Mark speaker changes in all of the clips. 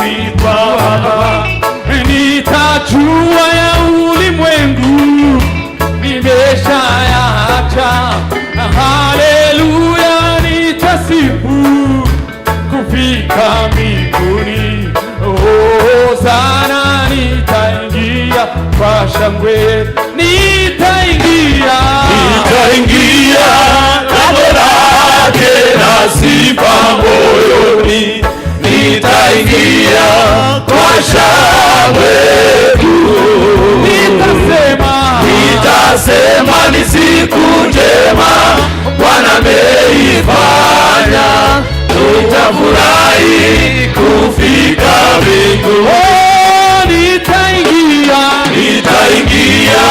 Speaker 1: Nyumbani kwa Baba. Nitajua ya ulimwengu nimeshayaacha. Haleluya, nitasifu kufika mbinguni. Hosana, nitaingia kwa shangwe, nitaingia.
Speaker 2: Nitaingia lango lake na sifa moyoni, nitaingia kwa shangwe kuu.
Speaker 1: Nitasema,
Speaker 2: Nitasema ni siku njema Bwana ameifanya, nitafurahi kufika mbinguni.
Speaker 1: Oh, nitaingia.
Speaker 2: Nitaingia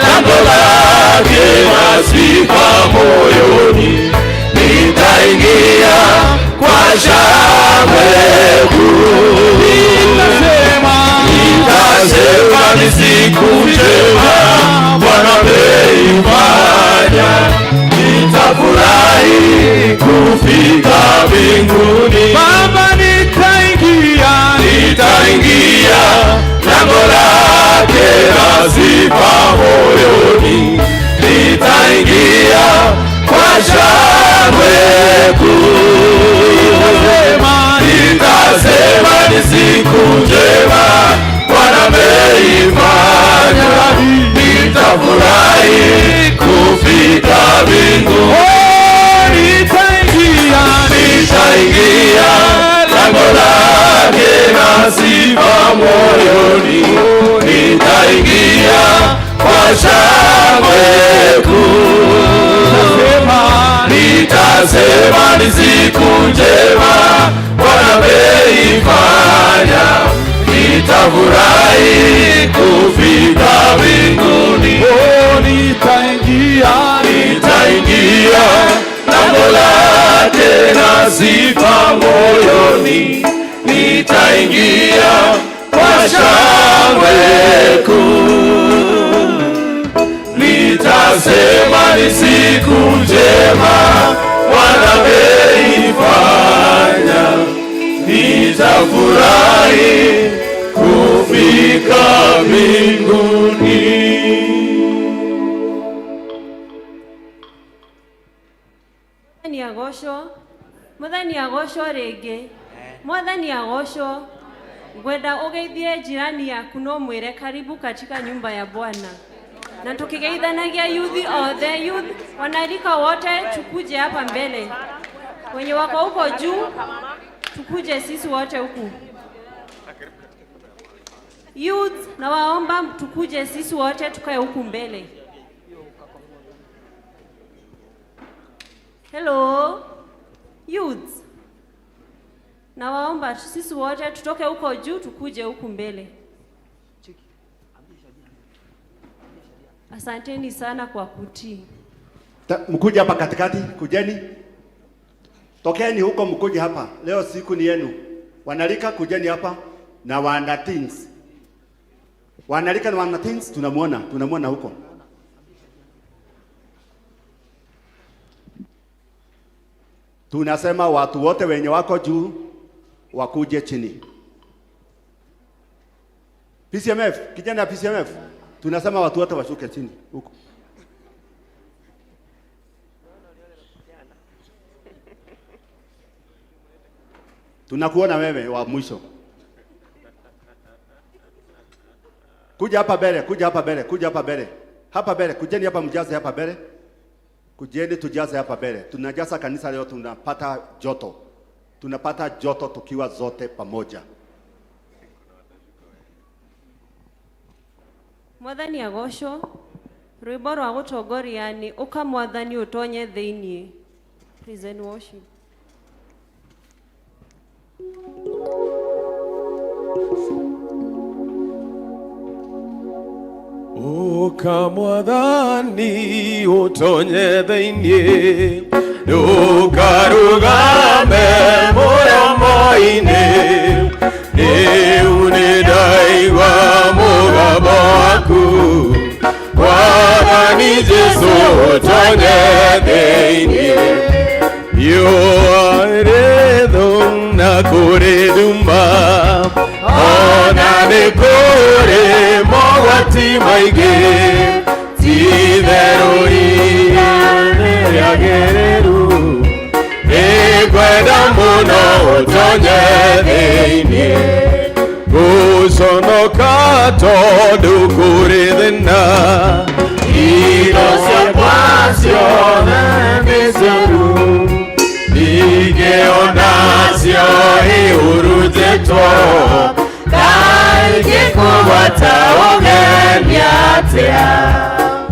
Speaker 2: lango lake na sifa moyoni, nitaingia kwa shangwe kuu.
Speaker 1: Nitasema,
Speaker 2: Nitasema ni siku njema Bwana ameifanya, nitafurahi kufika mbinguni.
Speaker 1: Baba, nitaingia.
Speaker 2: Nitaingia lango lake na sifa moyoni, nitaingia kwa shangwe kuu.
Speaker 1: Nitasema,
Speaker 2: Nitasema ni siku njema Bwana ameifanya, nitafurahi kufika mbinguni.
Speaker 1: Oh, nitaingia.
Speaker 2: Nitaingia lango lake na sifa moyoni, nitaingia kwa shangwe kuu.
Speaker 1: Nitasema,
Speaker 2: Nitasema ni siku njema Bwana ameifanya, nitafurahi kufika mbinguni.
Speaker 1: Oh, nitaingia.
Speaker 2: Nitaingia lango lake na sifa moyoni, nitaingia kwa shangwe kuu. Nitasema ni siku njema Bwana ameifanya, nitafurahi kufika mbinguni.
Speaker 3: Mwathani agocwo. Mwathani agocwo rĩngĩ. Mwathani agocwo. Ngwenda ũgeithie jirani yaku no mwĩre karibu katika nyumba ya Bwana. Na tukigeithanagia youth othe, youth wanarika wote, tukuje hapa mbele. Wenye wako huko juu, tukuje sisi wote huku. Youth, nawaomba tukuje sisi wote tukae huku mbele. Hello, youths. Nawaomba sisi wote tutoke huko juu tukuje huku mbele. Asanteni sana kwa kutii.
Speaker 4: Mkuje hapa katikati, kujeni. Tokeni huko mkuje hapa. Leo siku ni yenu. Wanarika kujeni hapa na wana teens. Wanarika na wana teens tunamuona huko. Tunasema watu wote wenye wako juu wakuje chini. PCMF, kijana ya PCMF, tunasema watu wote washuke chini huko. Tunakuona wewe wa mwisho. Kuja hapa mbele, kuja hapa mbele, kuja hapa mbele. Hapa mbele, kujeni hapa mjaze hapa mbele. Kujeni tujaze hapa mbele. Tunajaza kanisa leo, tunapata joto. Tunapata joto tukiwa zote pamoja.
Speaker 3: Mwathani agocwo. Rwĩmbo rwa gũtongoria nĩ ũka Mwathani ũtonye thĩinĩ. Praise and worship.
Speaker 2: Ũka Mwathani ũtonye thĩinĩ, ndũkarũgame mũromo-inĩ, rĩu nĩndaigua mũgambo waku, Mwathani Jesũ ũtonye thĩinĩ. Riũa rĩthũ na Kũrĩ nduma ona nĩ kũrĩ mogwati maingĩ ti-itherũ ihinda nĩ rĩagĩrĩru nĩngwenda mũno ũtonye thĩinĩ gũconoka tondũ kũrĩ thĩna indo ciakwa ciothe nĩ ciaku ningĩ onacio ihurutĩtwo kaingĩkũgwata ũgeni atĩa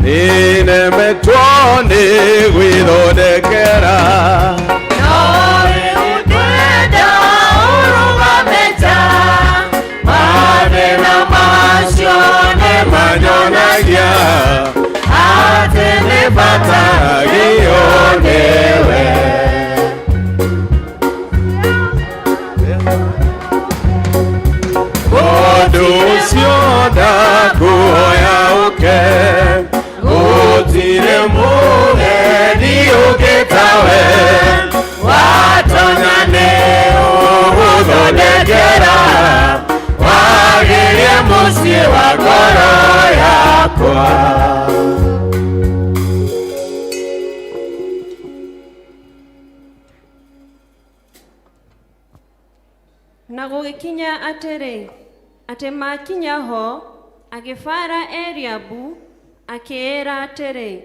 Speaker 2: nĩnemetwo nĩ gwĩthondekera
Speaker 5: No rĩu ngwenda ũrũgame nja, mathĩna macio nĩmanyonagia atĩ nĩbataragio nĩwe.
Speaker 2: Ũndũ ũcio ndakũhoya ũke gũtirĩ mũgeni ũngĩ tawe watonya nĩ ũgũthondekera wagĩrie mũciĩ wa ngoro yakwa.
Speaker 3: Na gũgĩkinya atĩrĩ, atĩ makinya ho, agĩbara Eliabu, akĩĩra atĩrĩ,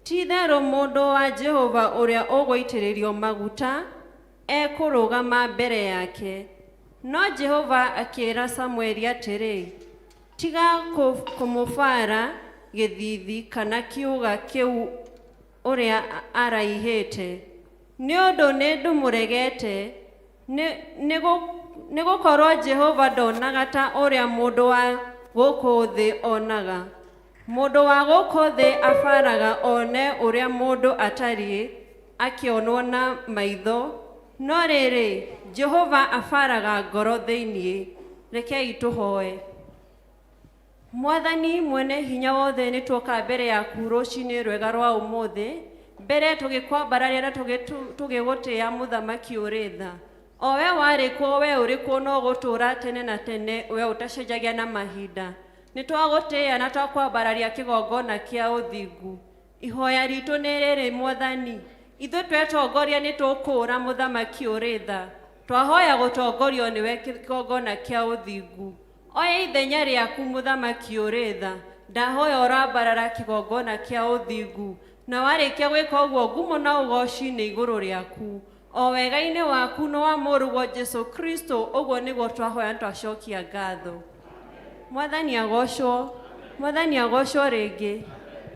Speaker 3: ti-itherũ mũndũ wa Jehova ũrĩa ũgũitĩrĩrio maguta ekũrũgama mbere yake. No Jehova akĩĩra Samueli atĩrĩ, tiga kũmũbara gĩthiithi kana kĩũga kĩu ũrĩa araihĩte, nĩ ũndũ nĩndĩmũregete, nĩgũkorwo Jehova ndonaga ta ũrĩa mũndũ wa gũkũ thĩ onaga. Mũndũ wa gũkũ thĩ abaraga one ũrĩa mũndũ atariĩ akĩonwo na maitho, no rĩrĩ, Jehova abaraga ngoro thĩinĩ. Rekei tũhoe. Mwathani mwene hinya wothe, nĩ tuoka mbere yaku rũcinĩ rwega rwa ũmũthĩ, mbere tũgĩkwambararia na tũgĩgũtĩĩa mũthamaki ũrĩ tha. O we warĩ kuo, we ũrĩ kuo no gũtũũra tene na tene, we ũtacenjagia na mahinda. Nĩ twagũtĩĩa na twakwambararia kĩgongona kĩa ũthingu. Ihoya ritũ nĩ rĩrĩ Mwathani, ithuĩ twetongoria nĩ tũkũũra mũthamaki ũrĩ tha. Twahoya gũtongorio nĩwe kĩgongona kĩa ũthingu. Oya ithenya rĩaku mũthamaki ũrĩ tha. Ndahoya ũrambarara kĩgongona kĩa ũthingu, na warĩkia gwĩka ũguo ngumo na ũgoci nĩ igũrũ rĩaku. O wega-inĩ waku na wa mũrũguo Jesu Kristo, ũguo nĩguo twahoya na twacokia ngatho. Mwathani agocwo, Mwathani agocwo rĩngĩ.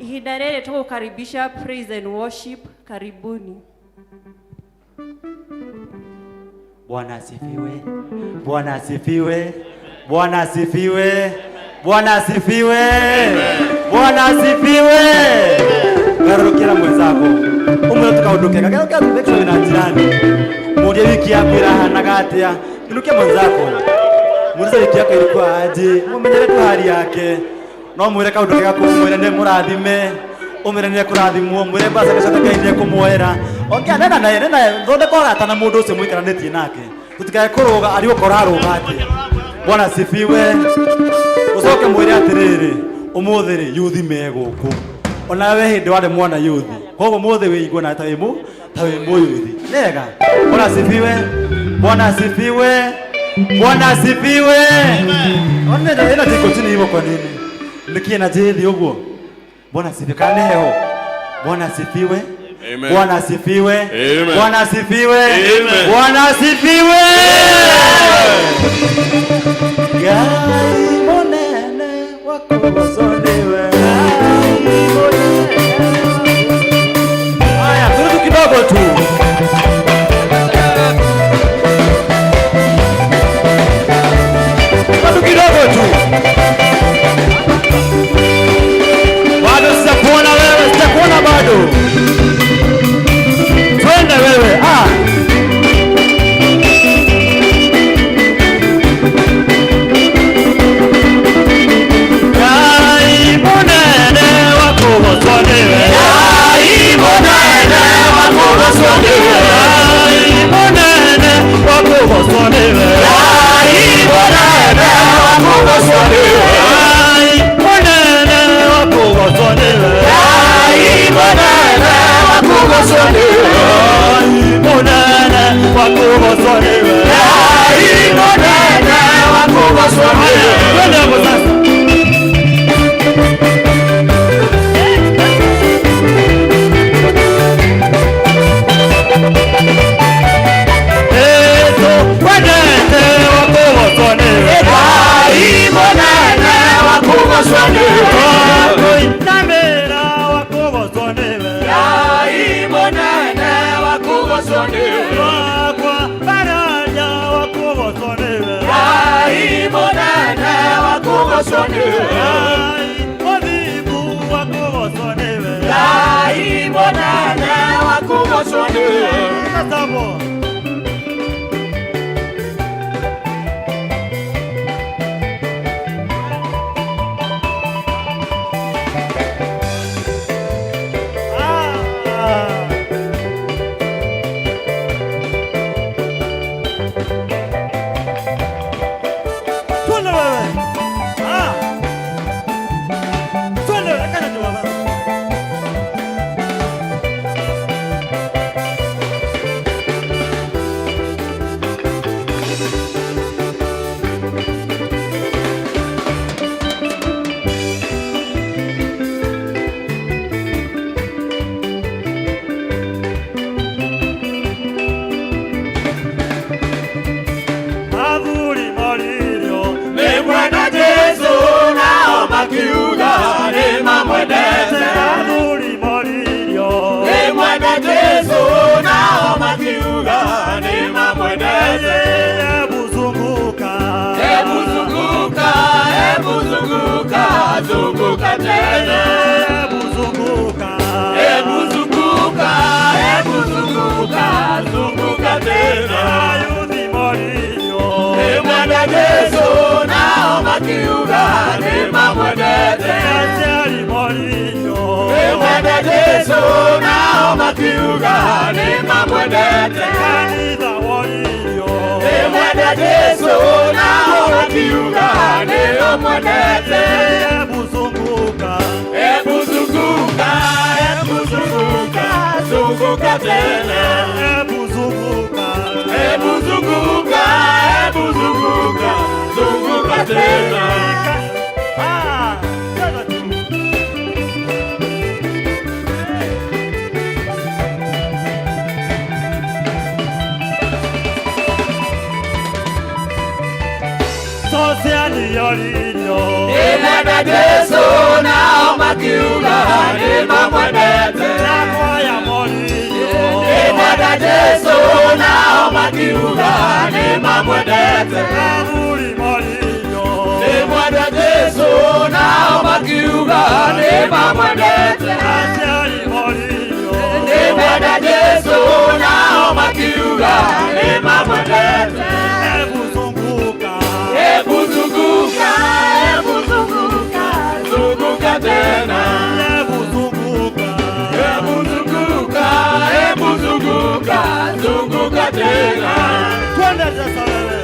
Speaker 3: Ihinda rĩrĩ tũgũkaribisha praise and worship. Karibuni.
Speaker 6: Bwana asifiwe. Bwana asifiwe. Bwana asifiwe. Bwana asifiwe. Bwana asifiwe. Garũrũkĩra mwenzako. Ũmwĩre tũkaũndũ kega. Garũrũkĩra make sure wĩna jirani. Mũrie wiki yaku ĩrahanaga atĩa. Inukia mwenzako. Muulize wiki yako ilikuwa aje. Mumenyere tu hali yake. No mwĩre kaũndũ kega kũmwĩre nĩ mũrathime. Ũmwĩre nĩ ekũrathimwo. Mwĩre mbaca ciake Ngai nĩ ekũmuoera. Ongea nena naye, nena naye. Thondeka ũrata na mũndũ ũcio mũikaranĩtie nake. Tũtikae kũrũga arĩ gũkora arũga atĩa. Bwana asifiwe. Ũcoke mwĩre atĩrĩrĩ, ũmũthĩ rĩ yuthi me gũkũ. Ona we hĩndĩ warĩ mwana yuthi. Koguo ũmũthĩ wĩigue na ta wĩ mũyuthi. Nĩwega. Bwana asifiwe. Bwana asifiwe. Bwana asifiwe. Ona ina jiko chini hivyo kwa nini? Nikie na jethi ũguo. Bwana asifiwe. Kana nĩ heho. Bwana asifiwe.
Speaker 2: Amen.
Speaker 6: Bwana asifiwe.
Speaker 2: Amen.
Speaker 6: Bwana asifiwe.
Speaker 2: Amen.
Speaker 6: Bwana asifiwe. Ngai munene wakugocwo niwe. Haya, turudi kidogo tu. Bado kidogo tu. Bado sijakuona wewe, sijakuona bado. Twende wewe. Ah.
Speaker 2: nĩwe.
Speaker 6: Wakũinamĩra wakũgocwo nĩwe.
Speaker 2: Ngai mũnene wa kũgocwo nĩwe.
Speaker 6: Wakwa baraja wakũgocwo nĩwe.
Speaker 2: Ngai mũnene wa kũgocwo nĩwe.
Speaker 6: Ngai mũthingu wakũgocwo nĩwe.
Speaker 2: Ngai mũnene wa kũgocwo nĩwe.
Speaker 6: Sasabo. Ah. Twende wewe. Ah. Twende kana tu baba. Athuri moririo.
Speaker 2: Nĩ mwenda Jesũ nao makiuga nĩ mamwendete.
Speaker 6: Athuri moririo.
Speaker 2: Nĩ mwenda Jesũ nao makiuga nĩ mamwendete.
Speaker 6: Hebu zunguka.
Speaker 2: Hebu zunguka, hebu zunguka, zunguka tena.
Speaker 6: Hebu zunguka.
Speaker 2: Hebu zunguka, hebu zunguka, zunguka tena.
Speaker 6: Ayuthi moririo.
Speaker 2: Nĩ mwenda Jesũ nao makiuga nĩ mamwendete.
Speaker 6: Aciari moririo.
Speaker 2: Nĩ mwenda Jesũ nao makiuga nĩ mamwendete.
Speaker 6: Kanitha woririo.
Speaker 2: Nĩ mwenda Jesũ nao makiuga nĩ mamwendete.
Speaker 6: Hebu zunguka.
Speaker 2: Hebu zunguka, hebu zunguka, zunguka tena.
Speaker 6: Hebu zunguka.
Speaker 2: Hebu zunguka, hebu zunguka, zunguka tena.
Speaker 6: Ah, cheza tu. Sosiani yoririo.
Speaker 2: Nĩ mwenda Jesũ nao makiuga nĩ mamwendete.
Speaker 6: Nakwaya moririo.
Speaker 2: Nĩ mwenda Jesũ nao makiuga nĩ mamwendete.
Speaker 6: Athuri moririo.
Speaker 2: Nĩ mwenda Jesũ nao makiuga nĩ mamwendete.
Speaker 6: Aciari moririo.
Speaker 2: Nĩ mwenda Jesũ nao makiuga nĩ mamwendete.
Speaker 6: Hebu zunguka.
Speaker 2: Hebu zunguka, hebu zunguka, zunguka tena.
Speaker 6: Hebu zunguka.
Speaker 2: Hebu zunguka, hebu zunguka, zunguka tena.
Speaker 6: Twende sasa wewe.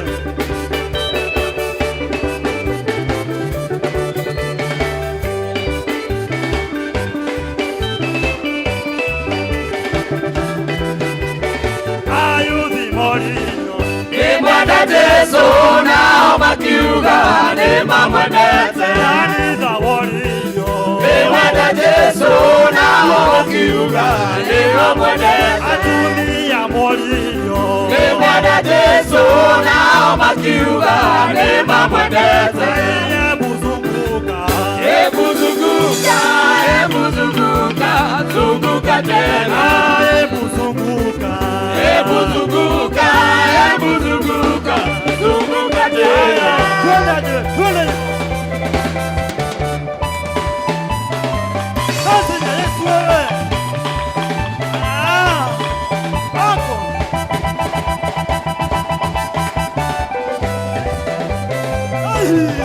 Speaker 6: Ayuthi moririo.
Speaker 2: Nĩ mwenda Jesũ nao makiuga nĩ mamwendete.
Speaker 6: Kanitha woririo.
Speaker 2: Nĩ mwenda Jesũ nao makiuga nĩ mamwendete.
Speaker 6: Atumia moririo.
Speaker 2: Nĩ mwenda Jesũ nao makiuga nĩ mamwendete.
Speaker 6: Hebu zunguka.
Speaker 2: Hebu zunguka, hebu zunguka, zunguka tena.
Speaker 6: Hebu zunguka.
Speaker 2: Hebu zunguka, hebu zunguka, zunguka tena.
Speaker 6: Twende je, twende. Kazi na Yesu wewe. Ah, hapo. Ai.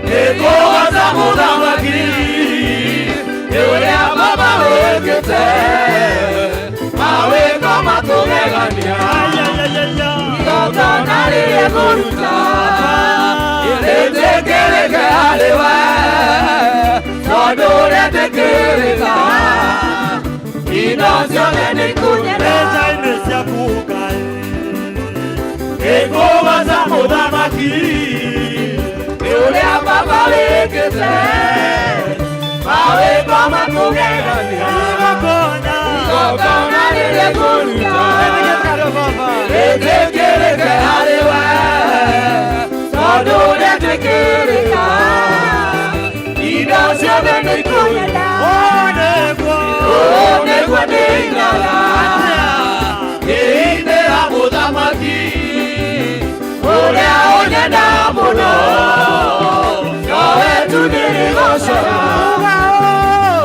Speaker 2: Nĩkũhota mũthamaki nĩ ũrĩa baba wĩkĩte.
Speaker 5: rĩrĩkũruta rĩtĩkĩrĩke harĩ we tondũ rĩtĩkĩrĩka indo ciothe nĩikũnyenda
Speaker 6: Ndeto-inĩ ciaku Ngai
Speaker 1: Nĩngũgoca mũthamaki
Speaker 5: nĩ ũrĩa baba wĩkĩte mawĩko makũgegania
Speaker 6: Igongona
Speaker 5: igongona rĩrĩkũruta
Speaker 6: Baba
Speaker 5: rĩtĩkĩrĩke harĩ we tondũ rĩtĩkĩrĩka indo ciothe nĩikũnyenda
Speaker 6: Ũũ nĩguo
Speaker 5: ũũ nĩguo ndĩinaga ngĩinĩra mũthamaki ũrĩa ũnyenda mũno nowe tu ndĩrĩgocaga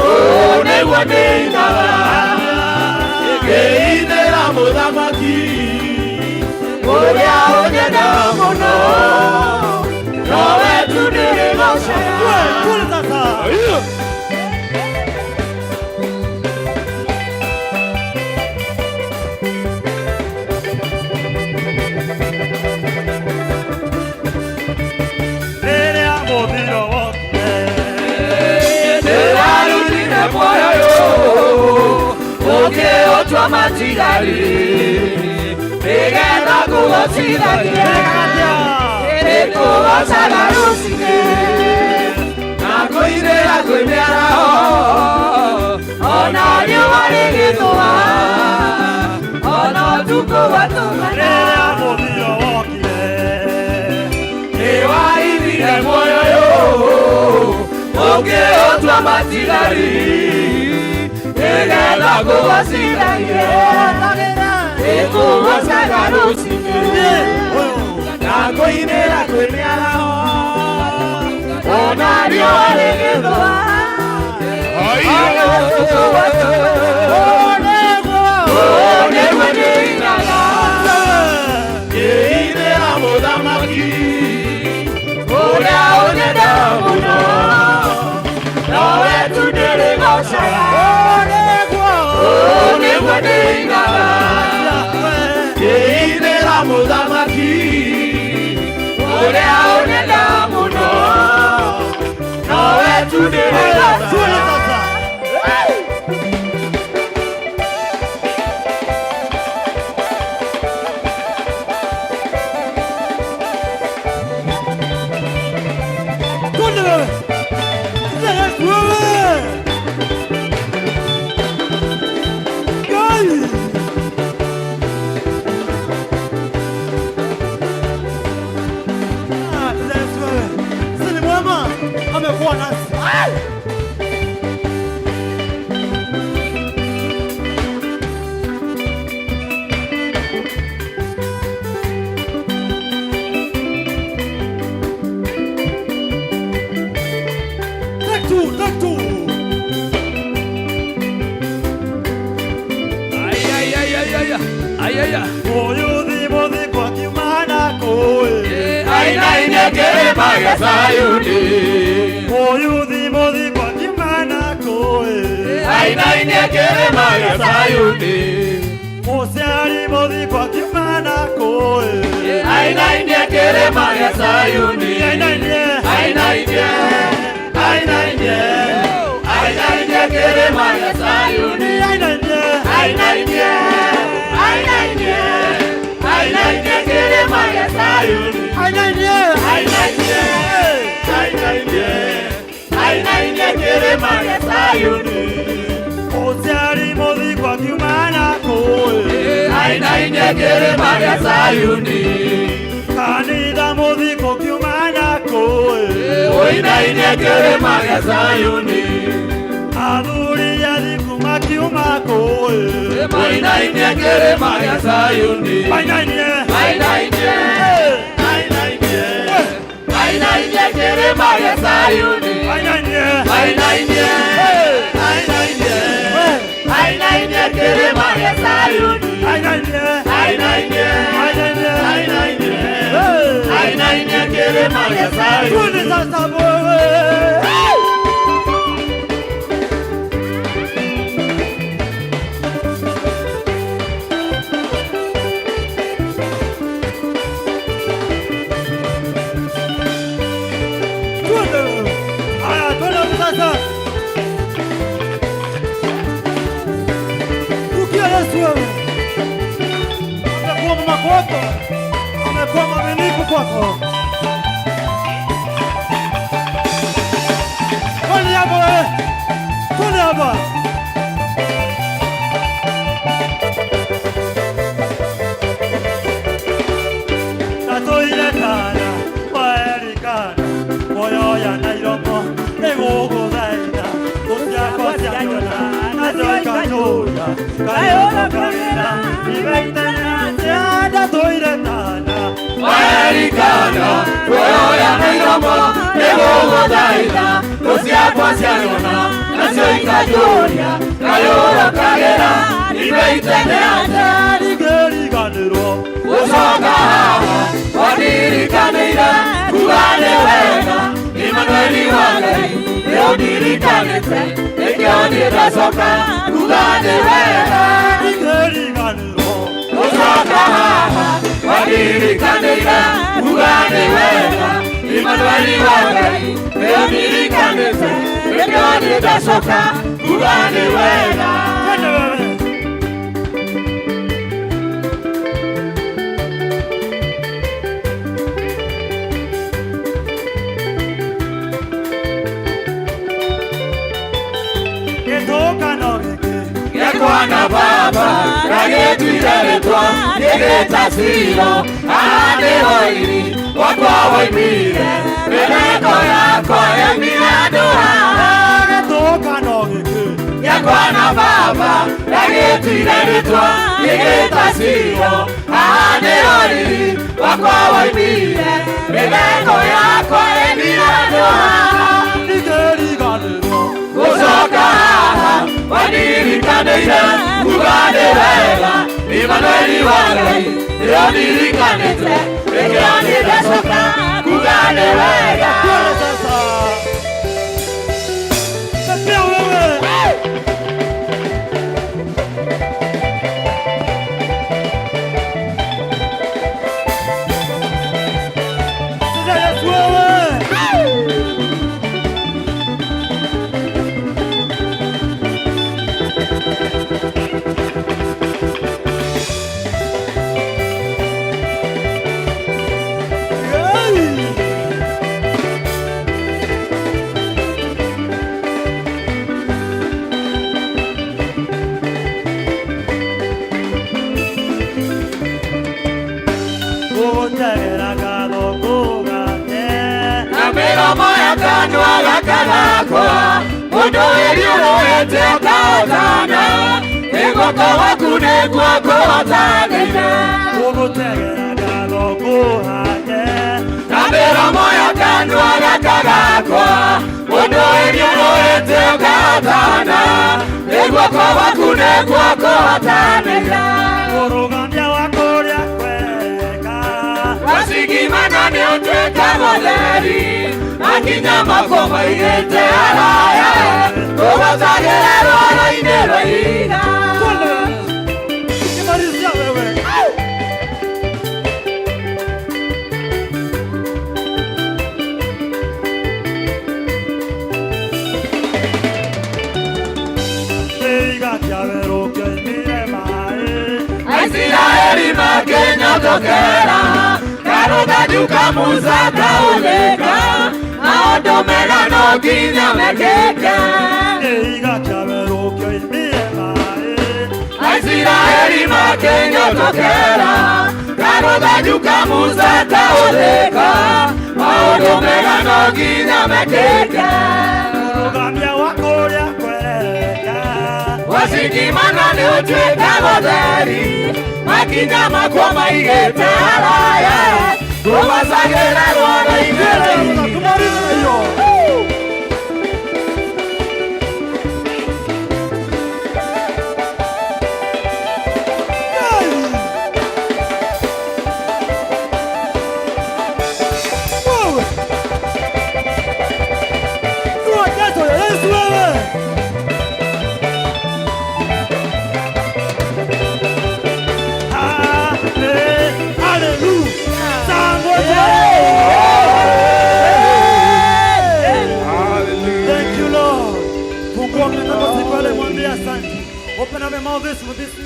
Speaker 5: ũũ nĩguo ndĩinaga
Speaker 1: Ngĩinĩra mũthamaki
Speaker 5: ũrĩa ũnyenda mũno nowe tu ndĩrĩgocaga
Speaker 6: Kule sasa Rĩrĩa mũthiro wokire
Speaker 5: Ndĩrarutire muoyo ũkĩũtua matigari nĩgetha ngũgocithagie nĩngũgocaga rũcinĩ na kũinĩra kwĩ mĩaraho ona riũa rĩgĩthũa ona ũtukũ watumana
Speaker 6: Rĩrĩa mũthiro wokire
Speaker 5: nĩwaithire muoyo ũkĩũtua matigari nĩgetha ngũgocithagie nĩngũgocaga rũcinĩ
Speaker 1: na kũinĩra kwĩ mĩaraho
Speaker 5: ona riũa rĩgĩthũa ona ũtukũ watumana ũũ nĩguo ndĩinaga
Speaker 1: Ngĩinĩra mũthamaki
Speaker 5: ũrĩa ũnyenda mũno nowe tu ndĩrĩgocaga ũũ nĩguo ndĩinaga
Speaker 1: Ngĩinĩra mũthamaki
Speaker 5: ũrĩa ũnyenda mũno nowe tu ndĩrĩgocaga
Speaker 6: Kule sasa Twende wewe. Sasa wewe. Ngai. Ah, sasa wewe. Sasa ni mwema amekuwa nasi. Ai! Take two, take two.
Speaker 1: Ay, ay, ay, ay, ay, ay.
Speaker 6: Mũyuthi mũthi kwa kiumana kũĩ.
Speaker 5: Ainaine kĩrĩma gĩa Zayuni
Speaker 6: Mũyuthi mũthi kwa kiumana kũĩ.
Speaker 5: Ainaine kĩrĩma gĩa Zayuni
Speaker 6: Mũciari mũthi kwa kiumana kũĩ.
Speaker 5: Ainaine kĩrĩma gĩa Zayuni
Speaker 6: Ainaine.
Speaker 5: Ainaine Ainaine Ainaine kĩrĩma gĩa Zayuni
Speaker 6: Ainaine.
Speaker 5: Ainaine Ainaine Ainaine kĩrĩma gĩa Zayuni
Speaker 6: Ainaine.
Speaker 5: Ainaine Ainaine Ainaine kĩrĩma gĩa Zayuni
Speaker 6: Mũciari mũthi kwa kiumana kũĩ.
Speaker 5: Ainaine kĩrĩma gĩa Zayuni
Speaker 6: Kanitha mũthi kwa kiumana kũĩ.
Speaker 5: Ũinaine kĩrĩma gĩa Zayuni
Speaker 6: Athuri athiku makiuma kũĩ.
Speaker 5: Ũinaine kĩrĩma gĩa Zayuni
Speaker 6: Ainaine.
Speaker 5: Ainaine Ainaine Ainaine kĩrĩma gĩa Zayuni
Speaker 6: Ainaine.
Speaker 5: Ainaine Ainaine Ainaine kĩrĩma gĩa Zayuni
Speaker 6: Ainaine.
Speaker 5: Ainaine
Speaker 6: Ainaine.
Speaker 5: Ainaine
Speaker 6: Hey.
Speaker 5: Ainaine kĩrĩma gĩa Zayuni
Speaker 6: Twende sasa wewe. Yesu wewe. Amekuwa mwema kwako, amekuwa mwaminifu kwako. Twende hapa wewe, twende hapa. Ndatũire kana werikana moyo ya nairomo nĩgũgũthaitha thũ ciakwa cianyona nacio ikanjũria kayũrokagĩra ibaitana ndatũire tana
Speaker 5: Werikana kuoya na iromo nĩgũgũthaitha thũ ciakwa cianyona nacio ikanjũria kayũrokagĩra ibaitene atĩa
Speaker 6: ndingĩriganĩrwo
Speaker 5: gũcoka haha wandirikanĩire kuga nĩ wega Imanueli wa Ngai nĩũndirikanĩte nĩkĩo niĩ ndacoka kuga nĩ wega
Speaker 6: ndingĩriganĩrwo
Speaker 5: gũcoka haha wandirikanĩire kuga nĩ wega Imanueli wa Ngai nĩũndirikanĩte nĩkĩo niĩ ndacoka kuga nĩ wega.
Speaker 6: Twende wewe. Gĩtũngano gĩkĩ
Speaker 5: Gĩakwa baba ndagĩtuire rĩtwa gĩgĩta Silo haha nĩho riri wakwa woimire mĩtheko yakwa yaumire andũ haha.
Speaker 6: Gĩtũngano gĩkĩ
Speaker 5: Gĩakwa na baba ndagĩtuire rĩtwa gĩgĩta Silo haha nĩho riri wakwa woimire mĩtheko yakwa yaumire andũ haha.
Speaker 6: Ndingĩriganĩrwo
Speaker 5: Gũcoka haha wandirikanĩire kuga nĩ wega Imanueli wa Ngai nĩũndirikanĩte nĩkĩo niĩ ndacoka kuga nĩ wega.
Speaker 6: Twende sasa. Pepea wewe. Sasa Yesu wewe. Hey! Gũgũtegera ngatho ngũgate
Speaker 5: Na mĩromo ya kanua gaka gakwa mũndũ wĩriũrũĩte ũkahotana nĩ guoko gwaku nĩguo ngũhotanĩire.
Speaker 6: Gũgũtegera ngatho ngũhate
Speaker 5: Na mĩromo ya kanua gaka gakwa mũndũ wĩriũrũĩte ũkahotana nĩ guoko gwaku nĩguo ngũhotanĩire.
Speaker 6: Kũrũgamia wa kũrĩa kwega
Speaker 5: Wacigimana nĩ ũtuĩka mũtheri makinya makwa maigĩte haraya ũgocagĩra rwaro-inĩ rwa ihiga.
Speaker 6: Twende. Kimalizia wewe. Kĩiga kĩa werũ kĩoimire maĩ
Speaker 5: Aisiraeli makĩnyotokera karũthanju ka Musa kaunĩka maũndũ mega no nginya mekĩke.
Speaker 6: Kĩiga kĩa werũ kĩoimire maĩ
Speaker 5: Aisiraeli makĩnyotokera karũthanju ka Musa kaunĩka maũndũ mega no nginya mekĩke.
Speaker 6: Kũrũgamia wa kũrĩa kwega
Speaker 5: Wacigimana nĩ ũtuĩka mũtheri makinya makwa maigĩte haraya ngũgocagĩra rwaro-inĩ rwa ihiga.
Speaker 6: Tumalize na hiyo. Hey! Wewe! Inua Yesu, Yesu wewe! Hallelujah! Sangwe! Thank you Lord. Fungua mlango siku ya leo, mwambie asante. Open up your mouth this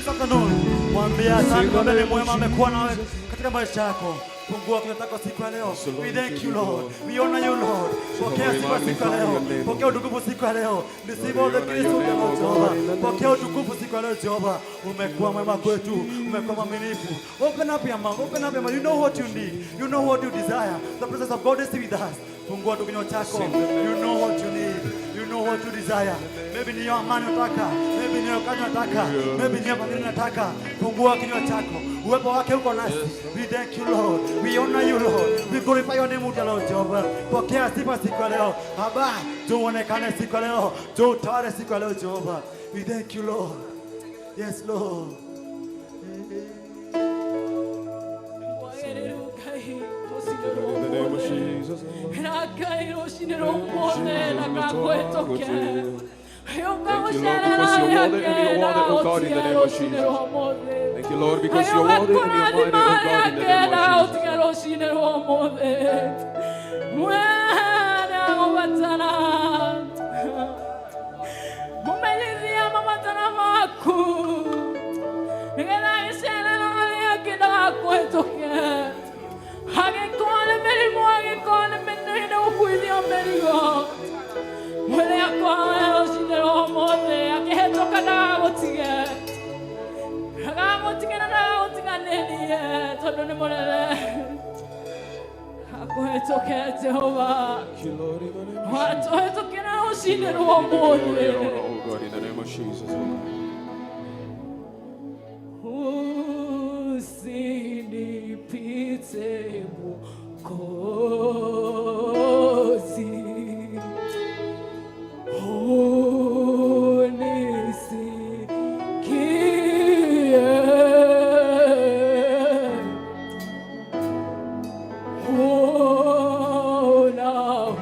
Speaker 6: afternoon. Mwambie asante, mwambie ni mwema, amekuwa nawe katika maisha yako. Fungua kinywa chako siku ya leo. We thank you, Lord. We honor you, Lord. Pokea sifa siku ya leo. Pokea utukufu siku ya leo. Receive all the grace of the Lord Jehovah. Pokea utukufu siku ya leo Jehovah. Umekuwa mwema kwetu, umekuwa mwaminifu. Open up your mouth, open up your mouth. You know what you need. You know what you desire. The presence of God is with us. Fungua tu kinywa chako. You know what you need. You know what you desire. Maybe ni hiyo amani unataka. Maybe ni hiyo kazi unataka. Maybe ni hiyo familia unataka. Fungua kinywa chako. Uwepo wake uko nasi. We thank you, Lord. We honor you, Lord. We glorify your name, Lord Jehovah. Pokea sifa siku ya leo. Baba, tuonekane siku ya leo. Tutawale siku ya leo Jehovah. We thank you, Lord. Yes, Lord.
Speaker 2: In the name of Jesus. Thank you, Lord, because you're worthy and you're worthy, oh God, in the name of Jesus. Thank you, Lord, because you're worthy and you're mighty, oh God, in the name of Jesus. Thank you, Lord, in the name of Jesus. Oh God, in the name of Jesus, oh God.
Speaker 5: Usinipite Mwokozi, unisikie,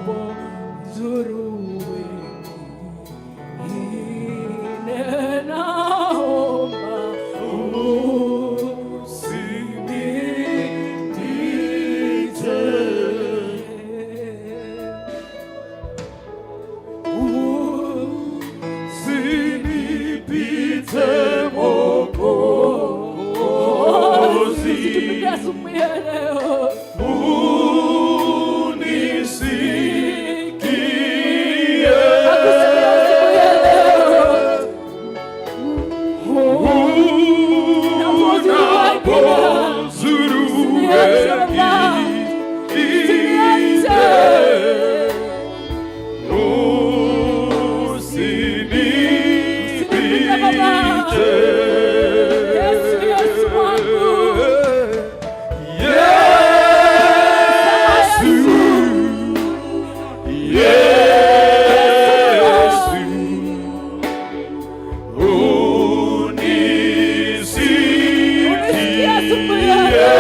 Speaker 5: unapozuru wengine, naomba usinipite.
Speaker 2: Usinipite Mwokozi,
Speaker 5: Usitupite asubuhi ya leo.
Speaker 2: unisikie.
Speaker 5: Akusikie asubuhi ya leo.
Speaker 2: Unapozuru
Speaker 5: Usiniache Baba.
Speaker 2: wengine,
Speaker 5: Usinipite Baba.
Speaker 2: usinipite.
Speaker 5: Yesu, Yesu wangu.
Speaker 2: Yesu, Yesu,
Speaker 5: Unisikie asubuhi ya
Speaker 2: unisikie.
Speaker 5: leo.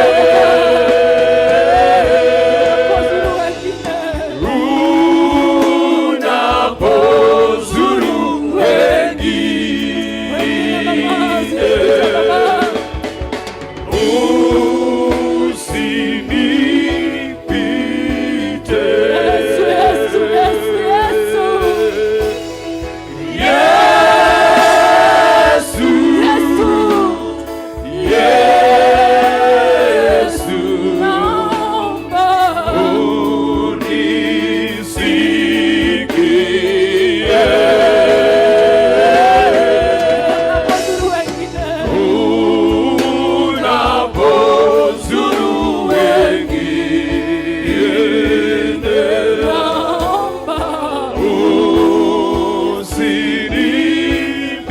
Speaker 5: Unapozuru wengine.
Speaker 2: Unapozuru
Speaker 5: Wengine Baba,
Speaker 2: wengine,
Speaker 5: usinipite Baba.
Speaker 2: usinipite.
Speaker 5: Yesu, Yesu, Yesu, Yesu.
Speaker 2: Yesu,
Speaker 5: Yesu.
Speaker 2: Yesu,
Speaker 5: Naomba.
Speaker 2: unisikie.
Speaker 5: Unapozuru wengine.
Speaker 2: Unapozuru wengine,
Speaker 5: Naomba.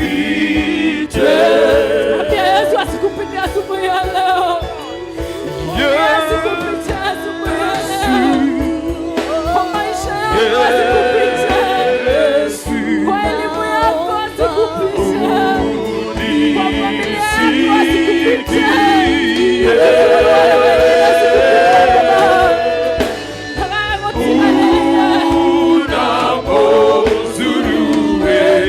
Speaker 2: usinipite.
Speaker 5: Mwambie Yesu asikupite asubuhi ya leo. Mwambie asikupite asubuhi ya leo. Kwa maisha yako asikupite.
Speaker 2: Yesu,
Speaker 5: Kwa elimu yako asikupite. Kwa familia yako asikupite. Wale wengine asikupite Baba. Baba,
Speaker 2: Unapozuru wengine,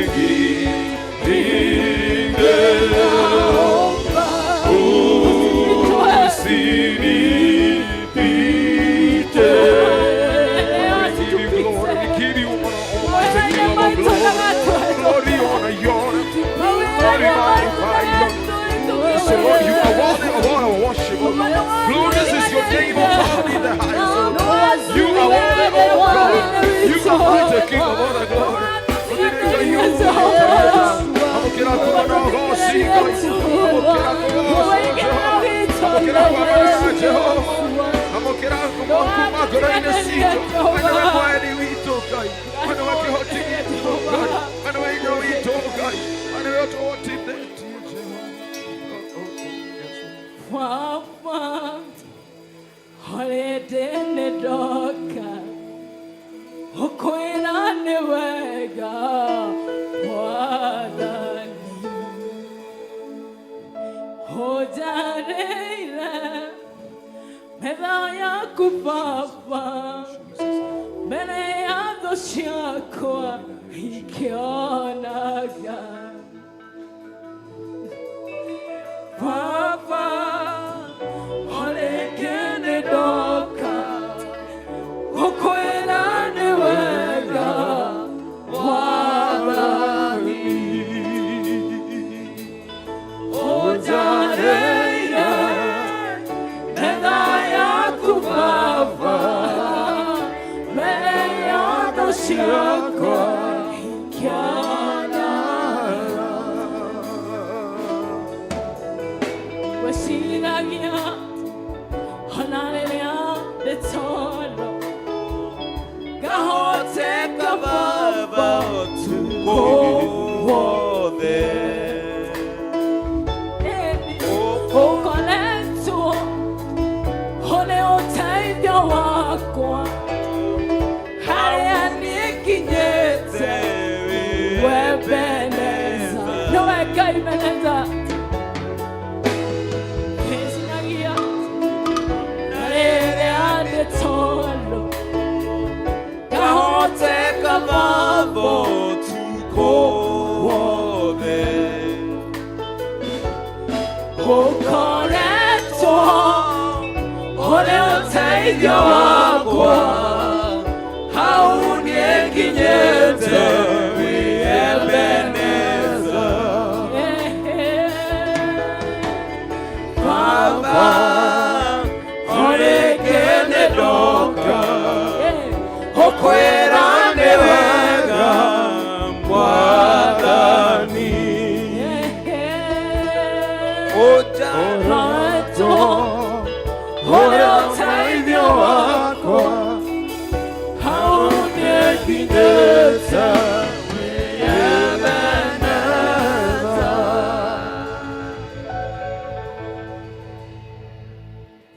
Speaker 2: the King of all the glory.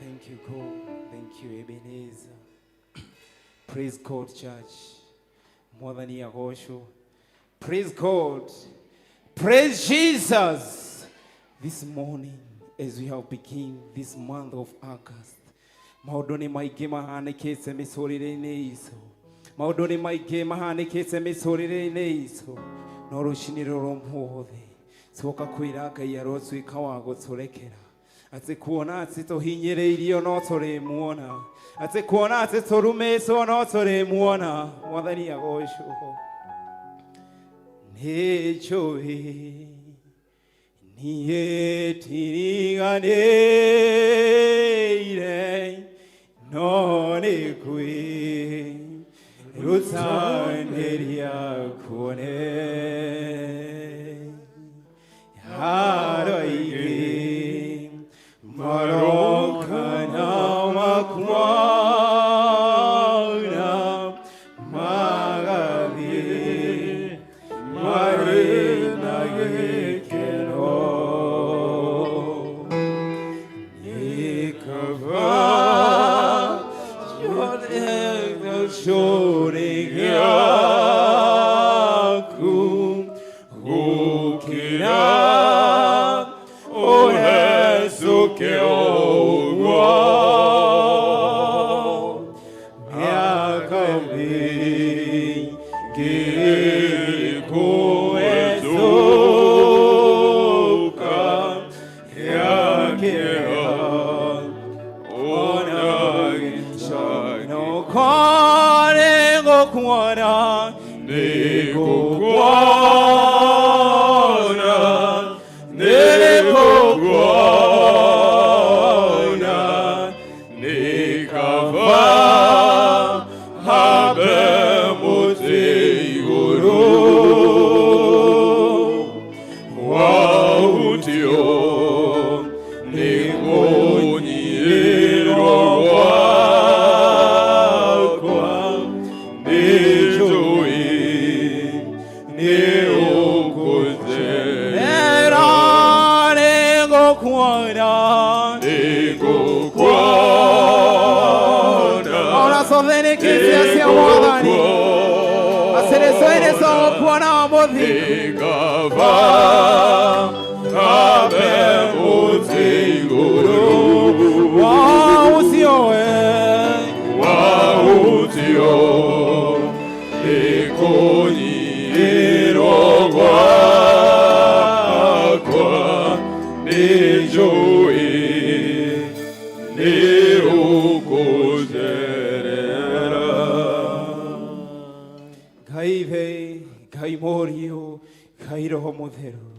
Speaker 7: Thank you, God. Thank you, Ebenezer. Praise God, church. Mwathani agocwo. Praise God. Praise Jesus. This morning, as we have begin this month of August, maũndũ nĩ maingĩ mahanĩkĩte mĩtũrĩre-inĩ itũ. Maũndũ nĩ maingĩ mahanĩkĩte mĩtũrĩre-inĩ itũ. No rũcinĩ rũrũ ũmũthĩ tuoka kwĩra Ngai arotuĩka wa gũtũrekera. Atĩ kuona atĩ tũhinyĩrĩirio no tũrĩmuona. Atĩ kuona atĩ tũrumĩtwo no tũrĩmuona. Mwathani agocwo. Nĩnjũĩ niĩ tiriganĩire no nĩ kwĩrutanĩria kuone aroige marokana makwana magathi marĩ na gĩkeno nĩ kaba ciothe gĩaku gũkĩra ũhecũke ũguo mĩaka mĩingĩ kũhĩtũka yakĩra ona gĩcano kore gũkuona nĩ gũkuona nĩ gũkuona
Speaker 2: Kava Kabe Mutiguru
Speaker 7: Wa ucio we
Speaker 2: Wa ucio Ikunyiro gwakwa Nijui Niukujerera.
Speaker 7: Ngai ithe, Ngai Mũriũ, Ngai Roho Mũtheru,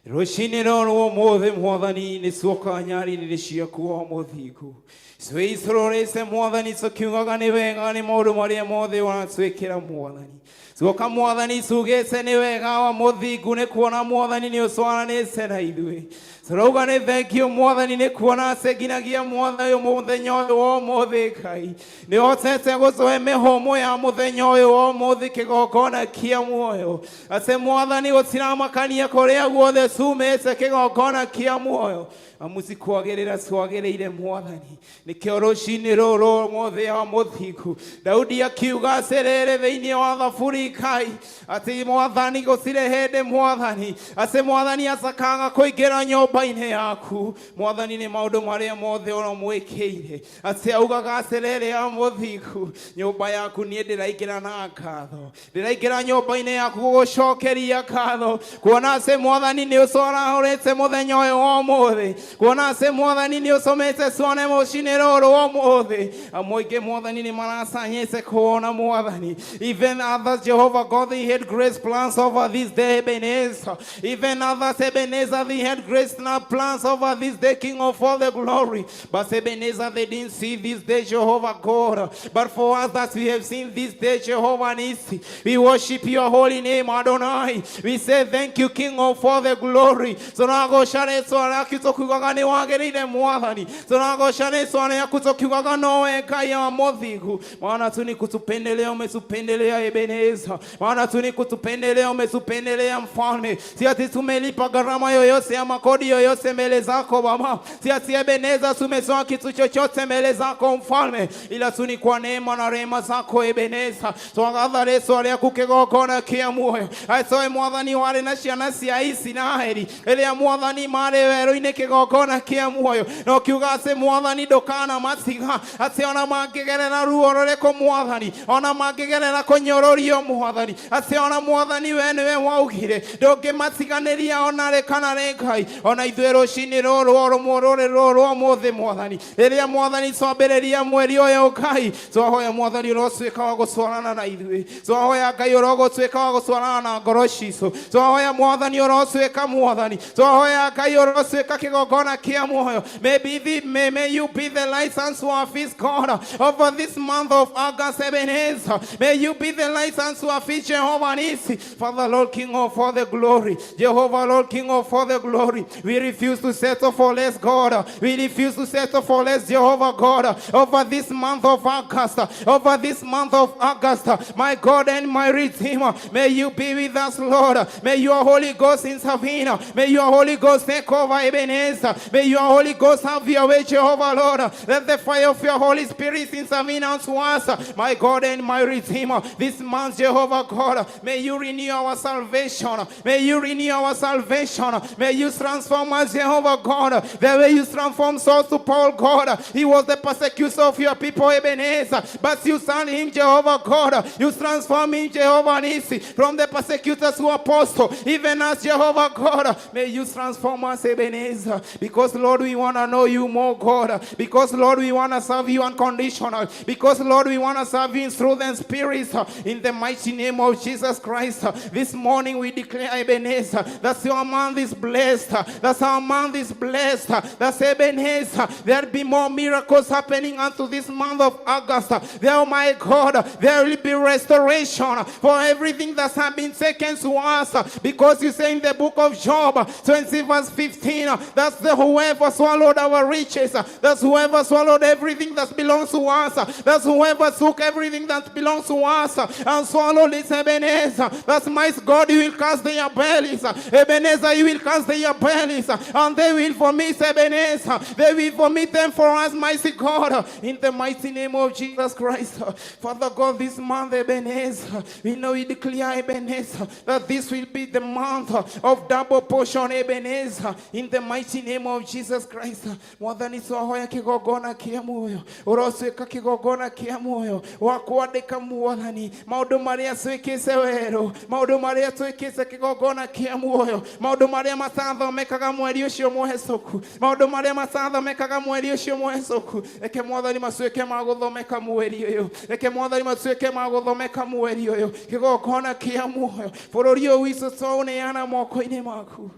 Speaker 7: rũcinĩ rũrũ ũmũthĩ Mwathani nĩ cuoka nyarĩrĩ ciaku wa mũthingu cwĩicũrũrĩte Mwathani tũkiugaga nĩ wega nĩ maũndũ marĩa mothe ũratwĩkĩra Mwathani. Cuoka Mwathani cugĩte nĩ wega wa mũthingu nĩ kuona Mwathani nĩ ũcwaranĩte na ithuĩ. Tũrauga nĩ thengiũ Mwathani nĩ kuona atĩ nginyagia Mwathani ũyũ mũthenya ũyũ wa ũmũthĩ Ngai nĩ ũhotete gũtũhe mĩhũmũ ya mũthenya ũyũ wa ũmũthĩ kĩgongona kĩa muoyo, atĩ Mwathani gũtiramakania kũrĩa guothe tumĩte kĩgongona kĩa muoyo amu cikwagĩrĩra twagĩrĩire Mwathani. Nĩkĩo rũcinĩ rũrũ ũmũthĩ wa mũthingu Daudi akiuga atĩrĩrĩ thĩinĩ wa thaburi Ngai atĩ Mwathani gũtirĩ hĩndĩ Mwathani atĩ Mwathani atakaga kũingĩra nyũmba-inĩ yaku Mwathani nĩ maũndũ marĩa mothe ũramwĩkĩire, atĩ augaga atĩrĩrĩ ya mũthingu nyũmba yaku niĩ ndĩraingĩra na ngatho, ndĩraingĩra nyũmba-inĩ yaku gũgũcokeria ngatho, kuona atĩ Mwathani nĩ ũcorahũrĩte mũthenya ũyũ wa ũmũthĩ, kuona atĩ Mwathani nĩ ũcomete tuone rũcinĩ rũrũ ũmũthĩ. Amwe aingĩ Mwathani nĩ maracanyĩte kuona Mwathani. Even others, Jehovah God, they had great plans over this day, Ebenezer. Even others, Ebenezer, they had great plans over this day, King of all the glory. But Ebenezer, they didn't see this day, Jehovah God. But for us that we have seen this day, Jehovah Nisi, we worship your holy name, Adonai. We say thank you, King of all the glory. Tũragoca rĩtwa rĩaku tũkiugaga nĩ wagĩrĩire Mwathani. Tũragoca rĩtwa rĩaku tũkiugaga nowe Ngai wa mũthingu. Maana tu ni kutupendelea, umetupendelea Ebeneza. Maana tu ni kutupendelea, umetupendelea Mfalme. Si ati tumelipa gharama yoyote ama kodi yoyote mbele zako Baba. Si ati Ebeneza tumetoa kitu chochote mbele zako Mfalme, ila tu ni kwa neema na rehema zako Ebeneza. Twagatha rĩtwa rĩaku kĩgongona kĩa muoyo. Atoe Mwathani warĩ na ciana cia Isiraeli rĩrĩa Mwathani marĩ werũ-inĩ kĩgongona kĩa muoyo, na ũkiuga atĩ Mwathani ndũkana matiga, atĩ ona mangĩgerera ruo rũrĩkũ Mwathani, ona mangĩgerera kũnyũrũrio Mwathani, atĩ ona Mwathani we nĩwe waugire ndũngĩmatiganĩria ona rĩ kana rĩ Ngai. Ona ithuĩ rũcinĩ rũrũ rũrĩ rũrũ ũmũthĩ Mwathani, rĩrĩa Mwathani twambĩrĩria mweri ũyũ Ngai, twahoya Mwathani ũrotuĩka wa gũtwarana na ithuĩ, twahoya Ngai ũrogũtuĩka wa gũtwarana na ngoro citũ, twahoya Mwathani ũrotuĩka Mwathani, twahoya Ngai ũrotuĩka kĩgongona kĩa muoyo. May you be the light unto our feet, God, over this month of August, Ebenezer. May you be the light unto our feet, Jehovah Nisi. Father, Lord, King of all the glory, Jehovah, Lord, King of all the glory. We refuse to settle for less, God. We refuse to settle for less, Jehovah God, over this month of August, over this month of August, my God and my Redeemer. May you be with us, Lord. May your Holy Ghost intervene. May your Holy Ghost take over, Ebenezer. May your Holy Ghost have your way, Jehovah, Lord. Let the fire of your Holy Spirit intervene unto us, my God and my Redeemer. This month, Jehovah God, may you renew our salvation. May you renew our salvation. May you transform us, Jehovah God, the way you transformed Saul to Paul, God. He was the persecutor of your people, Ebenezer, but you sent him, Jehovah God. You transform him, Jehovah Nisi, from the persecutor to apostle, even as Jehovah God. May you transform us, Ebenezer, because, Lord, we want to know you more, God. Because, Lord, we want to serve you unconditional. Because, Lord, we want to serve you in truth and spirit. In the mighty name of Jesus Christ. This morning we declare, Ebenezer, that your month is blessed. That our month is blessed. That Ebenezer, there be more miracles happening unto this month of August. There, my God, there will be restoration for everything that has been taken to us. Because you say in the book of Job 20 verse 15, that's the whoever swallowed our riches, that's whoever swallowed everything that belongs to us, that's whoever took everything that belongs to us and swallowed swallow it, Ebenezer. That's my God, you will cast their bellies. Ebenezer, you will cast their bellies, and they will vomit, Ebenezer. They will vomit them for us, mighty God, in the mighty name of Jesus Christ. Father God, this month, Ebenezer, we know we declare, Ebenezer, that this will be the month of double portion, Ebenezer, in the mighty name of Jesus Christ. Mwathani twahoya kigongona kia muoyo ũrotuĩka kigongona kia muoyo wa kwandĩka mwathani maũndũ marĩa twĩkĩte werũ, maũndũ marĩa twĩkĩte kigongona kia muoyo, maũndũ marĩa matathomekaga mweri ũcio mũhĩtũku, maũndũ marĩa matathomekaga mweri ũcio mũhĩtũku, reke mwathani matuĩke ma gũthomeka mweri ũyũ, reke mwathani matuĩke ma gũthomeka mweri ũyũ, kigongona kia muoyo bũrũri ũyũ witũ twaũneana moko-inĩ maku.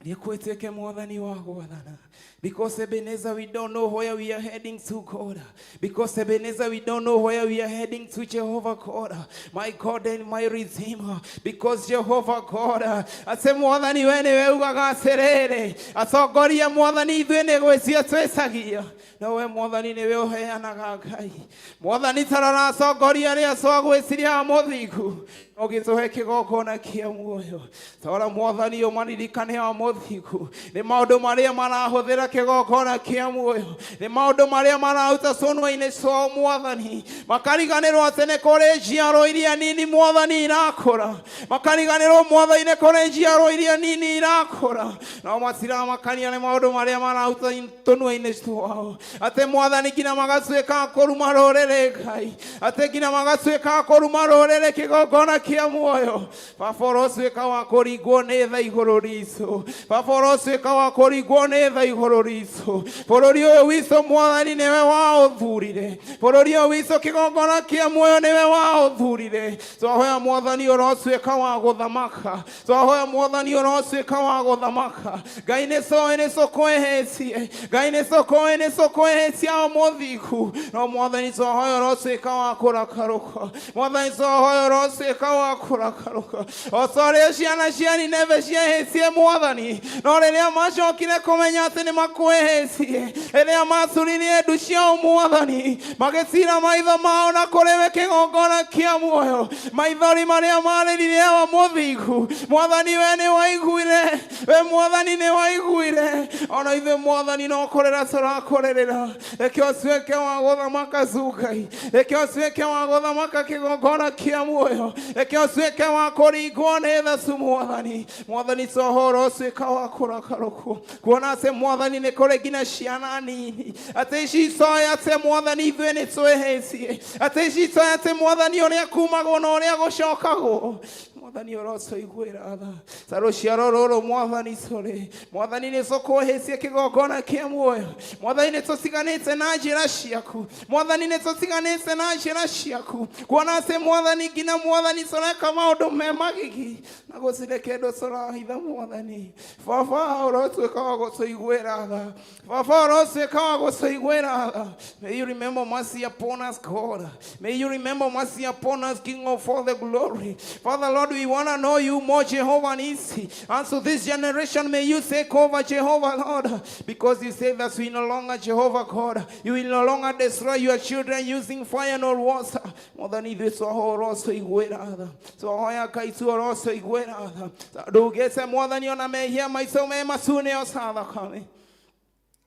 Speaker 7: Nĩkwĩtĩke mwathani wa gwathana. Because Ebenezer, we don't know where we are heading to, God. Because Ebenezer, we don't know where we are heading to, Jehovah God, my God and my Redeemer. Because Jehovah God, ate mwathani we nĩwe ugaga atĩrĩrĩ, atongoria mwathani ithuĩ nĩ gwĩtia twĩtagia, no we mwathani nĩwe ũheanaga Ngai. Mwathani tarora atongoria arĩa twagwĩtirie mũthingu, ũgĩtũhe kĩgongona kĩa muoyo. Tora mwathani ũmaririkane o mũthingu, nĩ maũndũ marĩa marahũthĩra kĩgongona kĩa muoyo, nĩ maũndũ marĩa mararuta tũnua-inĩ twao mwathani, makariganĩrwo atĩ nĩ kũrĩ njiaro iria nini mwathani irakũra, makariganĩrwo mwathani nĩ kũrĩ njiaro iria nini irakũra, no matiramakania nĩ maũndũ marĩa mararuta tũnua-inĩ twao, atĩ mwathani nginya magatuĩka a kũruma rũrĩrĩ Ngai, atĩ nginya magatuĩka a kũruma rũrĩrĩ kĩgongona kĩa muoyo. Baba ũrotuĩka wa kũringwo nĩ tha igũrũ ritũ, baba ũrotuĩka wa kũringwo nĩ tha igũrũ ritũ. Bũrũri ũyũ witũ mwathani nĩwe waũthurire, bũrũri ũyũ witũ kĩgongona kĩa muoyo nĩwe waũthurire. Twahoya mwathani ũrotuĩka wa gũthamaka, twahoya mwathani ũrotuĩka wa gũthamaka. Ngai nĩ tũĩ nĩ tũkwĩhĩtie, Ngai nĩ tũkũĩ nĩ tũkwĩhĩtie o mũthingu, no mwathani twahoya ũrotuĩka wa kũrakarũka, mwathani twahoya ũrotuĩka wa kũrakarũka, o ta ũrĩa ciana cia Nineve ciehĩtie mwathani, no rĩrĩa macokire kũmenya atĩ nĩ makwĩhĩtie, rĩrĩa maturirie ndu ciao mwathani, magĩtira maitho mao na kũrĩ we kĩgongona kĩa muoyo, maithori marĩa marĩrire o mũthingu, mwathani we nĩ waiguire, we mwathani nĩ waiguire, ona ithuĩ mwathani no kũrĩra tũrakũrĩrĩra. Reke ũtuĩke wa gũthamaka Ngai, reke ũtuĩke wa gũthamaka kĩgongona kĩa muoyo, reke ũtuĩke wa kũringwo nĩ tha tu mwathani. Mwathani twahoya ũtuĩka wa kũrakarũkwo, kuona atĩ mwathani nĩ kũrĩ nginya ciana nini atĩ citoĩ atĩ mwathani ithuĩ nĩ twĩhĩtie, atĩ citoĩ atĩ mwathani ũrĩa kumagwo na ũrĩa gũcokagwo. Mwathani ũrotũiguĩra tha ta rũciaro rũrũ mwathani tũrĩ mwathani nĩ tũkwĩhĩtie kĩgongona kĩa muoyo, mwathani nĩ tũtiganĩte na njĩra ciaku, mwathani nĩ tũtiganĩte na njĩra ciaku, kuona atĩ mwathani nginya mwathani tũreka maũndũ me magigi na gũtirĩ kĩndũ tũrahitha mwathani. Baba ũrotuĩka wa gũtũiguĩra tha, baba ũrotuĩka wa gũtũiguĩra tha. May you remember mercy upon us, God. May you remember mercy upon us, King of all the glory. Father Lord, we want to know you more, Jehovah Nisi. And so this generation, may you take over, Jehovah Lord, because you say that we no longer, Jehovah God, you will no longer destroy your children using fire nor water. Mwathani ithuĩ twahoya ũrotũiguĩra tha, twahoya Ngai tu ũrotũiguĩra tha, ndũgĩte mwathani ona mehia maitũ me matune o ta thakame.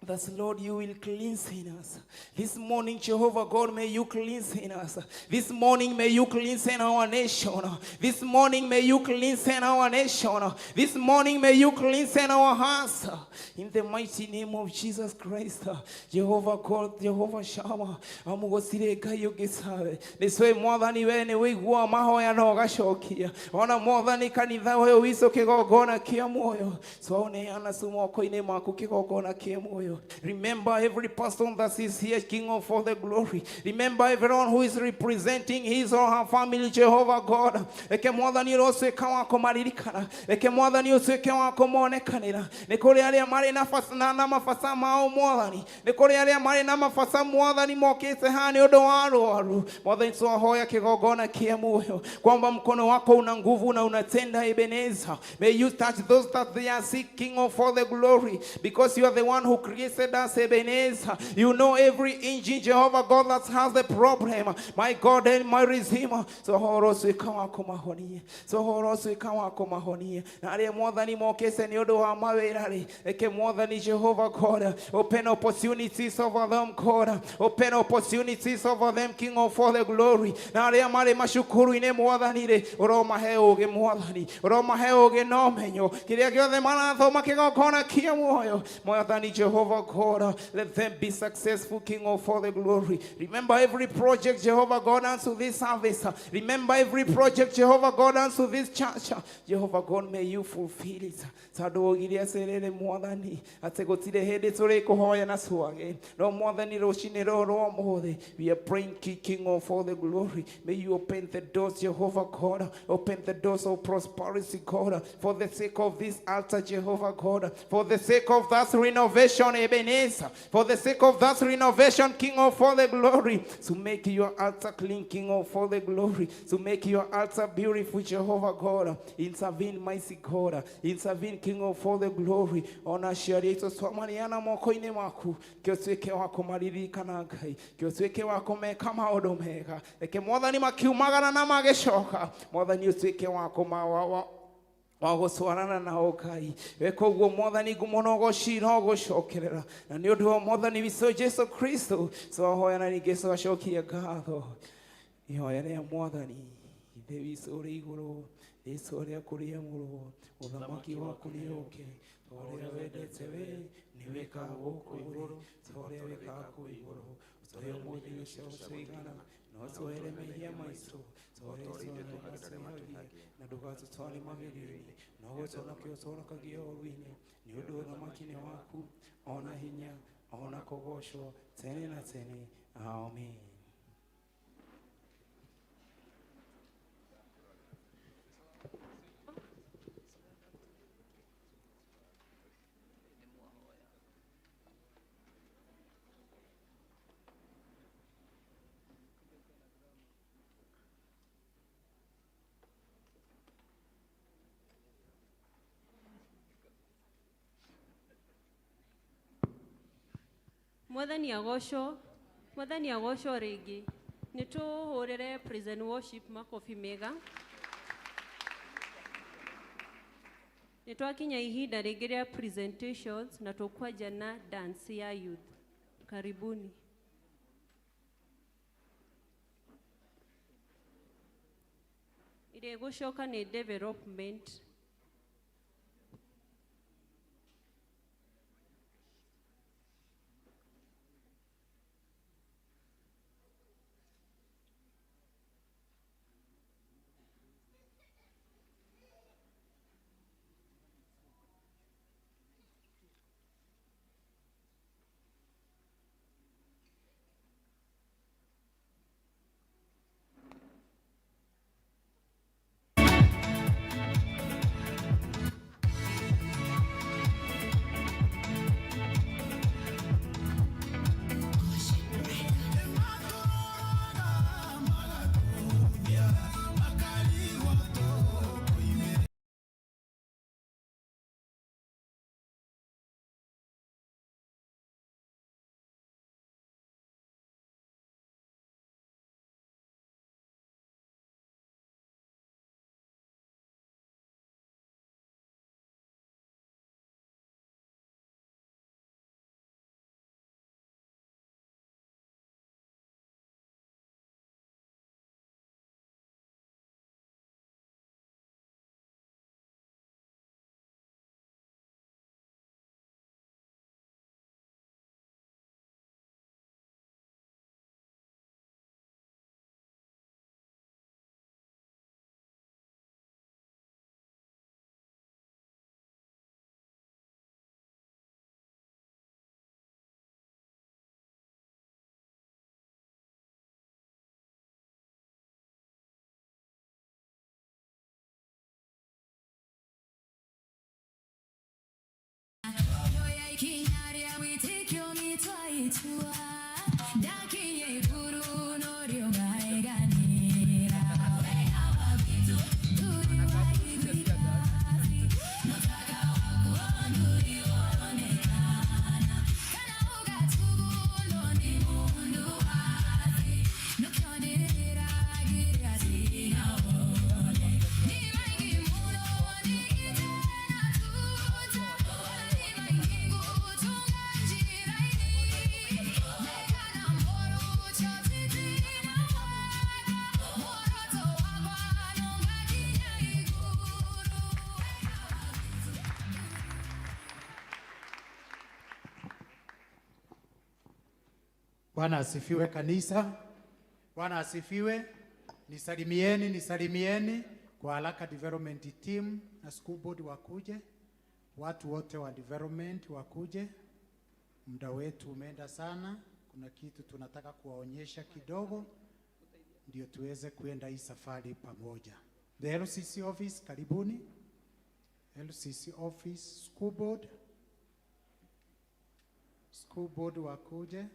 Speaker 7: That Lord, you will cleanse in us. This morning, Jehovah God, may you cleanse in us. This morning, may you cleanse in our nation. This morning, may you cleanse in our nation. This morning, may you cleanse in our hearts. In the mighty name of Jesus Christ, Jehovah God, Jehovah Shammah, amugocire Ngai ũngĩtawe. Nĩtũĩ mwathani we nĩ wĩigua mahoya na ũgacokia. Ona mwathani kanitha ũyũ witũ kĩgongona kĩa muoyo, twaũneana tu moko-inĩ maku kĩgongona kĩa muoyo. Remember every person that is here, King of all the glory. Remember everyone who is representing his or her family, Jehovah God. Reke mwathani ũrotuĩka wa kũmaririkana, reke mwathani ũtuĩke wa kũmonekanĩra. Nĩ kũrĩ arĩa marĩ na na mabata mao mwathani, nĩ kũrĩ arĩa marĩ na mabata mwathani mokĩte haha nĩ ũndũ wa arwaru. Mwathani twahoya kĩgongona kĩa muoyo kwamba mkono wako una nguvu na unatenda. Ebenezer, may you touch those that they are sick, King of all the glory, because you are the one who created limited us, Ebenezer. You know every engine, Jehovah God, that has the problem. My God and my Redeemer. So horo suika wako mahonie. So horo suika wako mahonie. Na aria mwathani mokese ni undu wa mawira ri. Eke mwathani Jehovah God. Open opportunities over them, God. Open opportunities over them, King of all the glory. Na aria mari macukuru-ini mwathani ri. Uromahe ugi mwathani. Uromahe ugi na umenyo. Kiria giothe marathoma kigongona kia muoyo. Mwathani Jehovah God, let them be successful, King of all the glory. Remember every project, Jehovah God, unto this service. Remember every project, Jehovah God, unto this church. Jehovah God, may you fulfill it. Tondũ waugire atĩrĩrĩ mwathani atĩ gũtirĩ hĩndĩ tũrĩkũhoya na twage no mwathani rũcinĩ rũrũ rwa ũmũthĩ we are praying, King of all the glory. May you open the doors, Jehovah God. Open the doors of prosperity, God, for the sake of this altar, Jehovah God, for the sake of that renovation, Ebenezer, for the sake of that renovation, King of all the glory, to make your altar clean, King of all the glory, to make your altar beautiful, Jehovah God. Intervene, mighty God. Intervene, King of all the glory. Ona aciari aitũ twamaniana moko-inĩ maku kĩ ũtuĩke wa kũmaririkana Ngai, kĩ ũtuĩke wa kũmeka maũndũ mega. Reke mwathani makiumagara na magĩcoka, mwathani ũtuĩke wa wa gũtwarana nao Ngai. Weka ũguo mwathani ngumo na ũgoci no gũcokerera na nĩ ũndũ wa mwathani witũ Jesu Kristo twahoya na ningĩ twacokia ngatho. Ihoya rĩa mwathani. Ithe witũ ũrĩ igũrũ, rĩĩtwa rĩaku rĩamũrwo, ũthamaki waku nĩũke, ta ũrĩa wendete we nĩ wĩkaga gũkũ igũrũ, ta ũrĩa wĩkaga kũu igũrũ. Ũtũhe ũmũthĩ irio cia gũtũigana, na ũtũohere mehia maitũ, ta ũrĩa ithuĩ twĩhagia, na ndũgatũtware magerio-inĩ, no gũtũhonokie ũtũhonokagie ũũru-inĩ. Nĩ ũndũ ũthamaki nĩ waku, ona hinya, ona kũgoocwo tene na tene. Amen.
Speaker 3: Mwathani agocwo, mwathani agocwo rĩngĩ. Nĩ tũhũrĩre praise and worship makobi mega. Nĩ twakinya ihinda rĩngĩ rĩa presentations na tũkwanja na dance ya youth. Karibuni. Ĩrĩa ĩgũcoka nĩ development.
Speaker 8: Bwana asifiwe kanisa. Bwana asifiwe. Nisalimieni, nisalimieni kwa haraka development team na school board wakuje. Watu wote wa development wakuje. Muda wetu umeenda sana. Kuna kitu tunataka kuwaonyesha kidogo ndio tuweze kuenda hii safari pamoja. The LCC office, karibuni. LCC office, school board. School board wakuje.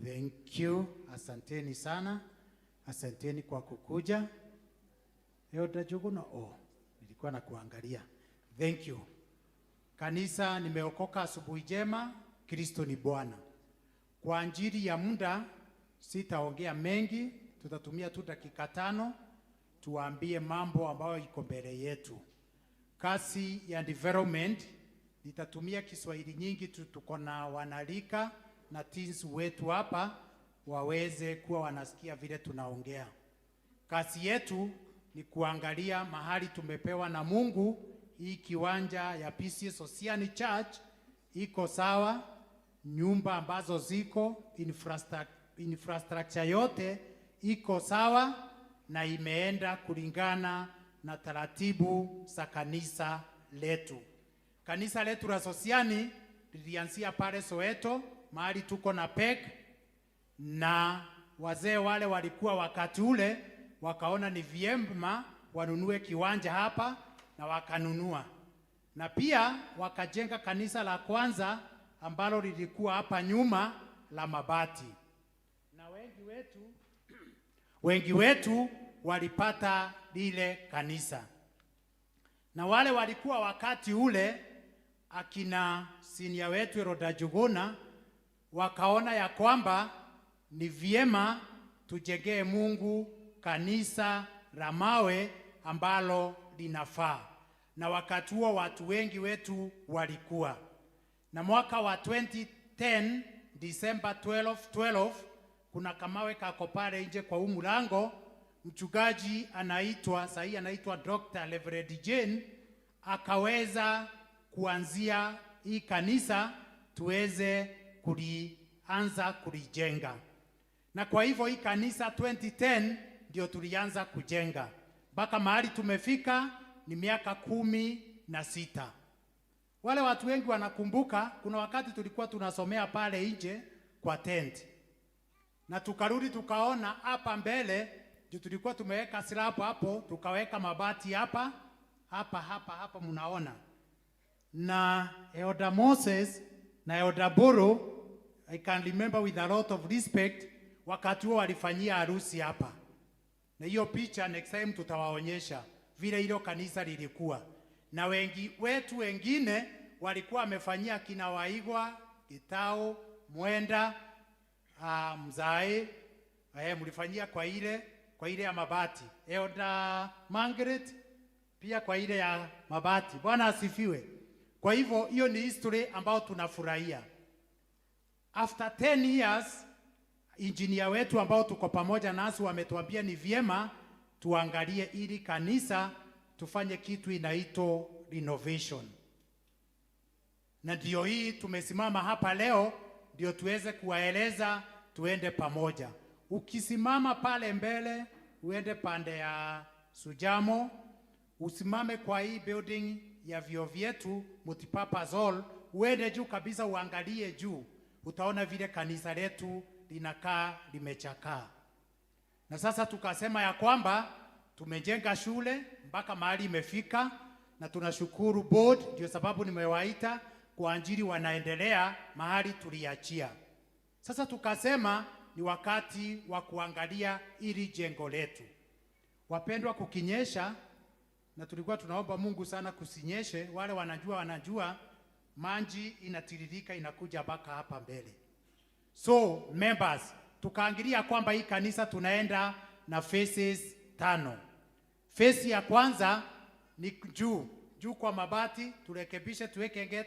Speaker 8: Thank you. Asanteni sana. Asanteni kwa kukuja. Elder Juguna, oh, nilikuwa na kuangalia. Thank you. Kanisa, nimeokoka asubuhi njema. Kristo ni Bwana. Kwa ajili ya muda sitaongea mengi, tutatumia tu dakika 5 tuwaambie mambo ambayo iko mbele yetu. Kasi ya development nitatumia Kiswahili nyingi tu, tuko na wanalika na teens wetu hapa waweze kuwa wanasikia vile tunaongea. Kasi yetu ni kuangalia mahali tumepewa na Mungu. Hii kiwanja ya PCEA Sosiani Church iko sawa, nyumba ambazo ziko, infrastructure yote iko sawa na imeenda kulingana na taratibu za kanisa letu. Kanisa letu la Sosiani lilianzia pale Soweto, mahali tuko na PEC, na wazee wale walikuwa wakati ule wakaona ni vyema wanunue kiwanja hapa na wakanunua. Na pia wakajenga kanisa la kwanza ambalo lilikuwa hapa nyuma la mabati. Na wengi wetu walipata lile kanisa. Na wale walikuwa wakati ule akina senior wetu Elder Juguna wakaona ya kwamba ni vyema tujengee Mungu kanisa la mawe ambalo linafaa. Na wakati huo watu wengi wetu walikuwa. Na mwaka wa 2010 December 12, kuna kamawe kako pale nje kwa huu mlango, mchungaji anaitwa sahi anaitwa Dr. Reverend Jane akaweza kuanzia hii kanisa tuweze kulianza kulijenga. Na kwa hivyo hii kanisa 2010 ndio tulianza kujenga. Mpaka mahali tumefika ni miaka 16. Wale watu wengi wanakumbuka kuna wakati tulikuwa tunasomea pale nje kwa tent. Na tukarudi tukaona hapa mbele ndio tulikuwa tumeweka slab hapo, tukaweka mabati hapa, hapa hapa hapa mnaona. Na Elder Moses na Elder Boro, I can remember with a lot of respect, wakati huo walifanyia harusi hapa. Na hiyo picha next time tutawaonyesha vile hilo kanisa lilikuwa. Na wengi wetu wengine walikuwa wamefanyia kina Waigwa, Gitao, Mwenda, Mzae, mlifanyia kwa ile ya mabati. Elder Margaret pia kwa ile ya mabati. Bwana asifiwe. Kwa hivyo hiyo ni history ambayo tunafurahia. After 10 years, engineer wetu ambao tuko pamoja nasi wametuambia ni vyema tuangalie ili kanisa tufanye kitu inaitwa renovation. Na ndio hii tumesimama hapa leo ndio tuweze kuwaeleza tuende pamoja. Ukisimama pale mbele uende pande ya Sujamo, usimame kwa hii building ya vyuo vyetu Multipurpose Hall, uende juu kabisa uangalie juu, utaona vile kanisa letu linakaa limechakaa. Na sasa tukasema ya kwamba tumejenga shule mpaka mahali imefika, na tunashukuru board, ndio sababu nimewaita kwa ajili wanaendelea mahali tuliachia. Sasa tukasema ni wakati wa kuangalia ili jengo letu. Wapendwa, kukinyesha, na tulikuwa tunaomba Mungu sana kusinyeshe, wale wanajua maji inatiririka inakuja mpaka hapa mbele. So members, tukaangalia kwamba hii kanisa tunaenda na phases 5. Phase ya kwanza ni juu kwa mabati, turekebishe, tuweke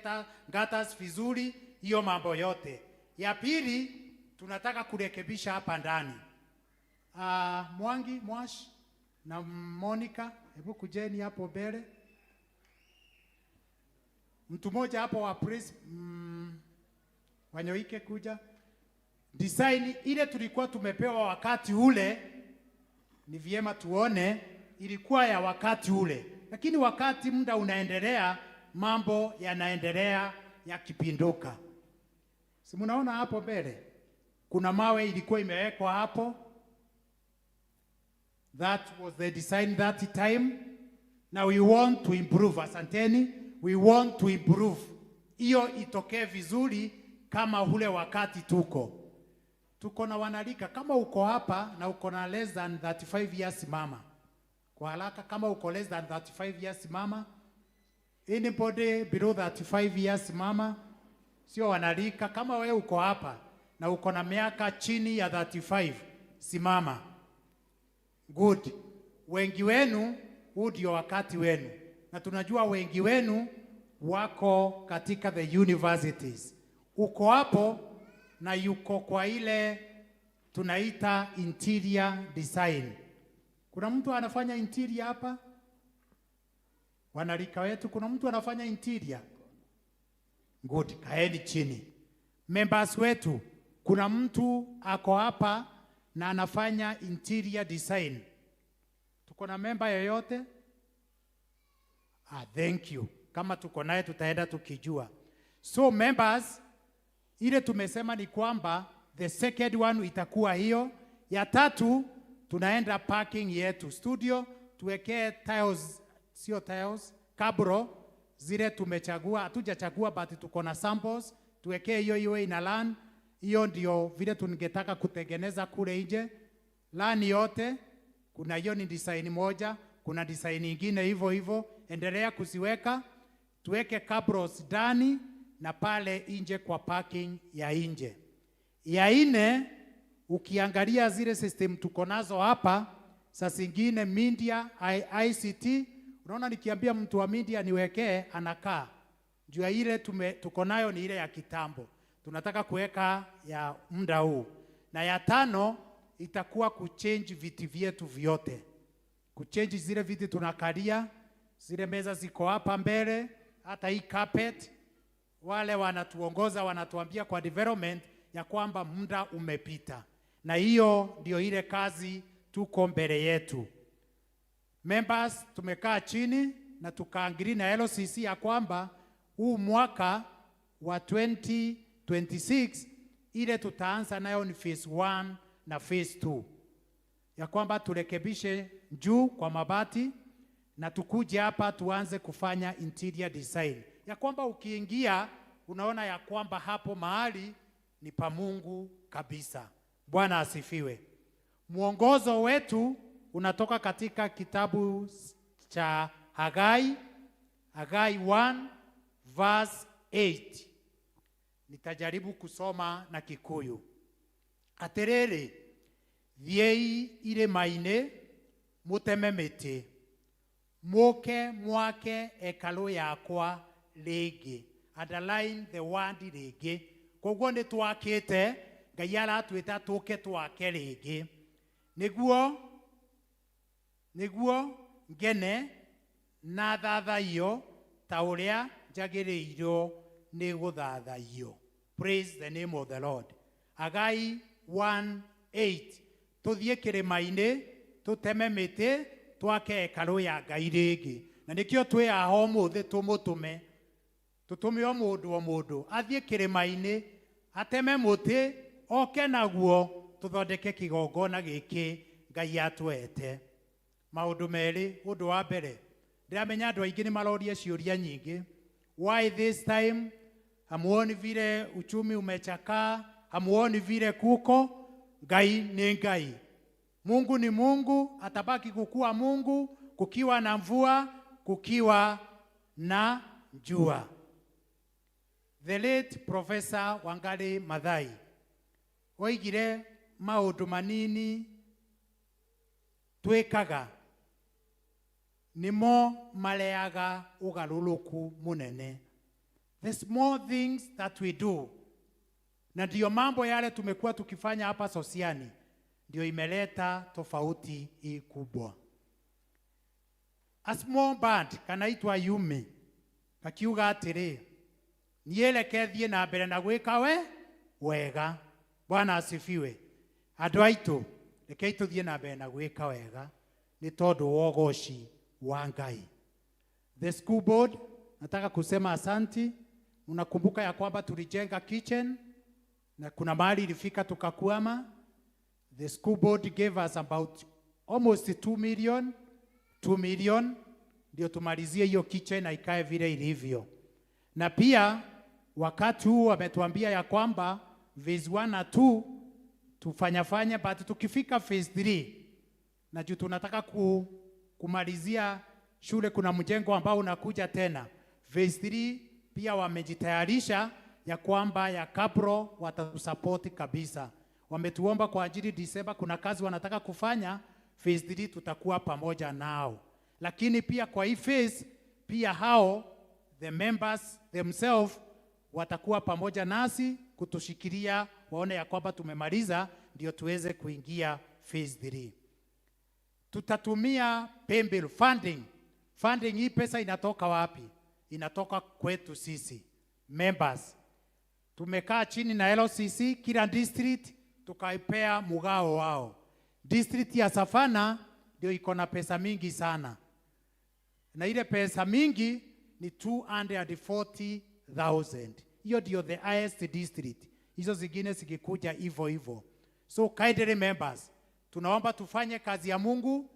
Speaker 8: gutters vizuri, hiyo mambo yote. Ya pili tunataka kurekebisha hapa ndani. Mwangi, Mwash, Na Monica, hebu kujeni hapo mbele. Mtu mmoja hapo wa praise Wanyoike kuja. Design ile tulikuwa tumepewa wakati ule, ni vyema tuone ilikuwa ya wakati ule, lakini wakati muda unaendelea, mambo yanaendelea yakipinduka. Si mnaona hapo mbele kuna mawe ilikuwa imewekwa hapo. That was the design that time. Now we want to improve. Asanteni, we want to improve. Hiyo itokee vizuri kama ule wakati tuko na wanarika. Kama uko hapa na uko na less than 35 years, simama kwa haraka. Kama uko less than 35 years, simama. Anybody below 35 years, simama. Sio wanarika. Kama wewe uko hapa na uko na miaka chini ya 35, simama. Good. Wengi wenu, huu ndio wakati wenu, na tunajua wengi wenu wako katika the universities. Uko hapo na yuko kwa ile tunaita interior design. Kuna mtu anafanya interior hapa? Wanarika wetu, kuna mtu anafanya interior? Good, kaeni chini. Members wetu, kuna mtu ako hapa na anafanya interior design? Tuko na member yoyote? Ah, thank you. Kama tuko naye tutaenda tukijua. So members, ile tumesema ni kwamba the second one itakuwa hiyo. Ya tatu tunaenda parking yetu studio, tuwekee tiles, sio tiles, cabro zile tumechagua, hatujachagua but tuko na samples, tuwekee hiyo iwe ina run. Hiyo ndio vile tungetaka kutengeneza kule nje. Run yote, kuna hiyo ni design moja, kuna design nyingine hivyo hivyo, endelea kuziweka. Tuweke cabros ndani na pale nje kwa parking ya nje. Ya nne, ukiangalia zile system tuko nazo hapa, saa zingine media, ICT, unaona nikiambia mtu wa media niwekee anakaa. Juu ya ile tuko nayo ni ile ya kitambo. Tunataka kuweka ya muda huu. Na ya tano itakuwa kuchange viti vyetu vyote. Kuchange zile viti tunakalia, zile meza ziko hapa mbele, hata hii carpet. Wale wanatuongoza wanatuambia kwa development ya kwamba muda umepita. Na hiyo ndio ile kazi tuko mbele yetu. Members, tumekaa chini na tukaangalia na LCC ya kwamba huu mwaka wa 2026 ile tutaanza nayo ni phase 1 na phase 2. Ya kwamba turekebishe juu kwa mabati na tukuje hapa tuanze kufanya interior design. Ya kwamba ukiingia unaona ya kwamba hapo mahali ni pa Mungu kabisa. Bwana asifiwe. Mwongozo wetu unatoka katika kitabu cha Hagai, Hagai 1 verse 8. Nitajaribu kusoma na Kikuyu. Atiriri, thiĩi irĩma-inĩ mũteme mĩtĩ, mũke mwake hekalũ yakwa rĩngĩ. Underline the word rĩngĩ. Koguo nĩ twakĩte, Ngai aratwĩta tũke twake rĩngĩ. Nĩguo ngene na thathaiyo ta ũrĩa njagĩrĩirwo nĩ gũthathaiyo. Praise the name of the Lord. Hagai 1:8. Tũthiĩ kĩrĩma-inĩ, tũteme mĩtĩ, twake hekalũ ya Ngai rĩngĩ. Na nĩkĩo twĩ haha ũmũthĩ tũmũtũme. Tũtũme o mũndũ o mũndũ athiĩ kĩrĩma-inĩ, ateme mũtĩ, oke naguo, tũthondeke kĩgongona gĩkĩ Ngai atwete. Maũndũ merĩ, ũndũ wa mbere, ndĩramenya andũ aingĩ nĩ maroria ciũria nyingĩ. Why this time? Hamuoni vile uchumi umechakaa? Hamuoni vile kuko? Ngai ni Ngai. Mungu ni Mungu, atabaki kukua Mungu, kukiwa na mvua, kukiwa na jua. The late Professor Wangari Maathai oigire maũndũ manini twĩkaga nĩmo marehaga ũgarũrũku mũnene. The small things that we do, na ndio mambo yale tumekuwa tukifanya hapa Sosiani, ndio imeleta tofauti hii kubwa. A small bird kanaitwa Yumi kakiuga atĩrĩ, niĩ reke thiĩ na mbere na gwĩka we wega. Bwana asifiwe. Andũ aitũ, rekei tũthiĩ na mbere na gwĩka wega nĩ tondũ wa ũgoci wa Ngai. The school board, nataka kusema asanti. Mnakumbuka ya kwamba tulijenga kitchen na kuna mahali ilifika tukakwama. The school board gave us about almost 2 million, 2 million ndio tumalizie hiyo kitchen na ikae vile ilivyo. Na pia wakati huu wametuambia ya kwamba phase 1 na 2 tufanyafanya, but tukifika phase 3 na juu tunataka kumalizia shule, kuna mjengo ambao unakuja tena phase 3, pia wamejitayarisha ya kwamba ya Kabro watatusapoti kabisa. Wametuomba kwa ajili Disemba, kuna kazi wanataka kufanya phase 3, tutakuwa pamoja nao. Lakini pia kwa hii phase pia hao the members themselves watakuwa pamoja nasi kutushikilia, waone ya kwamba tumemaliza ndio tuweze kuingia phase 3. Tutatumia paybill funding. Funding hii pesa inatoka wapi? Inatoka kwetu sisi members. Tumekaa chini na LCC kila district tukaipea mugao wao. District ya Safana ndio iko na pesa mingi sana, na ile pesa mingi ni 240,000. Hiyo ndio the highest district. Hizo zingine zikikuja hivyo hivyo. So kindly members, tunaomba tufanye kazi ya Mungu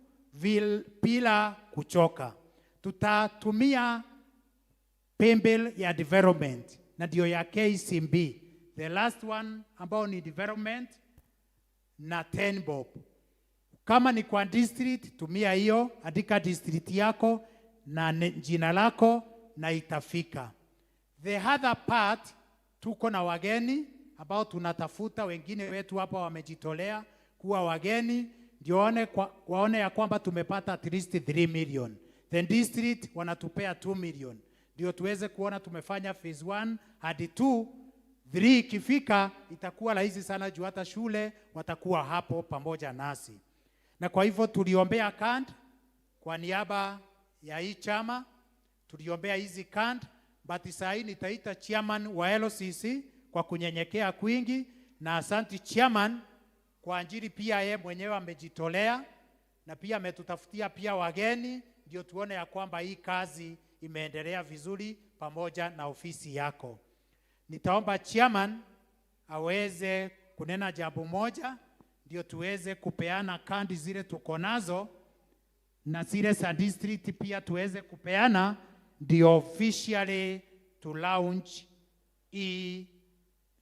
Speaker 8: bila kuchoka. Tutatumia paybill ya development na ndio ya KCB. The last one ambao ni development na 10 bob. Kama ni kwa district, tumia hiyo, andika district yako na jina lako na itafika. The other part, tuko na wageni ambao tunatafuta, wengine wetu hapa wamejitolea kuwa wageni ndio waone ya kwamba tumepata at least 3 million. The district wanatupea 2 million ndio tuweze kuona tumefanya phase 1 hadi 2. 3 ikifika itakuwa rahisi sana juu hata shule watakuwa hapo pamoja nasi. Na kwa hivyo tuliombea kand kwa niaba ya hii chama, tuliombea hizi kand, but saa hii nitaita chairman wa LCC kwa kunyenyekea kwingi, na asanti chairman kwa ajili pia yeye mwenyewe amejitolea na pia ametutafutia pia wageni ndio tuone ya kwamba hii kazi imeendelea vizuri pamoja na ofisi yako. Nitaomba chairman aweze kunena jambo moja ndio tuweze kupeana kandi zile tuko nazo na zile za district pia tuweze kupeana ndio officially to launch e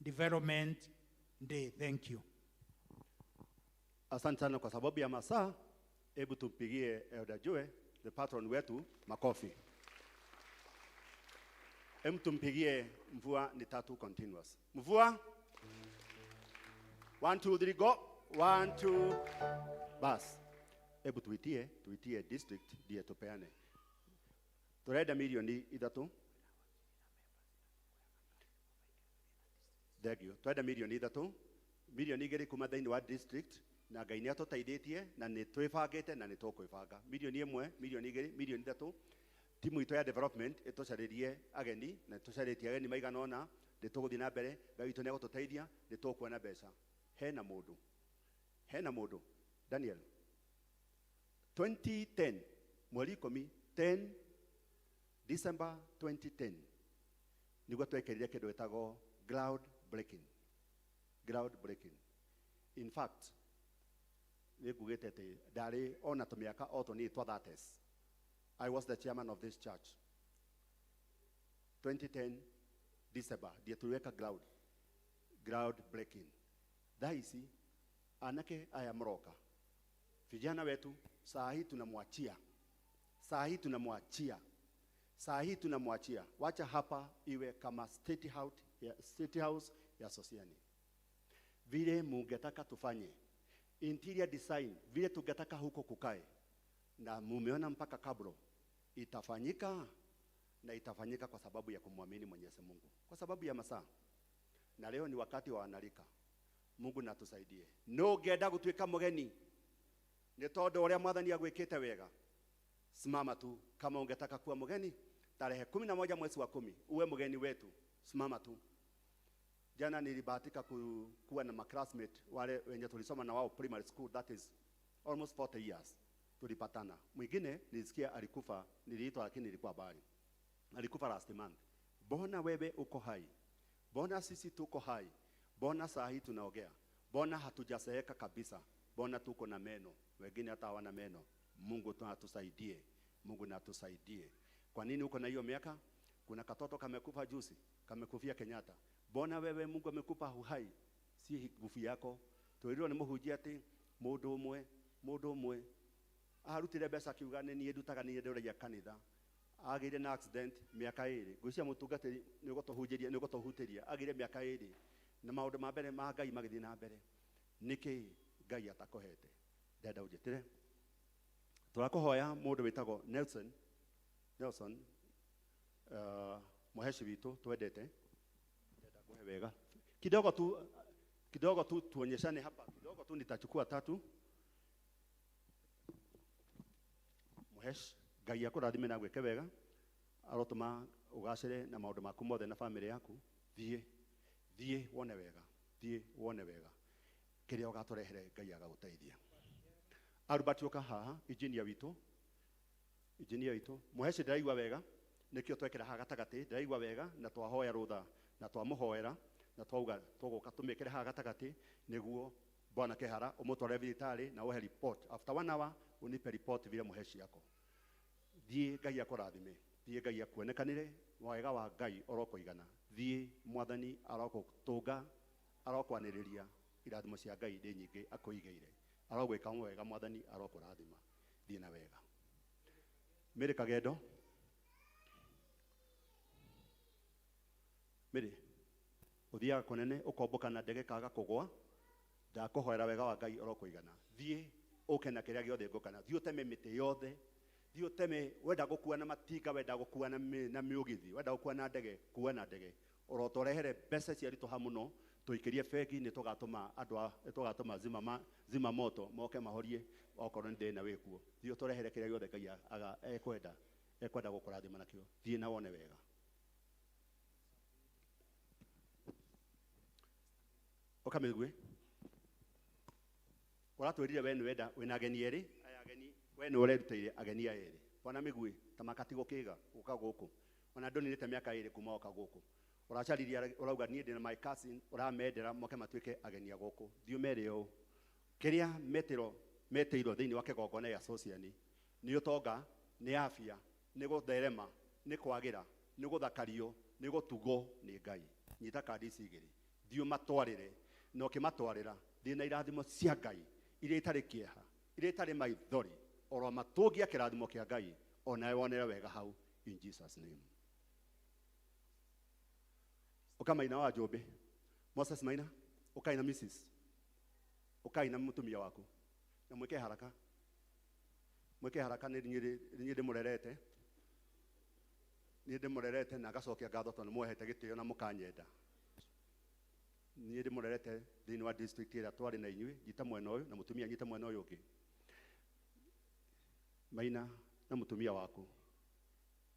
Speaker 8: development day. Thank you.
Speaker 4: Asante sana kwa sababu ya masaa, hebu tumpigie Elder Jue, the patron wetu, makofi. Hebu tumpigie mvua ni tatu continuous. Mvua. 1 2 3 go. 1 2 bas. Hebu tuitie district ndiye tupeane. Turenda milioni 3. Thank you. Turenda milioni 3. Milioni 2 kuma thĩinĩ wa district na Ngai nĩ atũteithĩtie na nĩ twĩbangĩte na nĩ tũkwĩbanga. Milioni 1, milioni 2, milioni 3. Timu itũ ya development ĩtũcarĩrie ageni na tũcarĩtie ageni maigana ũna, nĩ tũgũthiĩ na mbere, Ngai witũ nĩ egũtũteithia, nĩ tũkuona mbeca. Hena mũndũ. Hena mũndũ. Daniel. 2010 mweri 10, 10 December 2010 nĩguo twekĩrire kĩndũ gĩtagwo ground breaking. Ground breaking. In fact, nĩ ngugĩte atĩ ndarĩ ona tũmĩaka o tũnini twa 30s. I was the chairman of this church. 2010 December ndiye tuliweka ground breaking. Thaa ici anake aya mroka vijana wetu saa hii tunamwachia, saa hii tunamwachia, saa hii tunamwachia. Wacha hapa iwe kama state house ya Sosiani. Vile mungetaka tufanye interior design, vile tungetaka huko kukae, na mumeona mpaka kabro itafanyika, na itafanyika kwa sababu ya kumwamini Mwenyezi Mungu, kwa sababu ya masaa. Na leo ni wakati wa wanarika. Mungu natusaidie. No ngenda gutuika mugeni ni tondu uria Mwathani agwikite wega. Simama tu. Kama ungetaka kuwa mgeni tarehe 11 mwezi wa 10 uwe mgeni wetu, simama tu. Jana nilibahatika kuwa na maclassmate wale wenye tulisoma na wao primary school, that is almost 40 years tulipatana. Mwingine nilisikia alikufa, niliitwa lakini nilikuwa mbali. Alikufa last month. Mbona wewe uko hai? Mbona sisi tuko hai? Mbona saa hii tunaongea? Mbona hatujazeeka kabisa? Mbona tuko na meno? Wengine hata hawana meno. Mungu tunatusaidie. Mungu natusaidie. Kwa nini uko na hiyo miaka? Kuna katoto kamekufa juzi, kamekufia Kenyatta. Mbona wewe Mungu amekupa uhai? Si nguvu yako. Twĩrirwo nĩ mũhunjia atĩ mũndũ ũmwe arutire mbeca akiuga nĩ niĩ ndutaga, nĩ niĩ ndũragia kanitha. Agĩire na accident mĩaka ĩrĩ. Ngwĩciria mũtungatĩri nĩ ũgũtũhunjĩria, nĩ ũgũtũhutĩria. Agĩire mĩaka ĩrĩ na maũndũ ma mbere ma Ngai magĩthiĩ na mbere. Nĩkĩ Ngai atakũhete? Ndenda ũnjĩtĩre. Tũrakũhoya mũndũ wĩtagwo Nelson, Nelson, mũheci witũ twendete. Ndenda kũhe wega. Kidogo tu tuonyeshane hapa. Kidogo tu nitachukua tatu. Mũhesh, Ngai akũrathime na gwĩke wega. Arotũma ũgacĩre na maũndũ maku mothe na famĩlĩ yaku. Thiĩ, thiĩ wone wega. Thiĩ wone wega. Kĩrĩa ũgatũrehere Ngai agagũteithia. Albert ũka haha, engineer witũ. Engineer witũ. Mũheci ndĩraigua wega. Nĩkĩo twekĩra haha gatagatĩ, ndĩraigua wega na twahoya rũtha na twamũhoera na twauga tũgũka tũmĩkĩre haha gatagatĩ nĩguo Bwana Kehara ũmũtware thibitarĩ na ũhe report. After 1 hour unipe report vile mũheci yako. Thiĩ Ngai akũrathime. Thiĩ Ngai akuonekanĩre, wega wa Ngai orokũigana. Thiĩ Mwathani arokũtũnga, arokwanĩrĩria irathimo cia Ngai ndĩ nyingĩ akũigĩire. Arogwĩka wega Mwathani arokũrathima. Thiĩ na wega. Mary Kagendo. Mary, ũthiaga kũnene ũkombũka na ndege kaga kũgwa. Ndakũhoera wega wa Ngai orokũigana. Thiĩ ũke na kĩrĩa gĩothe ngũka na. Thiĩ ũteme mĩtĩ yothe. Thiĩ ũteme, wenda gũkua na matinga, wenda gũkua na mĩũgithi, wenda gũkua na ndege, kua na ndege. Ũrotũrehere mbeca ciaritũha mũno, tũikĩrie bengi, nĩ tũgatũma andũ a, nĩ tũgatũma zima moto moke mahorie okorwo nĩ thĩna wĩkuo. Thiĩ ũtũrehere kĩrĩa gĩothe Ngai ekwenda gũkũrathima nakĩo. Thiĩ na wone wega. Ũka mĩguĩ. Ũratwĩrire we nĩwenda wĩna ageni erĩ, aya ageni we nĩ ũrerutĩire ageni aya erĩ. Bwana mĩguĩ ta makatigwo kĩga gũka gũkũ. Ona ndũninĩte mĩaka ĩrĩ kuma oka gũkũ. Ũracaririe ũrauga niĩ ndĩna my cousin, ũramendera moke matuĩke ageni a gũkũ. Thiĩ ũmere ũũ. Kĩrĩa metĩirwo thĩinĩ wa kĩgongona gĩa Sociani nĩ ũtonga, nĩ afya, nĩ gũtherema, nĩ kwagĩra, nĩ gũthakario, nĩ gũtugwo nĩ Ngai. Nyita kandi ici igĩrĩ. Thiĩ ũmatwarĩre, na ũkĩmatwarĩra thiĩ na irathimo cia Ngai iria itarĩ kĩeha, iria itarĩ maithori, oro matũngia kĩrathimo kĩa Ngai, onawe wonere wega hau in Jesus name. Ũka Maina wa Njũmbĩ. Moses Maina, ũkai na Mrs. Ũkai na mũtumia waku. Na mwĩke haraka. Mwĩke haraka nĩ niĩ ndĩmũrerete. Niĩ ndĩmũrerete na ngacokia ngatho tondũ nĩmũhete gĩtĩo na mũkanyenda. Niĩ ndĩmũrerete thĩinĩ wa district ĩrĩa twarĩ na inyuĩ, nyita mwena ũyũ na mũtumia nyita mwena ũyũ ũngĩ. Maina na mũtumia waku.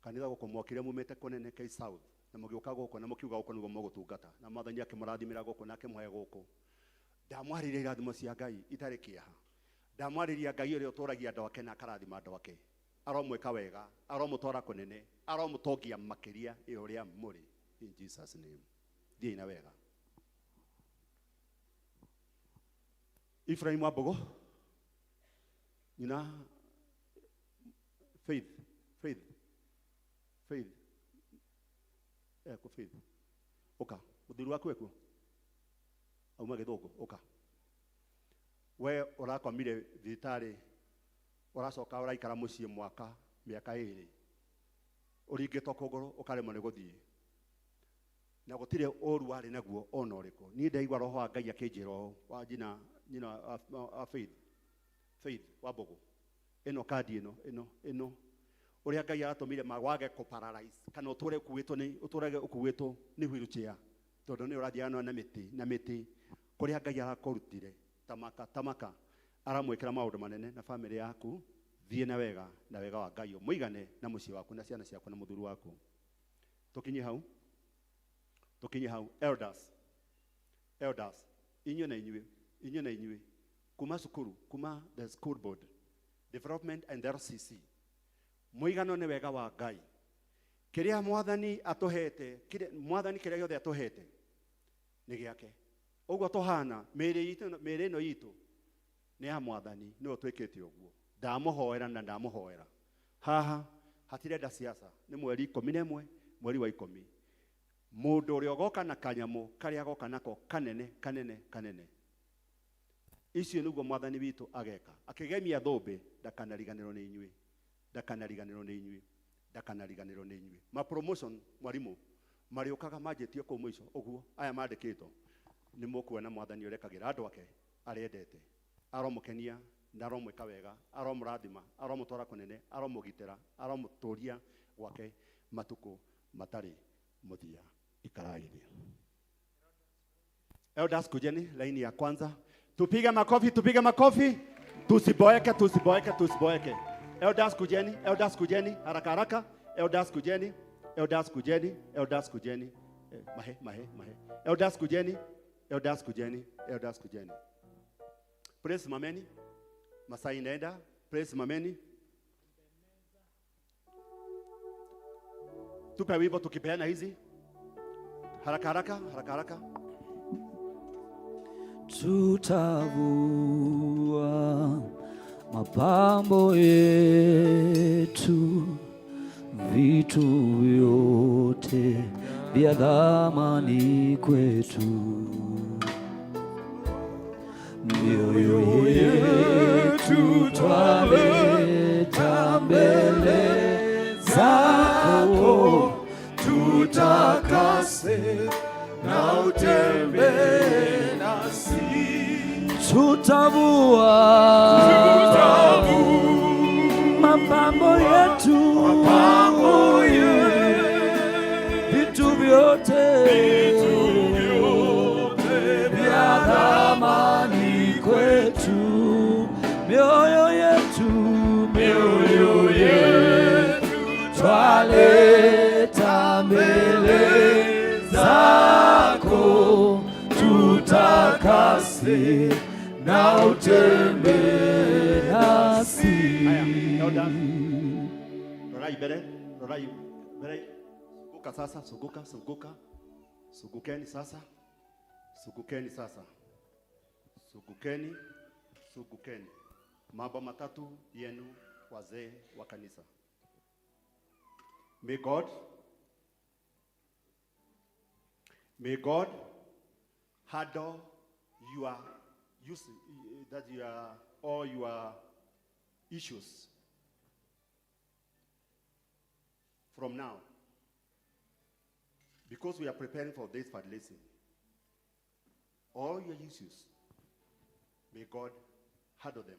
Speaker 4: Kanitha gũkũ mwokire mumĩte kũnene K South na mũgĩũka gũkũ na mũkiuga gũkũ nĩguo mũgũtungata na Mwathani akĩmũrathimĩra gũkũ na akĩmũhe gũkũ. Ndamwarĩria irathimo cia Ngai itarĩ kĩeha. Ndamwarĩria Ngai ũrĩa ũtũragia andũ ake na akarathima andũ ake. Aromwĩka wega, aromũtwara kũnene, aromũtongia makĩria ĩ ũrĩa mũrĩ. In Jesus name. Thiĩi na wega. Ephraim Wambogo, nyina Faith, Faith, Faith, eko Faith. Ũka, mũthuri waku ekuo? Auma Gĩthũngũ, ũka. We ũrakomire thibitarĩ, ũracoka ũraikara mũciĩ mwaka, mĩaka ĩrĩ. Ũringĩtwo kũgũrũ, ũkaremwo nĩ gũthiĩ. Na gũtirĩ ũru warĩ naguo ona ũrĩkũ. Niĩ ndaigua roho wa Ngai akĩnjĩra ũũ, wa nyina wa Faith, Faith Wambogo. Ĩno kandi ĩno, ĩno, ĩno. Ũrĩa Ngai aratũmire wage kũ-paralyze, kana ũtũre ũkuĩtwo nĩ, ũtũrage ũkuĩtwo nĩ wheelchair. Tondũ nĩ ũrathiaga na mĩtĩ, na mĩtĩ. Kũrĩa Ngai arakũrutire, tamaka, tamaka. Aramwĩkĩra maũndũ manene na famĩlĩ yaku. Thiĩ na wega na wega wa Ngai mũigane na mũciĩ waku na ciana ciaku na mũthuri waku. Tũkinye hau, tũkinye hau. Elders, elders, inyuĩ na inyuĩ, inyuĩ na inyuĩ, kuma cukuru, kuma the school board development and the RCC, mũigano nĩ wega wa Ngai. Kĩrĩa mwathani atũhete, mwathani kĩrĩa gĩothe atũhete nĩ gĩake. Ũguo tũhana mĩĩrĩ itũ, mĩĩrĩ ĩno itũ nĩ ya mwathani, nĩwe twĩkĩte ũguo. Ndamũhoera na ndamũhoera. Haha hatirenda siasa, nĩ mweri 11 mweri wa 10. Mũndũ ũrĩa ũgoka na kanyamũ karĩa agoka nako kanene kanene kanene, icio nĩguo mwathani witũ ageka. Akĩgemia thũmbĩ, ndakanariganĩrwo nĩ inyuĩ, ndakanariganĩrwo nĩ inyuĩ, ndakanariganĩrwo nĩ inyuĩ. Ma promotion mwarimũ marĩũkaga manjĩtio kũu mũico ũguo, aya mandĩkĩtwo nĩ mũkuona mwathani ũrekagĩra andũ ake arendete. Aromũkenia na aromwĩka wega, aromũrathima, aromũtwara kũnene, aromũgitĩra, aromũtũria gwake matukũ matarĩ mũthia. Ikarai thĩ. Elders, kujeni laini ya kwanza. Tupige makofi, tupige makofi. Tusiboeke, tusiboeke, tusiboeke. Elders kujeni, elders kujeni, haraka haraka. Elders kujeni, elders kujeni, elders kujeni. Mahe, mahe, mahe. Elders kujeni, elders kujeni, elders kujeni. Praise mameni. Masai inaenda. Praise mameni. Tupe wimbo tukipeana hizi. Haraka haraka, haraka haraka.
Speaker 9: Tutavua mapambo yetu, vitu vyote vya thamani kwetu, mioyo yetu twaleta mbele zako,
Speaker 1: tutakase na utembee nasi.
Speaker 9: Tutavua mapambo yetu,
Speaker 1: mapambo yetu,
Speaker 9: vitu vyote,
Speaker 1: vitu vyote
Speaker 9: vya thamani kwetu, mioyo yetu,
Speaker 1: mioyo yetu
Speaker 9: twaleta mbele zako, tutakase na utembee nasi.
Speaker 4: Haya, elders. Rorai mbere, rorai mbere. Sunguka sasa, sunguka, sunguka. Sungukeni sasa. Sungukeni sasa. Sungukeni, sungukeni. Mambo matatu yenu wazee wa kanisa. May God handle your use, that your, all your issues from now, because we are preparing for this fundraising. All your issues, may God handle them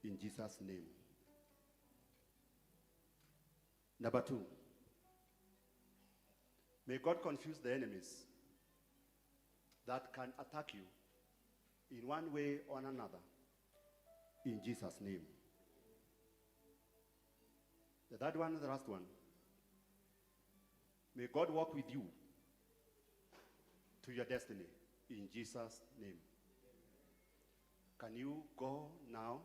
Speaker 4: in Jesus' name. Number 2, may God confuse the enemies that can attack you in one way or another, in Jesus' name. The third one and the last one, may God walk with you to your destiny, in Jesus' name. Can you go now?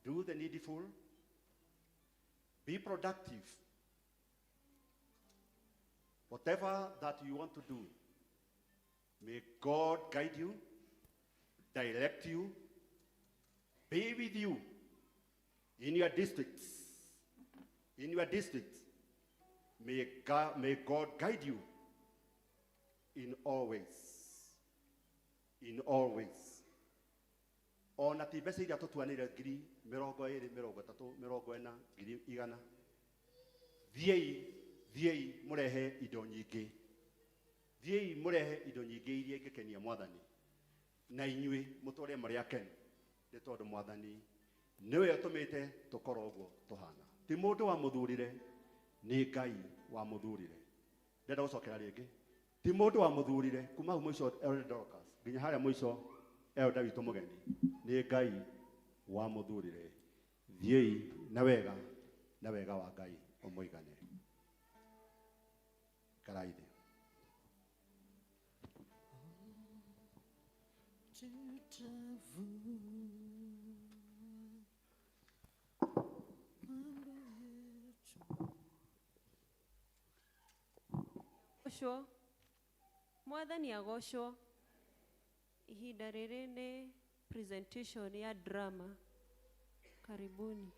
Speaker 4: Do the needful. Be productive. Whatever that you want to do, may God guide you, direct you, be with you in your districts. In your districts, may God guide you in all ways. In all ways. Ona ti mbeca iria tũtuanĩire ngiri mĩrongo ĩrĩ, mĩrongo ĩtatũ, mĩrongo ĩna, ngiri igana. Thiĩi, thiĩi mũrehe indo nyingĩ. Thiĩi mũrehe indo nyingĩ iria ingĩkenia mwathani. Na inyuĩ mũtũre marĩ akenu, nĩ tondũ mwathani nĩwe ũtũmĩte tũkorwo ũguo tũhana. Ti mũndũ wamũthurire, nĩ Ngai wamũthurire. Ndĩrenda gũcokera rĩngĩ. Ti mũndũ wamũthurire kuma hau mũico Elder Dorcas nginya harĩa mũico Elder witũ mũgeni, nĩ Ngai wamũthurire. Thiĩi na wega na wega wa Ngai ũmũigane. Ikarai thĩ.
Speaker 3: Agocwo, Mwathani agocwo. Ihinda rĩrĩ nĩ presentation ya drama. Karibuni.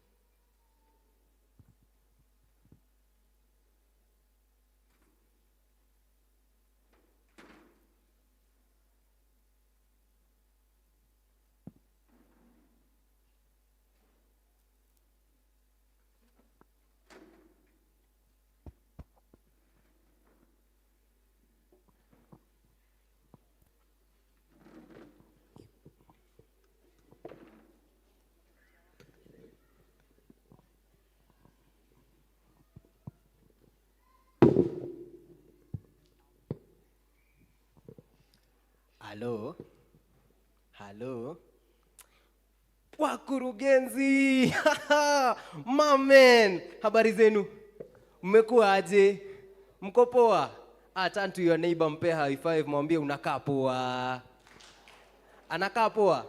Speaker 10: Halo, halo, wakurugenzi. Mamen, habari zenu? Mmekuwa aje? Mko poa? Turn to your neighbor, mpe high five, mwambie unakaa poa. Anakaa poa.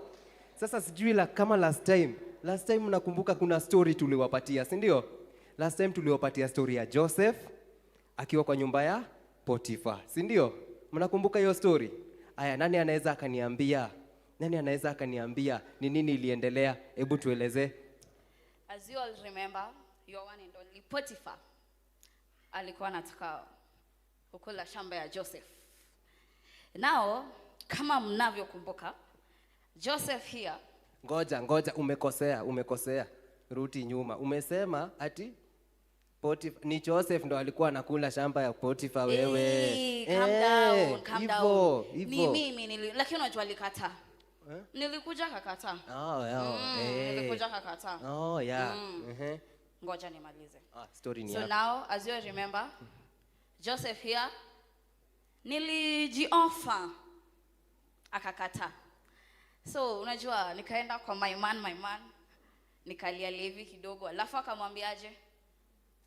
Speaker 10: Sasa sijui la kama last time. Last time mnakumbuka kuna story tuliwapatia, si ndio? Last time tuliwapatia story ya Joseph akiwa kwa nyumba ya Potiphar, si ndio? Mnakumbuka hiyo story? Aya, nani anaweza akaniambia? Nani anaweza akaniambia ni nini iliendelea? Hebu tueleze.
Speaker 11: As you all remember, your one and only Potiphar alikuwa anataka kukula shamba ya Joseph. Now, kama mnavyokumbuka, Joseph here.
Speaker 10: Ngoja, ngoja, umekosea, umekosea. Rudi nyuma. Umesema ati Potiphar, ni Joseph ndo alikuwa anakula shamba ya Potiphar wewe.
Speaker 11: Hey, calm down, calm
Speaker 10: Hivo,
Speaker 11: down.
Speaker 10: hivo.
Speaker 11: Ni mimi lakini unajua alikataa.
Speaker 10: Eh?
Speaker 11: Nilikuja kakataa.
Speaker 10: Oh, yeah.
Speaker 11: Nilikuja kakataa.
Speaker 10: Oh, yeah.
Speaker 11: Ngoja nimalize.
Speaker 10: Story ni
Speaker 11: So
Speaker 10: yako.
Speaker 11: now, as you remember, Joseph here nilijiofa akakataa. So unajua nikaenda kwa my man nikalia hivi kidogo, alafu akamwambiaje?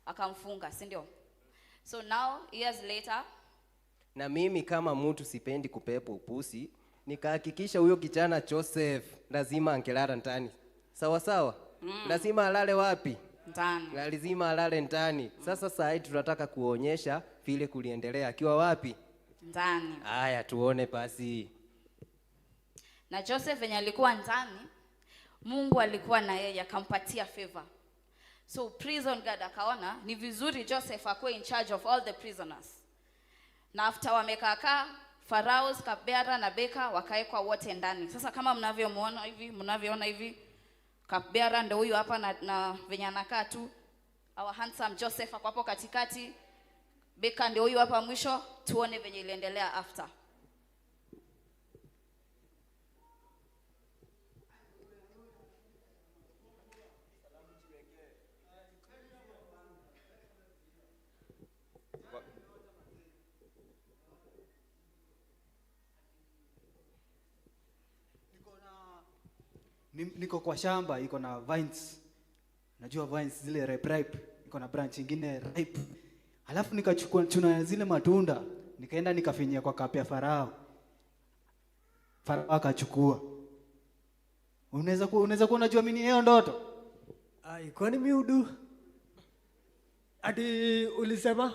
Speaker 11: Akamfunga, si ndio? So now years later,
Speaker 10: na mimi kama mtu sipendi kupepo upusi, nikahakikisha huyo kijana Joseph lazima angelala ndani. Sawa sawa? Lazima alale wapi?
Speaker 11: Ndani.
Speaker 10: Lazima alale ndani. Sasa saa hii tunataka kuonyesha vile kuliendelea akiwa wapi?
Speaker 11: Ndani.
Speaker 10: Haya, tuone basi.
Speaker 11: Na Joseph venye alikuwa ndani, Mungu alikuwa na yeye akampatia favor. So prison guard akaona ni vizuri Joseph akuwe in charge of all the prisoners. Na after wamekaa Pharaohs, cupbearer na baker wakaekwa wote ndani. Sasa kama mnavyomuona hivi, mnavyoona hivi, cupbearer ndio huyu hapa na venye anakaa tu. Our handsome Joseph ako hapo katikati. Baker ndio huyu hapa mwisho. Tuone venye iliendelea after.
Speaker 12: Niko kwa shamba iko na vines. Najua vines zile ripe, iko na branch ingine ripe. Alafu nikachukua chuna zile matunda, nikaenda nikafinyia kwa kapu ya Farao. Farao akachukua. Unaweza kuwa unajua mimi hiyo ndoto?
Speaker 13: Ai, kwani miudu? Ati ulisema?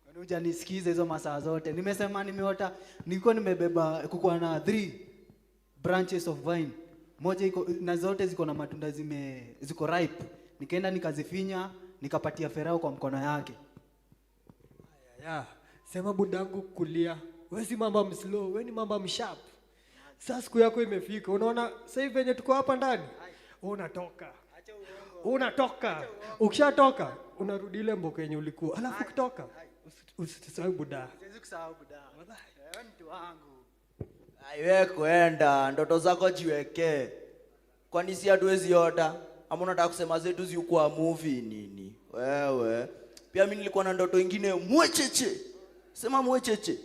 Speaker 12: Kwani hujanisikiza hizo masaa zote? Nimesema nimeota, nilikuwa nimebeba kukuwa na 3 branches of vine. Moja iko na zote ziko na matunda ziko ripe. Nikaenda nikazifinya, nikapatia Farao kwa mkono yake.
Speaker 13: Ya, sema budangu kulia. Wewe si mamba mslow, wewe ni mamba msharp. Sasa siku yako imefika. Unaona sasa hivi venye tuko hapa ndani? Unatoka. Unatoka. Ukishatoka unarudi ile mboka yenye ulikuwa. Alafu ukitoka usisahau buda.
Speaker 12: Siwezi kusahau buda. Wewe ni mtu wangu.
Speaker 14: Aiwe kwenda, ndoto zako jiwekee. Kwani si hatuwezi ota? Ama unataka kusema zetu zikuwa movie nini? Wewe. Pia mimi nilikuwa na ndoto ingine mwecheche. Sema mwecheche.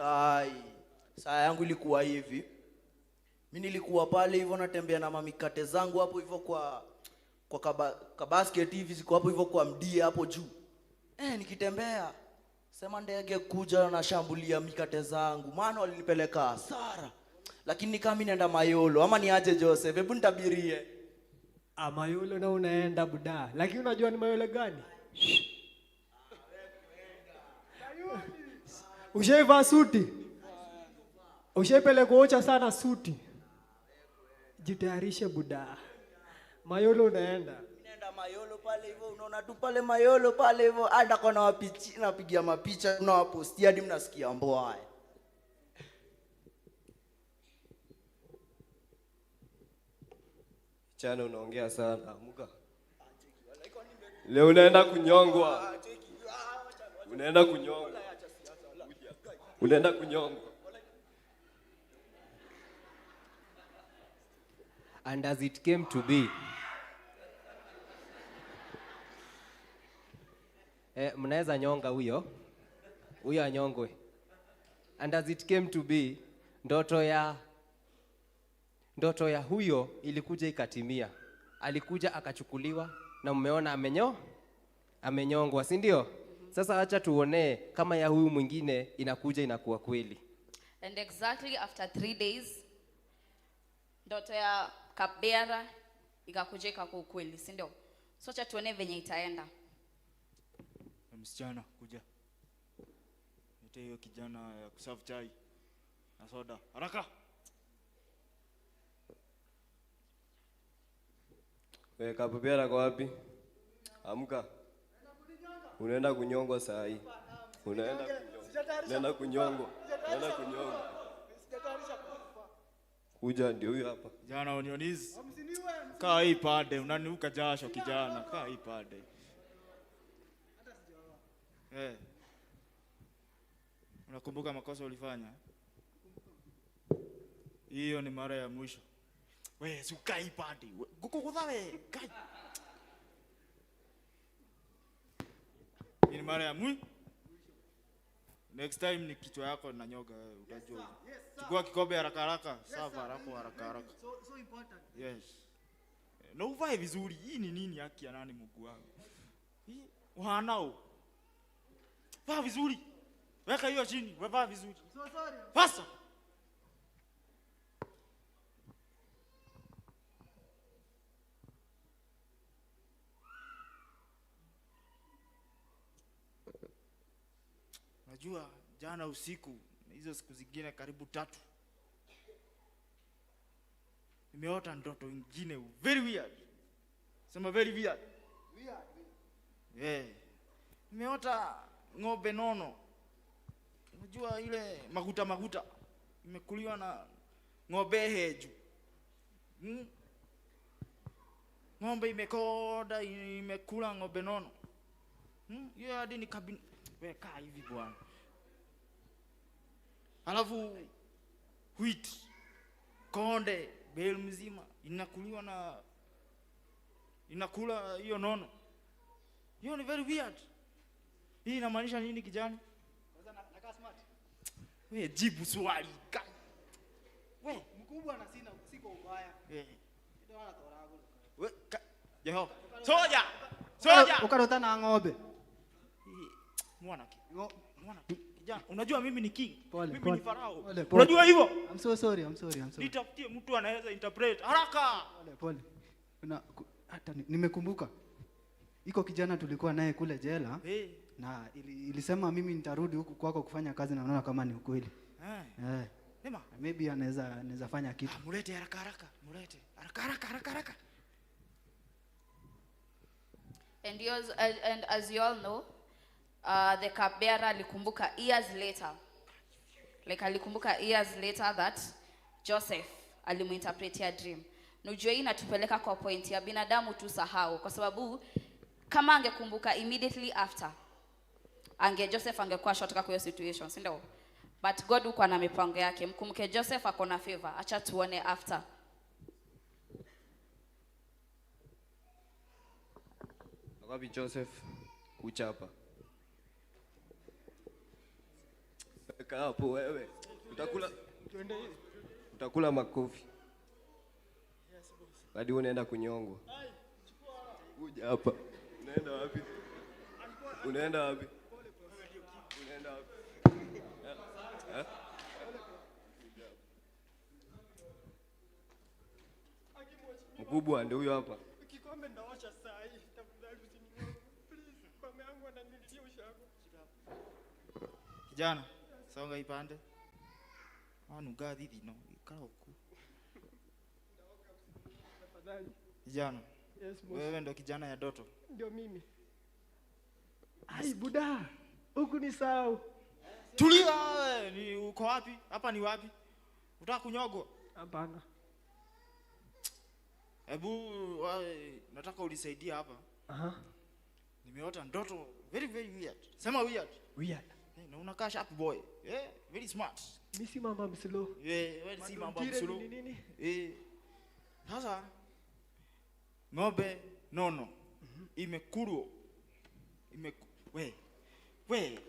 Speaker 14: Ai. Saa yangu ilikuwa hivi. Mi nilikuwa pale hivyo natembea na mamikate zangu hapo hivyo kwa basket hivi ziko hapo hivyo kwa mdia hapo juu. Nikitembea sema ndege kuja na shambulia mikate zangu, maana walinipeleka hasara. Lakini kama mimi naenda Mayolo ama niaje Joseph, hebu nitabirie.
Speaker 13: Mayolo na unaenda buda. Lakini unajua ni Mayolo gani? Ushaivaa suti? Ushaipelekwa ocha sana suti? Jitayarishe buda. Mayolo unaenda.
Speaker 14: Naenda Mayolo pale hivyo, unaona tu pale Mayolo pale hivyo, hata kwa nawapichi napigia mapicha, nawapostia hadi mnasikia mboa.
Speaker 15: Chana unaongea sana, amuka. Leo unaenda kunyongwa. Unaenda kunyongwa. Unaenda kunyongwa.
Speaker 10: And as it came to be, mnaweza nyonga huyo. Huyo anyongwe. And as it came to be, ndoto ya huyo ilikuja ikatimia. Alikuja akachukuliwa na mmeona amenyongwa, si ndio? Sasa acha tuone kama ya huyu mwingine inakuja inakuwa kweli.
Speaker 11: And exactly after 3 days ndoto ya cupbearer ikakuja ikakuwa kweli, si ndio? So acha tuone venye itaenda.
Speaker 16: Msichana kuja. Nite hiyo kijana ya kuserve chai na soda. Haraka.
Speaker 15: Wewe cupbearer kwa wapi? Amka. Unaenda kunyongwa saa hii. Unaenda kunyongwa. Unaenda kunyongwa. Unaenda kunyongwa. Kuja ndio huyu hapa.
Speaker 16: Kijana unionizi. Kaa hii pande, unaniuka jasho kijana. Kaa hii pande. Unakumbuka makosa ulifanya? Hiyo ni mara ya mwisho. We, si ukai hii pande. Guku we, kai. Ni mara ya mwisho. Next time ni kichwa yako na nyoga utajua.
Speaker 12: Yes,
Speaker 16: chukua kikombe haraka haraka, serve haraka haraka haraka.
Speaker 12: So important.
Speaker 16: Yes. Na uvae vizuri. Hii ni nini haki ya nani Mungu wangu? Hii wanao. Vaa vizuri. Weka hiyo chini, vaa vizuri.
Speaker 12: So sorry.
Speaker 16: Pasa. Unajua jana usiku hizo siku zingine karibu 3 nimeota ndoto nyingine very weird. Sema very weird.
Speaker 12: Weird.
Speaker 16: Yeah. Nimeota ng'ombe nono. Unajua ile maguta imekuliwa na ng'ombe heju. Ng'ombe imekoda imekula ng'ombe nono. Hiyo hadi ni kabini. We kaa hivi bwana. Alafu wheat konde bale mzima inakuliwa na inakula hiyo nono. Hiyo ni very weird. Hii inamaanisha nini kijana?
Speaker 12: Kwanza nakaa smart.
Speaker 16: We jibu swali.
Speaker 12: We mkubwa na sina siko ubaya. Ndio anatora.
Speaker 16: We Jeho. Soja. Soja.
Speaker 12: Ukarota na ng'ombe.
Speaker 16: Mwanake. Mwanake. Kijana, unajua mimi ni king.
Speaker 12: Pole,
Speaker 16: mimi
Speaker 12: pole,
Speaker 16: ni farao.
Speaker 12: Pole, pole.
Speaker 16: Unajua hivyo?
Speaker 12: I'm so sorry, I'm sorry, I'm sorry.
Speaker 16: Nitafutie mtu anaweza interpret haraka.
Speaker 12: Pole, pole. Hata nimekumbuka. Iko kijana tulikuwa naye kule jela.
Speaker 16: Hey.
Speaker 12: Na ilisema mimi nitarudi huku kwako kufanya kazi na naona kama ni ukweli.
Speaker 16: Sema.
Speaker 12: Maybe anaweza fanya kitu.
Speaker 16: Mulete haraka haraka, mulete. Haraka haraka haraka haraka.
Speaker 11: And yours, and as you all know, the cupbearer alikumbuka years later. Like alikumbuka years later that Joseph alimuinterpretia dream. Nujue hii inatupeleka kwa point ya binadamu tusahau, kwa sababu kama angekumbuka immediately after, Joseph angekuwa shot kwa hiyo situation, si ndio? But God uko na mipango yake. Mkumbuke Joseph ako na favor. Acha tuone after.
Speaker 15: Akabi Joseph kuchapa. Weka hapo wewe. Utakula makofi. Hadi wewe unaenda kunyongwa. Kuja hapa. Unaenda wapi? Unaenda wapi? Unaenda wapi? Eh? Mkubwa ndio huyo hapa.
Speaker 13: Kikombe ndaosha saa hii. Tafadhali usininyonge. Please, mama yangu ananililia ushago.
Speaker 16: Kijana, songa ipande. Wanuga thithino, ikara huku.
Speaker 13: Tafadhali.
Speaker 16: Kijana.
Speaker 13: Yes, boss.
Speaker 16: Wewe ndo kijana ya ndoto.
Speaker 13: Ndio mimi. Ai buda, huku ni sawa.
Speaker 16: Tulia wewe, ni uko wapi? Hapa ni wapi? Utaka kunyogwa?
Speaker 13: Hapana.
Speaker 16: Hebu nataka unisaidie hapa.
Speaker 13: Aha.
Speaker 16: Nimeota ndoto very very weird. Sema weird.
Speaker 13: Weird.
Speaker 16: Na unakaa sharp boy. Very smart.
Speaker 13: Mimi si mamba msilo.
Speaker 16: Wewe si mamba
Speaker 13: Madungire
Speaker 16: msilo.
Speaker 13: ni nini?
Speaker 16: Sasa ng'ombe nono imekulwa. We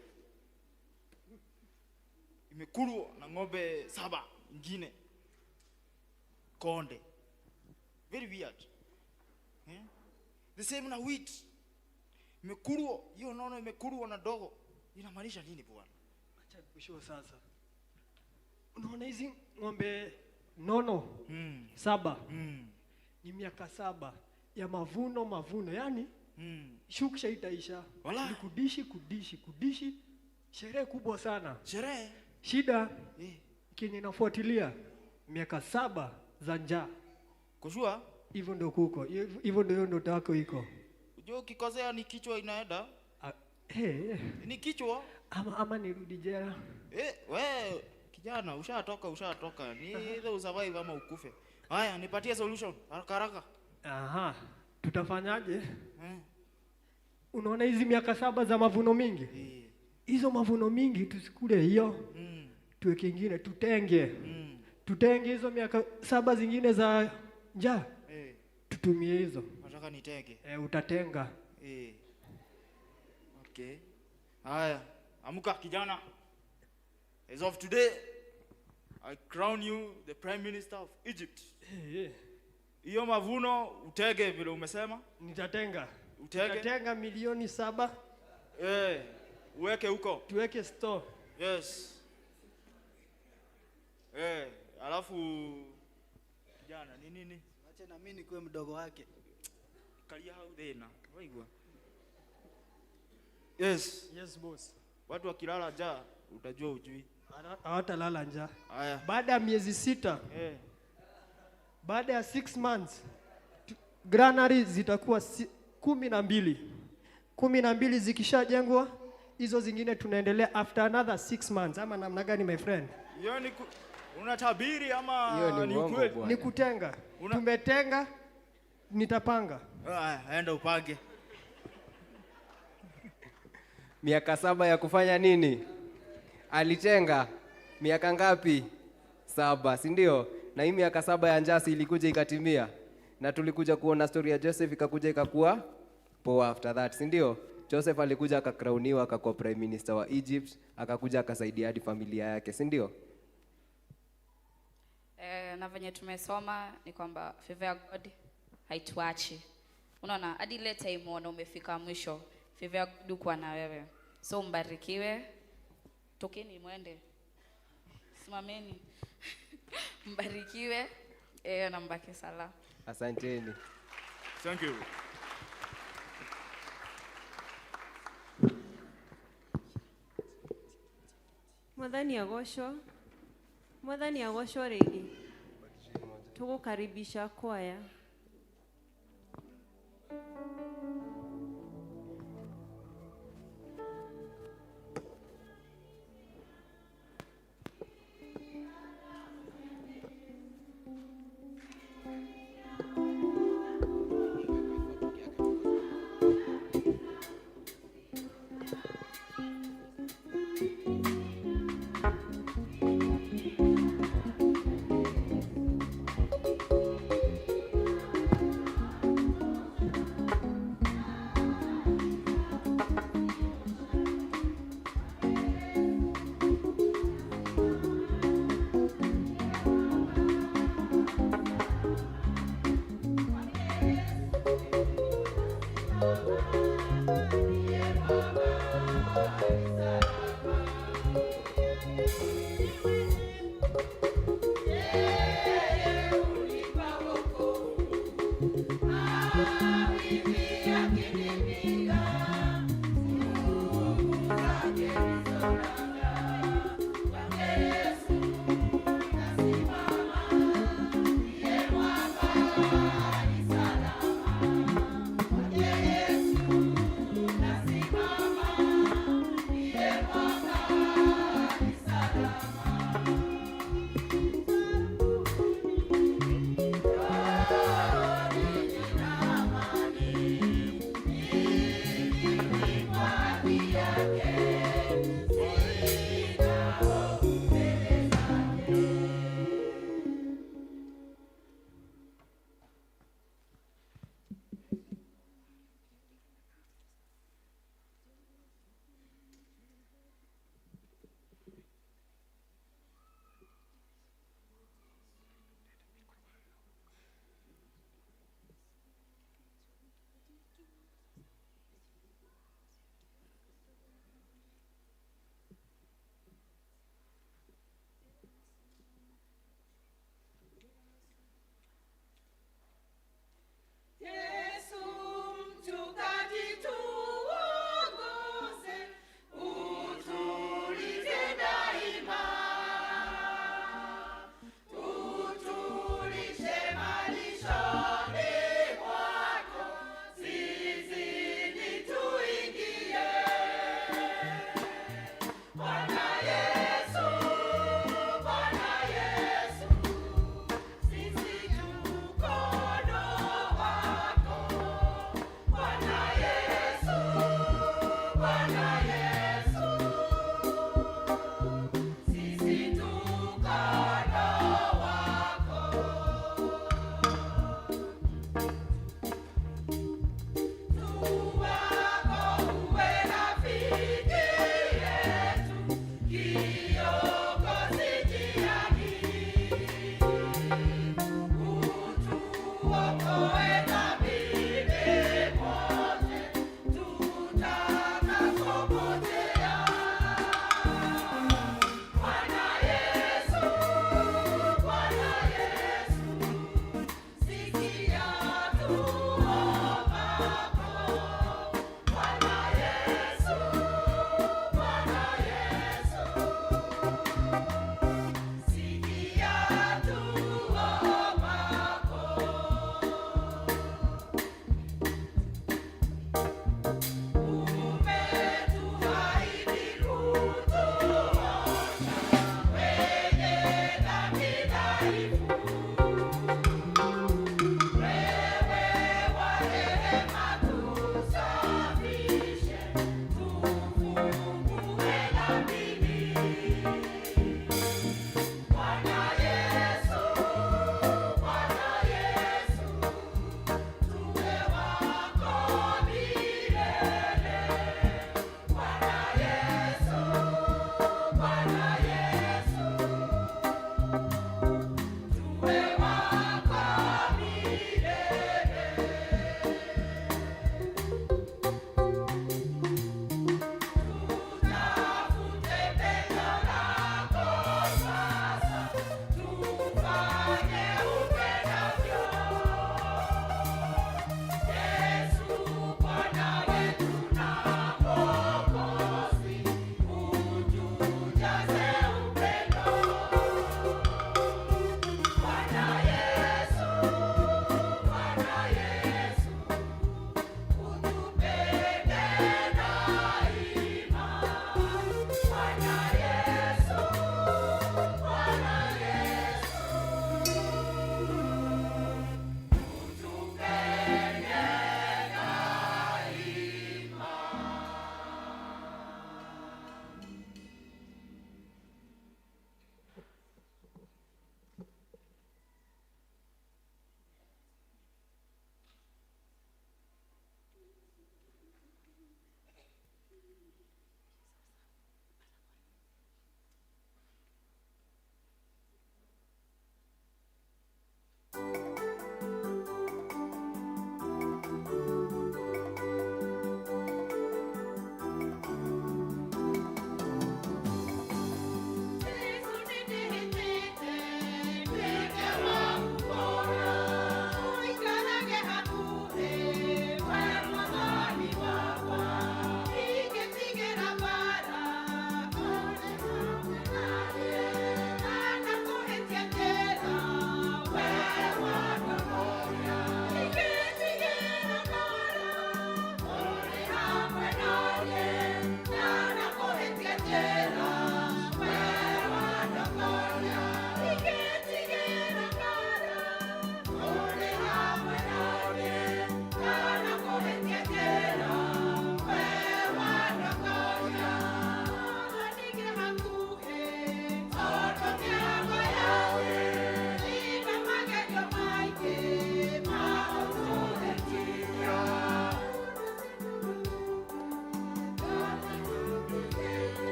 Speaker 16: imekulwa na ng'ombe 7 ingine konde. Very weird. The same na wheat. Imekulwa, hiyo nono imekulwa na dogo. Inamaanisha nini bwana?
Speaker 13: Acha nikushow sasa. Unaona hizi ng'ombe nono 7 ni miaka 7 ya mavuno mavuno, yani shuksha itaisha.
Speaker 16: Wala.
Speaker 13: Ni kudishi kudishi kudishi, sherehe kubwa sana.
Speaker 16: Sherehe.
Speaker 13: Shida kenye inafuatilia miaka 7 za njaa.
Speaker 16: Kushua?
Speaker 13: Hivyo ndio kuko. Hivyo ndio ndoto yako iko.
Speaker 16: Unajua ukikosea ni kichwa inaenda. Ni kichwa.
Speaker 13: Ama nirudi jela.
Speaker 16: We kijana ushatoka. Ni either usurvive ama ukufe. Haya, nipatie solution haraka haraka.
Speaker 13: Aha. Tutafanyaje? Unaona hizi miaka 7 za mavuno mingi? Hizo mavuno mingi tusikule hiyo. Tuweke ingine, tutenge. Tutenge hizo miaka 7 zingine za njaa. Tutumie hizo.
Speaker 16: Nataka nitenge.
Speaker 13: Utatenga.
Speaker 16: Okay. Haya, amuka kijana. As of today, I crown you the Prime Minister of Egypt. Hiyo mavuno utege vile umesema.
Speaker 13: Nitatenga.
Speaker 16: Utege.
Speaker 13: Nitatenga milioni 7.
Speaker 16: Uweke huko.
Speaker 13: Tuweke store.
Speaker 16: Yes. Alafu kijana ni nini?
Speaker 12: Acha na mimi nikuwe mdogo wake.
Speaker 16: Kalia hau thina. Waigua. Yes.
Speaker 13: Yes boss.
Speaker 16: Watu wakilala njaa utajua ujui.
Speaker 13: Hawatalala njaa.
Speaker 16: Haya.
Speaker 13: Baada ya miezi 6. Baada ya 6 months granary zitakuwa 12. 12 zikishajengwa, hizo zingine tunaendelea after another 6 months ama namna gani my friend?
Speaker 16: Hiyo ni unatabiri ama
Speaker 10: Hiyo ni
Speaker 16: ni
Speaker 10: uongo
Speaker 16: ukweli?
Speaker 10: bwana.
Speaker 13: Ni kutenga. Tumetenga, nitapanga.
Speaker 16: Enda upange.
Speaker 10: Miaka 7 ya kufanya nini? Alitenga miaka ngapi? 7, si ndio? Na hii miaka 7 ya njaa si ilikuja ikatimia. Na tulikuja kuona story ya Joseph ikakuja ikakuwa poa after that, si ndio? Joseph alikuja akakrauniwa akakuwa prime minister wa Egypt, akakuja akasaidia hadi familia yake, si ndio?
Speaker 11: Na venye tumesoma ni kwamba favor ya God haituachi. Unaona, hadi ile time unaona umefika mwisho, favor ya God kuwa na wewe. So mbarikiwe. Tokeni mwende. Simameni. Mbarikiwe. Na mbaki sala.
Speaker 10: Asanteni.
Speaker 16: Thank you.
Speaker 3: Mwathani agocwo. Mwathani agocwo rĩngĩ. Tũgũkaribisha kwaya.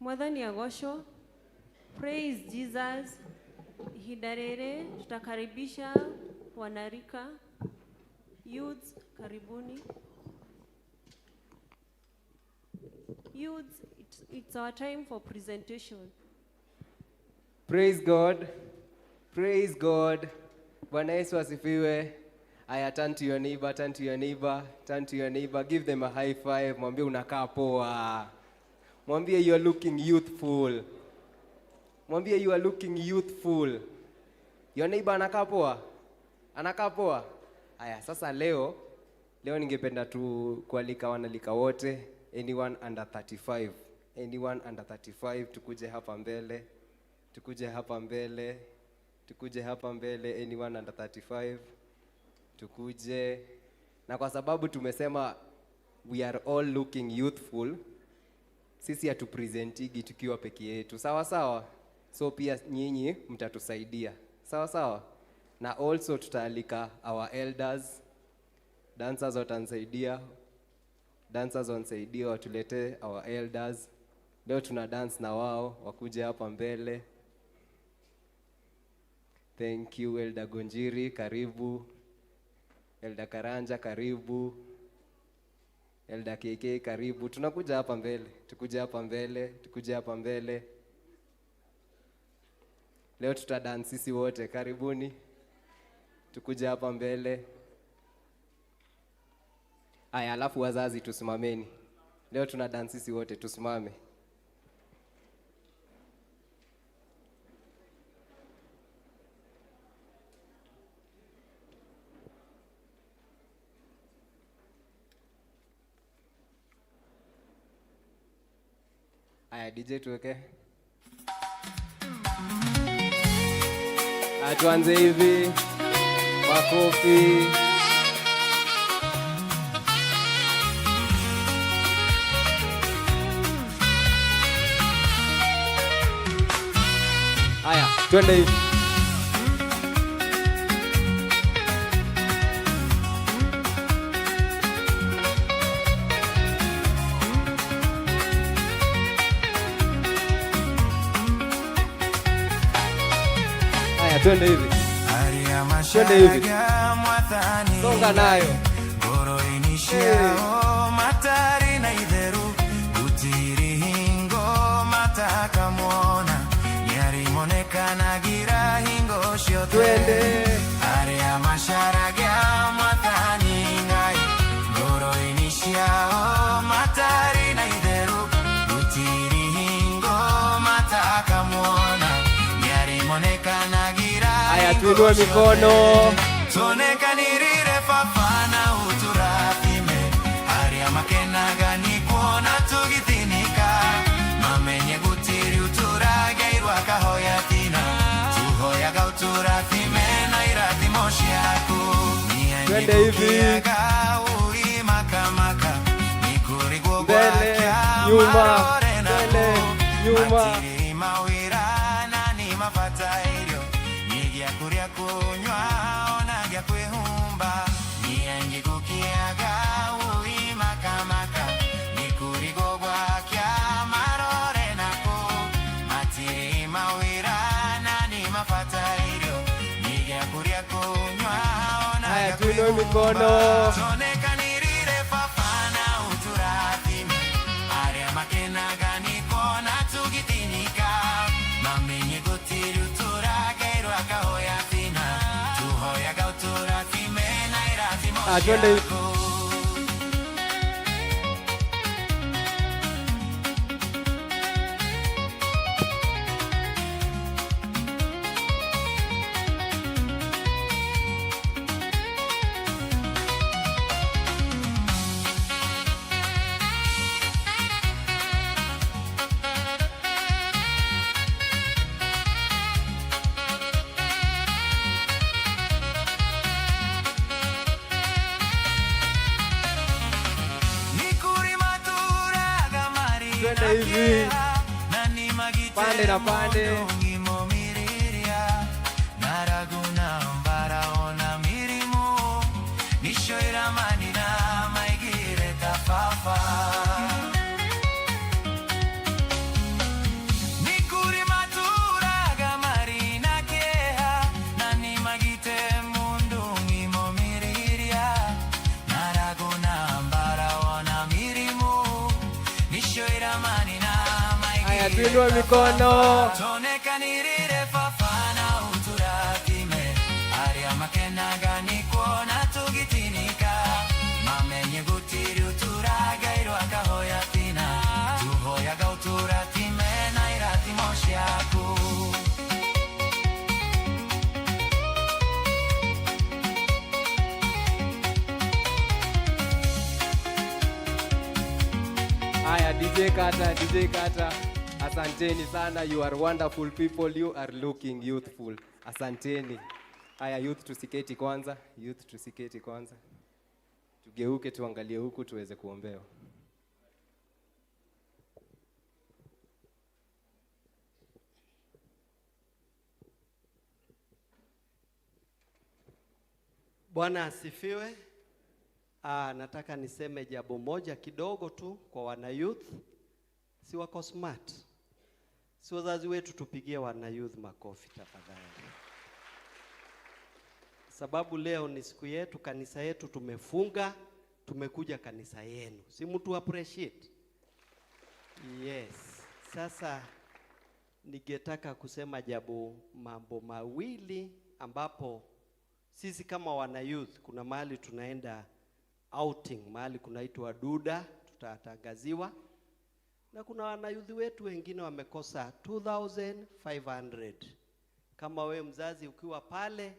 Speaker 3: Mwathani agocwo. Praise Jesus. Ihinda rĩrĩ tutakaribisha wanarika, youths, karibuni. Youths, it's our time for presentation.
Speaker 10: Praise God. Praise God. Bwana Yesu asifiwe. Aya, turn to your neighbor, turn to your neighbor, turn to your neighbor. Give them a high five. Mwambie unakaa poa. Mwambie you are looking youthful. Mwambie you are looking youthful. Your neighbor anakaa poa? Anakaa poa? Aya, sasa leo ningependa tu kualika wanalika wote, anyone under 35. Anyone under 35 tukuje hapa mbele. Tukuje hapa mbele. Tukuje hapa mbele, anyone under 35. Tukuje. Na kwa sababu tumesema we are all looking youthful, sisi hatupresentigi tukiwa peke yetu. Sawa sawa? So pia nyinyi mtatusaidia. Sawa sawa? Na also tutaalika our elders, dancers watanisaidia. Dancers wanisaidia watulete our elders. Leo tuna dance na wao, wakuje hapa mbele. Thank you Elder Gonjiri, karibu. Elder Karanja, karibu. Elder KK, karibu. Tunakuja hapa mbele, tukuja hapa mbele, tukuja hapa mbele. Leo tutadance sisi wote, karibuni. Tukuja hapa mbele. Aya, alafu wazazi tusimameni. Leo tuna dance sisi wote, tusimame. Aya, DJ tuweke. Tuanze hivi. Makofi. Aya, twende hivi. Aya, twende hivi. Twende hivi. Songa nayo.
Speaker 17: Matari na itheru gutiri hingo matakamwona nyarimonekanagira hingo ciothe.
Speaker 10: Twende.
Speaker 17: Aria macaragia mwathani Ngai ngoro-inĩ ciao matari na itheru gutiri hingo matakamwona nyarimonekanagira.
Speaker 10: Aya, tuinue mikono.
Speaker 17: Tuonekanirire baba na uturathime aria makenaga ni kuona tugithinika mamenye gutiri uturageirwa kahoya tina tuhoyaga uturathime na irathimo ciaku.
Speaker 10: Twende hivi.
Speaker 17: Uimakamaka nikurigwo
Speaker 10: Mbele,
Speaker 17: gwakya
Speaker 10: nyuma,
Speaker 17: marore
Speaker 10: mbele,
Speaker 17: naku
Speaker 10: nyuma.
Speaker 17: matiri mawira na ni mabatairio ni gya kuria kunywa ona gya kwihumba niangigukiaga uimakamaka nikurigo gwakya marore nako matiri mawira na ni mabatairio ni gya kuria kunywa ona
Speaker 10: Aya,
Speaker 17: gya
Speaker 10: tuinue mikono.
Speaker 17: Tuonekanirire baba na uturathime aria makenaga ni kuona tugithinika mamenye gutiri uturageirwa kahoya tina tuhoyaga uturathime na irathimo
Speaker 10: Twende hivi.
Speaker 17: ciaku.
Speaker 10: Twende hivi. Pande na pande. Haya, tuinue mikono.
Speaker 17: Tonekanirire baba na uturathime aria makenaga ni kuona tugitinika mamenye gutiri uturagairwo akahoya tina tuhoyaga uturathime na irathimo ciaku.
Speaker 10: Haya, DJ Kata, DJ Kata. Asanteni sana. You are wonderful people. You are looking youthful. Asanteni. Haya, youth tusiketi kwanza. Youth tusiketi kwanza. Tugeuke tuangalie huku tuweze kuombewa.
Speaker 18: Bwana asifiwe. Nataka niseme jambo moja kidogo tu kwa wana youth. Si wako smart? Si wazazi wetu tupigie wana youth makofi tafadhali. Sababu leo ni siku yetu, kanisa yetu tumefunga, tumekuja kanisa yenu. Si mtu appreciate? Yes. Sasa ningetaka kusema jambo, mambo mawili ambapo sisi kama wana youth kuna mahali tunaenda outing, mahali kunaitwa Duda, tutatangaziwa. Na kuna wana youth wetu wengine wamekosa 2500. Kama we mzazi ukiwa pale,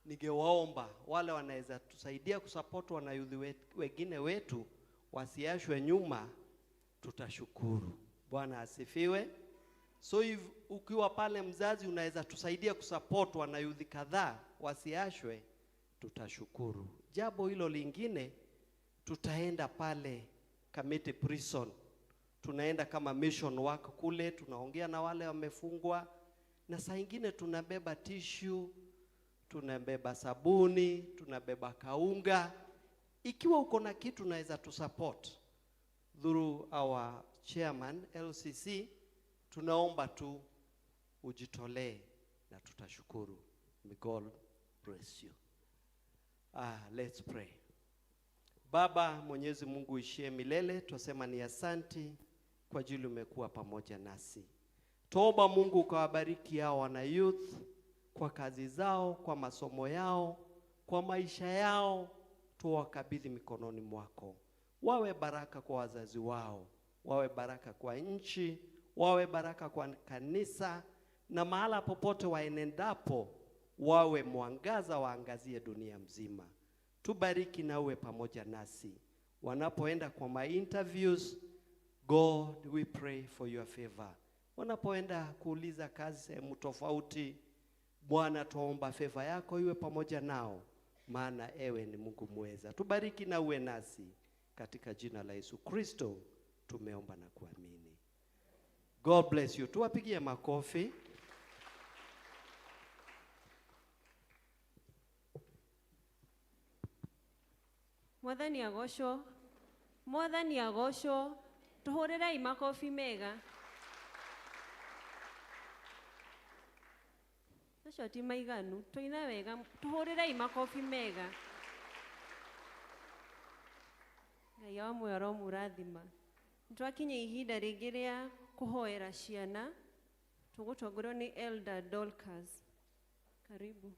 Speaker 18: ningewaomba wale wanaweza tusaidia kusupport wana youth wengine wetu wasiachwe nyuma, tutashukuru. Bwana asifiwe. So if ukiwa pale mzazi unaweza tusaidia kusupport wana youth kadhaa wasiachwe, tutashukuru. Jambo hilo lingine, tutaenda pale Kamiti Prison. Tunaenda kama mission work kule, tunaongea na wale wamefungwa, na saa ingine tunabeba tissue, tunabeba sabuni, tunabeba kaunga. Ikiwa uko na kitu unaweza tusupport through our chairman LCC, tunaomba tu ujitolee na tutashukuru. May God bless you. Let's pray. Baba Mwenyezi Mungu ishie milele, twasema ni asanti kwa ajili umekuwa pamoja nasi. Tuomba Mungu ukawabariki hao wana youth kwa kazi zao, kwa masomo yao, kwa maisha yao, tuwakabidhi mikononi mwako. Wawe baraka kwa wazazi wao, wawe baraka kwa nchi, wawe baraka kwa kanisa, na mahala popote waenendapo wawe mwangaza, waangazie dunia mzima. Tubariki na uwe pamoja nasi wanapoenda kwa my interviews. God, we pray for your favor. Wanapoenda kuuliza kazi sehemu tofauti, Bwana tuomba favor yako iwe pamoja nao, maana ewe ni Mungu mweza. Tubariki na uwe nasi katika jina la Yesu Kristo tumeomba na kuamini. God bless you. Tuwapigie makofi.
Speaker 3: Mwathani agocwo, Mwathani agocwo, tuhũrĩrei makobi mega. Acio ti maiganu, tũina wega, tuhũrĩrei makobi mega. Ngai wa muoyo aromũrathima. Nĩtwakinya ihinda rĩngĩ rĩa kũhoera ciana, tũgũtongorio nĩ Elder Dorcas. Karibu.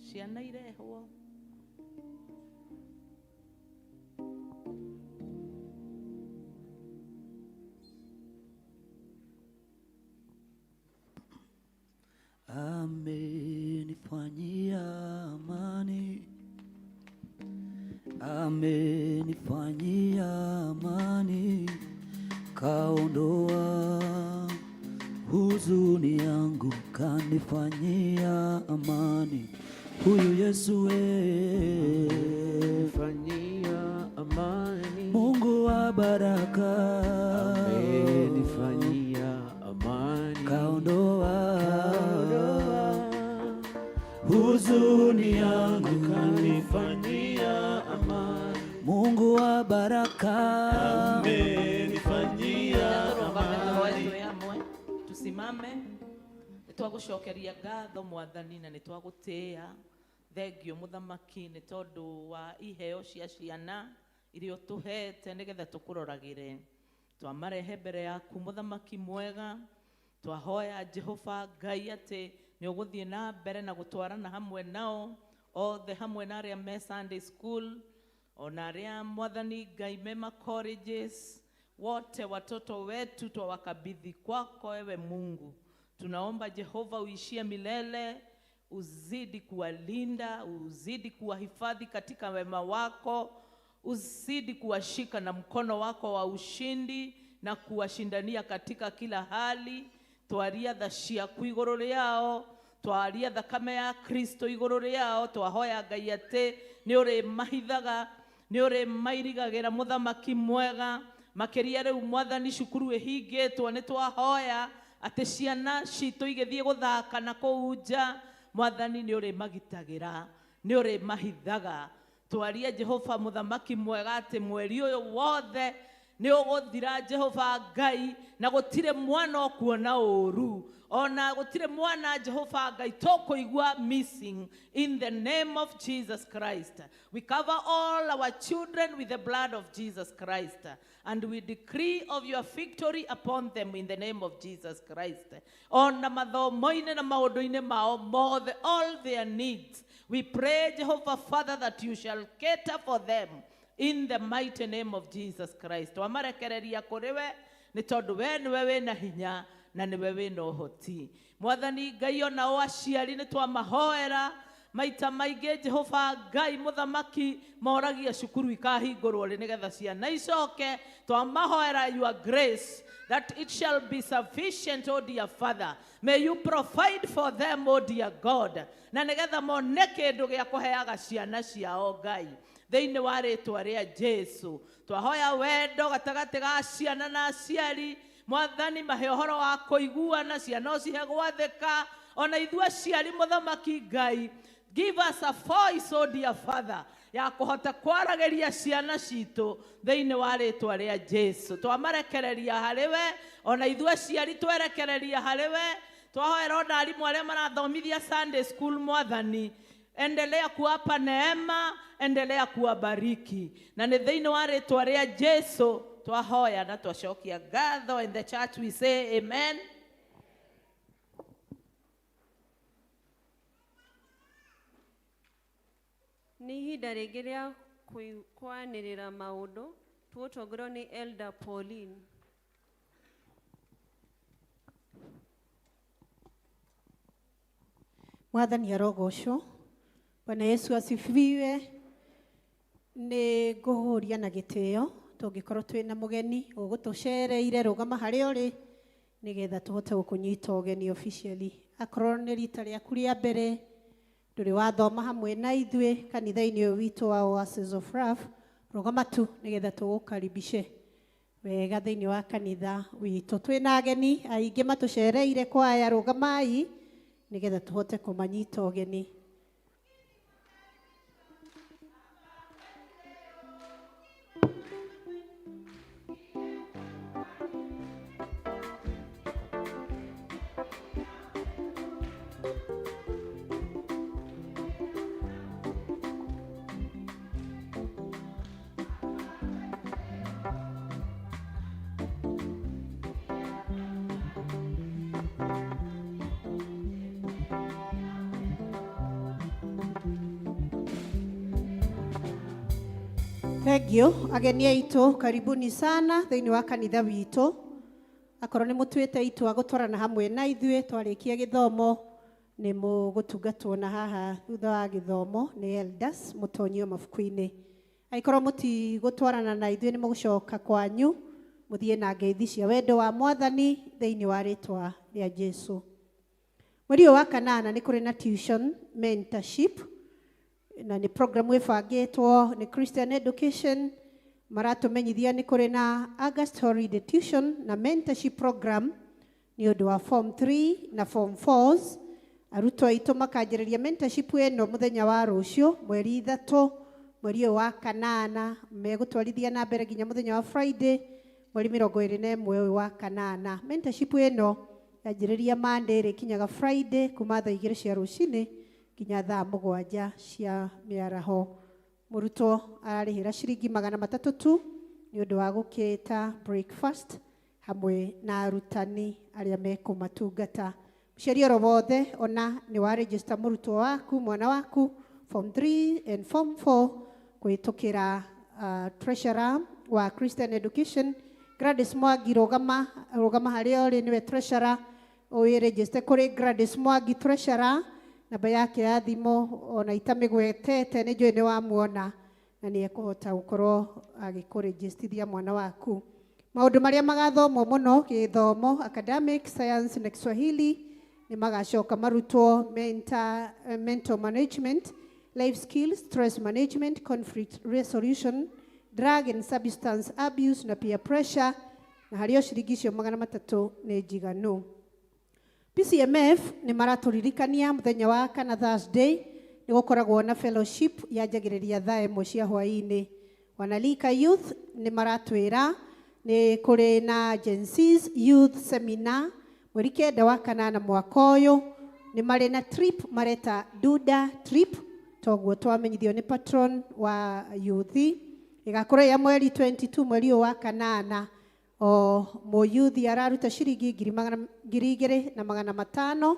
Speaker 19: Ciana irehwo
Speaker 9: Amenifanyia amani, amenifanyia amani, kaondoa huzuni yangu, kanifanyia amani. Huyu Yesu amenifanyia amani, Mungu wa baraka. huzuni yangu kanifanyia amani. Mungu wa baraka amenifanyia amani.
Speaker 19: Twĩ hamwe tusimame. Nĩ twagũcokeria ngatho Mwathani na nĩ twagũtĩĩa. Thengio Mũthamaki nĩ tondũ wa iheo cia ciana iria ũtũhete nĩgetha tũkũroragĩre. Twamarehe mbere yaku, Mũthamaki mwega. Twahoya Jehova Ngai atĩ nĩ ũgũthiĩ na mbere na gũtwarana hamwe nao othe, hamwe na arĩa me Sunday school, ona arĩa, Mwathani Ngai, mema colleges. Wote watoto wetu twawakabidhi kwako ewe Mungu. Tunaomba Jehova uishie milele, uzidi kuwalinda, uzidi kuwahifadhi katika wema wako, uzidi kuwashika na mkono wako wa ushindi na kuwashindania katika kila hali. Twaria tha ciaku igũrũ rĩao, twaria thakame ya Kristo igũrũ rĩao. Twahoya Ngai atĩ nĩ ũrĩmahithaga, nĩ ũrĩmairigagĩra, Mũthamaki mwega. Makĩria rĩu, Mwathani, cukuru ĩhingĩtwo, nĩ twahoya atĩ ciana citũ igĩthiĩ gũthaka na kũu nja, Mwathani, nĩ ũrĩmagitagĩra, nĩ ũrĩmahithaga. Twaria Jehova Mũthamaki mwega atĩ mweri ũyũ wothe nĩ ũgũthira, Jehova Ngai, na gũtirĩ mwana ũkuona ũru, ona gũtirĩ mwana, Jehova Ngai, tũkũigua missing. In the name of Jesus Christ, we cover all our children with the blood of Jesus Christ, and we decree of your victory upon them in the name of Jesus Christ. Ona mathomo-inĩ na maũndũ-inĩ mao mothe, all their needs, we pray, Jehovah Father, that you shall cater for them in the mighty name of Jesus Christ. Wamarekereria kũrĩ we nĩ tondũ we nĩwe wĩna hinya na nĩwe wĩna ũhoti, Mwathani Ngai. Onao aciari nĩ twamahoera maita maingĩ, Jehova Ngai Mũthamaki, moragia cukuru ikahingũrwo rĩ nĩgetha ciana icoke. Twamahoera your grace, that it shall be sufficient. Oh dear Father, may you provide for them, oh dear God, na nĩgetha mone kĩndũ gĩa kũheaga ciana ciao. Ngai, thĩinĩ wa rĩtwa rĩa Jesu, twahoya wendo gatagatĩ ga ciana na aciari. Mwathani, mahe ũhoro wa kũiguana, ciana ũcihe gwathĩka, ona ithuĩ aciari, Mũthamaki Ngai, give us a voice, oh dear Father, ya kũhota kwaragĩria ciana citũ. Thĩinĩ wa rĩtwa rĩa Jesu, twamarekereria harĩ we, ona ithuĩ aciari twerekereria harĩ we. Twahoera ona arimũ arĩa marathomithia Sunday school, Mwathani, endelea kuwapa neema, endelea kuwabariki, na nĩ thĩinĩ wa rĩtwa rĩa Jesu twahoya na twacokia ngatho. In the church we say amen.
Speaker 3: Nĩ ihinda rĩngĩ rĩa kwanĩrĩra maũndũ. Tũgũtongorio nĩ Elder Pauline.
Speaker 20: Mwathani arogocwo. Bwana Yesu asifiwe. Nĩ ngũhũria na gĩtĩo tũngĩkorwo twĩna mũgeni ũgũtũcereire, rũgama harĩa ũrĩ nĩgetha tũhote gũkũnyita ũgeni officially. Akorwo nĩ rita rĩaku rĩa mbere, ndũrĩ wathoma hamwe na ithuĩ kanitha-inĩ ũyũ witũ wa Oasis of Love, rũgama tu nĩgetha tũgũkaribishe wega thĩinĩ wa kanitha witũ. Twĩna ageni aingĩ matũcereire. Kwaya, rũgamai nĩgetha tũhote kũmanyita ũgeni. Thank you. Ageni aitũ, karibuni sana thĩinĩ wa kanitha witũ. Akorwo nĩ mũtuĩte itua gũtwarana hamwe na ithuĩ, twarĩkia gĩthomo nĩ mũgũtungatwo na haha thutha wa gĩthomo nĩ elders, mũtonyio mabuku-inĩ. Angĩkorwo mũtigũtwarana na ithuĩ, nĩ mũgũcoka kwanyu mũthiĩ na ngeithi cia wendo wa Mwathani thĩinĩ wa rĩtwa rĩa Jesu. Mweri ũyũ wa kanana nĩ kũrĩ na tuition mentorship, na nĩ program ĩbangĩtwo nĩ Christian Education. Maratũmenyithia nĩ kũrĩ na August holiday tuition na mentorship program nĩ ũndũ wa form 3 na form 4. Arutwo aitũ makanjĩrĩria mentorship ĩno mũthenya wa rũciũ mweri 3 mweri ũyũ wa kanana, megũtwarithia na mbere nginya mũthenya wa Friday mweri 21 ũyũ wa kanana. Mentorship ĩno yanjĩrĩria Monday ĩrĩkinyaga Friday kuma thaa 2 cia rũcinĩ nginya thaa 7 cia mĩaraho. Mũrutwo ararĩhĩra ciringi 300 tu nĩ ũndũ wa gũkĩta breakfast hamwe na arutani arĩa mekũmatungata. Mũciari oro wothe ona nĩ wa register mũrutwo waku, mwana waku form 3 and form 4 kũhĩtũkĩra treasurer wa Christian Education Gladys Mwangi, rũgama rũgama harĩa ũrĩ, nĩwe treasurer, ũwĩ kũrĩ Gladys Mwangi treasurer, namba yake ya thimũ ona itamĩgwetete nĩ njũĩ nĩ wamuona na nĩ ekũhota gũkorwo agĩkũrĩgĩstithia mwana waku. Maũndũ marĩa magathomwo mũno gĩthomo academic science na Kiswahili nĩ magacoka marutwo mental management, life skills, stress management, conflict resolution, drug and substance abuse na peer pressure, na harĩ o ciringi icio 300 nĩ njiganu. PCMF nĩ maratũririkania mũthenya wa kana Thursday nĩ gũkoragwo na fellowship yanjagĩrĩria thaa 1 cia hwaĩ-inĩ. Wanalika Youth nĩ maratwĩra nĩ kũrĩ na Gen Z's Youth Seminar mweri 9 wa kanana mwaka ũyũ. Nĩ marĩ na trip mareta Duda trip, toguo twamenyithio nĩ patron wa youth. Ĩgakorwo ya mweri 22 mweri ũyũ wa kanana. O mũyuthi araruta ciringi 2,500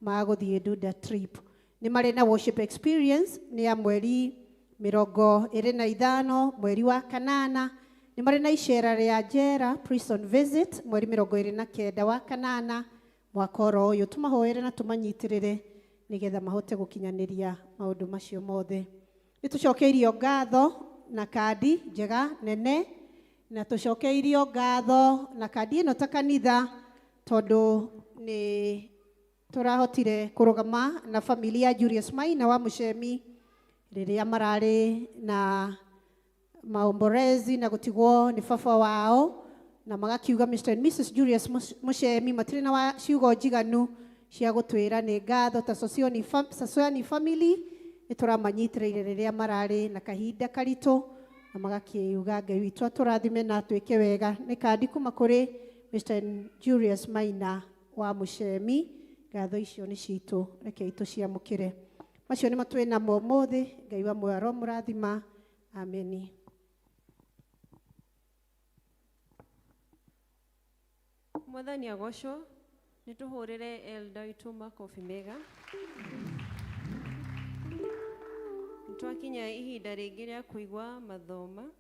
Speaker 20: ma gũthiĩ Duda trip. Nĩ marĩ na worship experience nĩ ya mweri 25 mweri wa kanana. Nĩ marĩ na icera rĩa njera prison visit mweri 29 wa kanana mwaka oro ũyũ. Tũmahoere na tũmanyitĩrĩre nĩgetha mahote gũkinyanĩria maũndũ macio mothe. Nĩ tũcokeirio ngatho na kandi njega nene, na tũcokeirio ngatho na kandi ĩno ta kanitha tondũ nĩ tũrahotire kũrũgama na familia Julius Maina wa Mũcemi rĩrĩa mararĩ na maomborezi na gũtigwo nĩ baba wao, na magakiuga Mr. and Mrs. Julius Mũcemi matirĩ na ciugo njiganu cia gũtwĩra nĩ ngatho ta Sosiani family nĩ tũramanyitĩrĩire rĩrĩa mararĩ na kahinda karitũ, na magakiuga Ngai witũ atũrathime na atwĩke wega. Nĩ kandi kuma kũrĩ Mr. Julius Maina wa Mũcemi. Ngatho icio nĩ citũ, rekei tũciamũkĩre. Macio nĩ matwĩ namo ũmũthĩ. Ngai wa muoyo aromũrathima. Ameni.
Speaker 3: Mwathani agocwo. Nĩ tũhũrĩre elda witũ makobi mega. Twakinya ihinda rĩngĩ rĩa kũigua mathoma,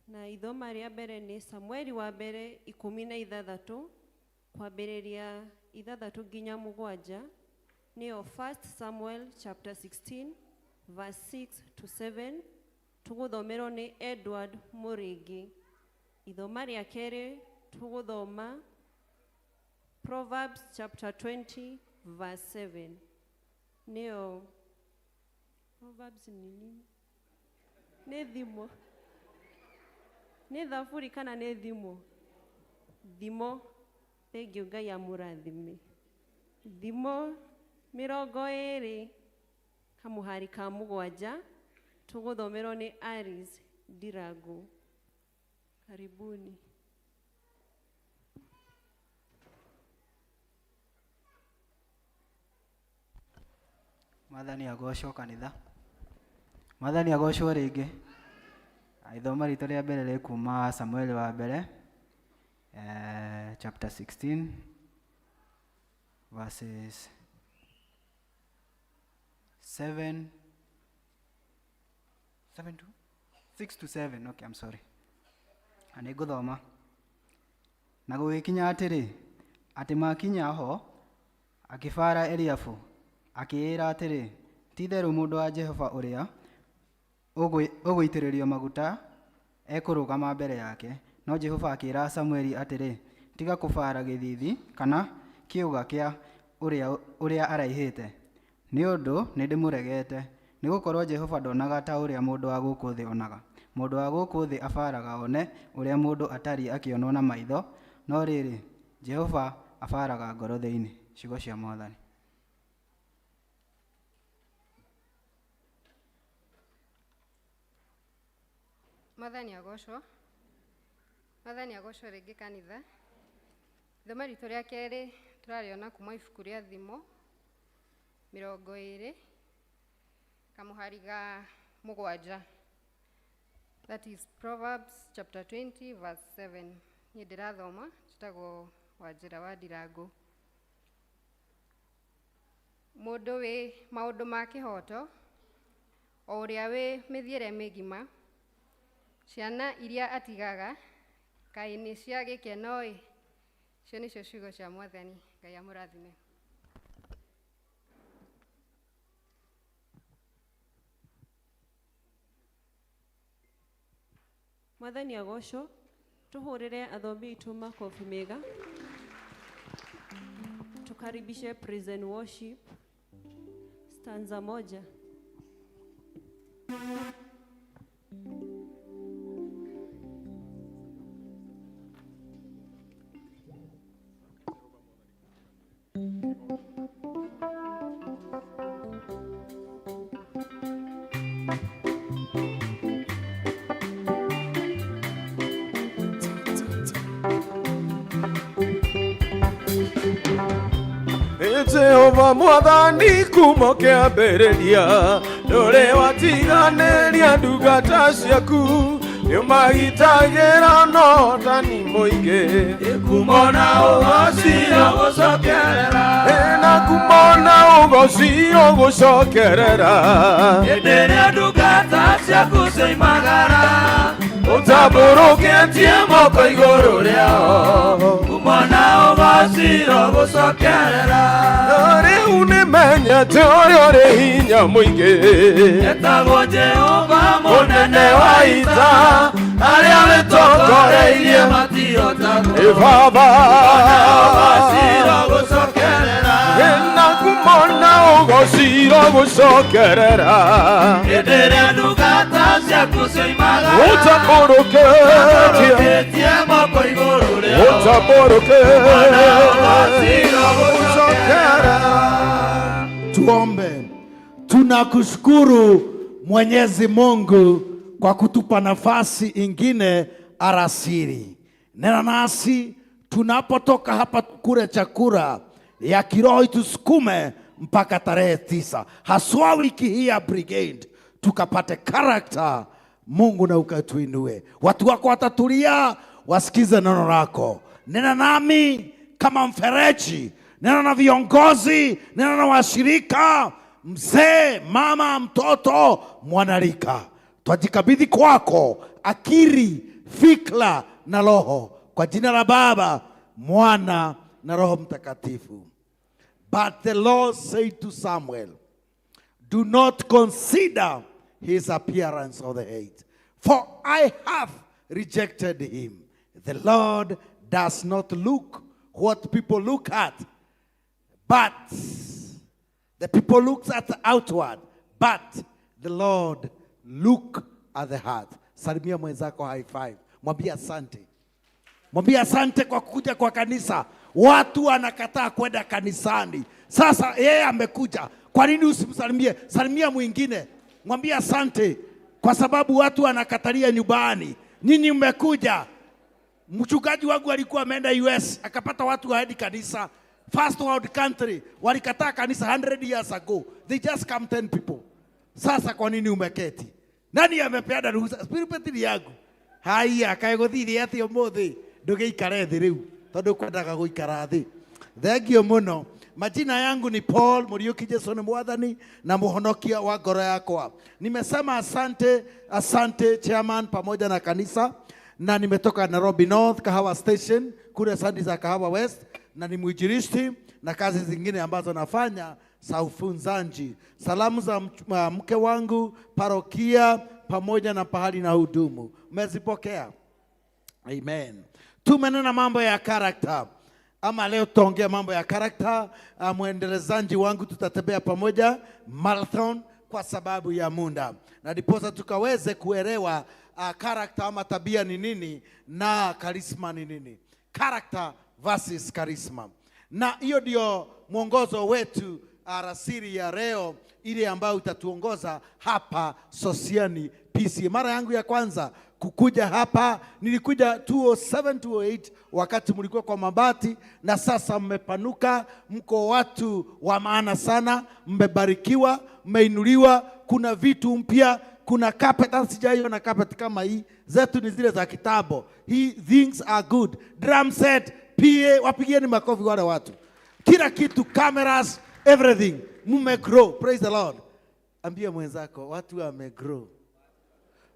Speaker 3: na ithoma rĩa mbere nĩ Samueli wa mbere 16 kwambĩrĩria 6 nginya 7, nĩyo 1 Samuel chapter 16 verse 6 to 7, tũgũthomerwo nĩ Edward Mũrĩngĩ. Ithoma rĩa kerĩ tũgũthoma Proverbs chapter 20 verse 7, nĩyo Proverbs ni nini? Nĩ thimo. Nĩ thaburi kana nĩ thimo? Thimo. Thengiũ Ngai amũrathime. Thimo 20 kamũhari ka 7 tũgũthomerwo nĩ Aris Ndirangu. Karibuni.
Speaker 12: Mwathani agocwo kanitha. Mwathani agocwo rĩngĩ. Ithoma ritũ rĩa mbere rĩ kuma Samueli wa mbere chapter 16 verses 7 to 6 to 7. Okay, I'm sorry. Na nĩngũthoma. Na gũgĩkinya atĩrĩ, atĩ makinya ho akĩbara Eliabu akĩĩra atĩrĩ, ti-itherũ mũndũ wa Jehova ũrĩa ũgũitĩrĩrio maguta ekũrũgama mbere yake. No Jehova akĩĩra Samueli atĩrĩ, tiga kũbara gĩthiithi kana kĩũga kĩa ũrĩa araihĩte, nĩ ũndũ nĩndĩmũregete. Nĩgũkorwo Jehova ndonaga ta ũrĩa mũndũ wa gũkũ thĩ onaga. Mũndũ wa gũkũ thĩ abaraga one ũrĩa mũndũ atariĩ akĩonwo na maitho, no rĩrĩ, Jehova abaraga ngoro thĩinĩ. Ciugo cia Mwathani.
Speaker 21: Mwathani agocwo. Mwathani agocwo rĩngĩ kanitha. Ithoma ritũ rĩa kerĩ tũrarĩona kuma ibuku rĩa Thimo 20 kamũhari ga 7. That is Proverbs chapter 20 verse 7. Niĩ ndĩrathoma njĩtagwo Wanjĩra wa Ndirango. Mũndũ wĩ maũndũ ma kĩhoto, o ũrĩa wĩ mĩthiĩre mĩgima, ciana iria atigaga kaĩ nĩ cia gĩkeno-ĩ. Icio nĩcio ciugo cia Mwathani. Ngai amũrathime.
Speaker 3: Mwathani agocwo. Tuhurire athomi aitũ makobi mega. Tukaribishe praise and worship stanza 1.
Speaker 1: Jehova mwathani kuma kĩambĩrĩria ndũrĩ watiganĩria ndungata ciaku nĩũmagitagĩra na ũhotani mũingĩ
Speaker 17: kumona ũgoci ũgũcokerera
Speaker 1: na kumona ũgoci ũgũcokerera
Speaker 17: hĩndĩ ĩrĩa ndungata ciaku cioimagara
Speaker 1: ũtambũrũkĩtie moko igũrũ rĩao
Speaker 17: kumona ũgoci ũgũcokerera
Speaker 1: rĩu nĩmenyete ũrĩa ũrĩ hinya mũingĩ
Speaker 17: etagwo Jehova
Speaker 1: mũnene wa ita arĩa wĩtongoreirie
Speaker 17: matihotagwo
Speaker 1: ĩ Baba
Speaker 17: ũgoci ũgũcokerera
Speaker 1: na kumona ũgoci ũgũcokerera
Speaker 17: hĩndĩ ĩrĩa ndungata ciaku cioimagara
Speaker 1: ũtambũrũkĩtie
Speaker 17: moko igũrũ rĩao
Speaker 1: ũtambũrũkĩtie
Speaker 22: Tuombe. Tunakushukuru Mwenyezi Mungu kwa kutupa nafasi ingine alasiri. Nena nasi tunapotoka hapa kule chakula ya kiroho itusukume mpaka tarehe 9. Haswa wiki hii ya brigade tukapate character Mungu na ukatuinue. Watu wako watatulia wasikize neno lako. Nena nami kama mfereji, nena na viongozi, nena na washirika, mzee, mama, mtoto, mwanarika. Twajikabidhi kwako akili, fikra na roho, kwa jina la Baba, Mwana na Roho Mtakatifu. But the Lord said to Samuel, do not consider his appearance or the height, for I have rejected him. The Lord does not look what people look at, but the people look at the outward, but the Lord look at the heart. Salimia mwenzako high five. Mwambie asante. Mwambie asante kwa kuja kwa kanisa. Watu wanakataa kwenda kanisani. Sasa yeye amekuja. Kwa nini usimsalimie? Salimia mwingine. Mwambie asante kwa sababu watu wanakatalia nyumbani. Nyinyi mmekuja. Mchungaji wangu alikuwa ameenda US, akapata watu waendi kanisa. First world country walikataa kanisa 100 years ago. They just come 10 people. Sasa kwa nini umeketi? Nani amepeana ruhusa? Spirit ni yangu. Haya, kae guthire ati umuthi ndugikare thi riu tondu kwendaga guikara thi. Thank you muno. Majina yangu ni Paul Muriuki, Jesu ni Mwathani na Muhonokia wa ngoro yakwa. Nimesema asante, asante chairman pamoja na kanisa, na nimetoka Nairobi North Kahawa Station kule sandi za Kahawa West, na ni mwinjilisti na kazi zingine ambazo nafanya za ufunzaji. Salamu za mke wangu, parokia pamoja na pahali na hudumu. Mmezipokea? Amen. Tumenena mambo ya character. Ama leo tutaongea mambo ya character. Mwendelezaji wangu tutatembea pamoja marathon kwa sababu ya muda. Na ndiposa tukaweze kuelewa character ama tabia ni nini na charisma ni nini. Character versus charisma. Na hiyo ndio mwongozo wetu alasiri ya leo, ile ambayo itatuongoza hapa Sosiani PCA. Mara yangu ya kwanza kukuja hapa nilikuja 2007 2008, wakati mlikuwa kwa mabati, na sasa mmepanuka, mko watu wa maana sana, mmebarikiwa, mmeinuliwa, kuna vitu mpya, kuna carpet. Hata sijaiona carpet kama hii, zetu ni zile za kitambo. Hii things are good. Drum set, PA, wapigieni makofi wale watu, kila kitu, cameras, everything, mmegrow. Praise the Lord. Ambia mwenzako watu wamegrow.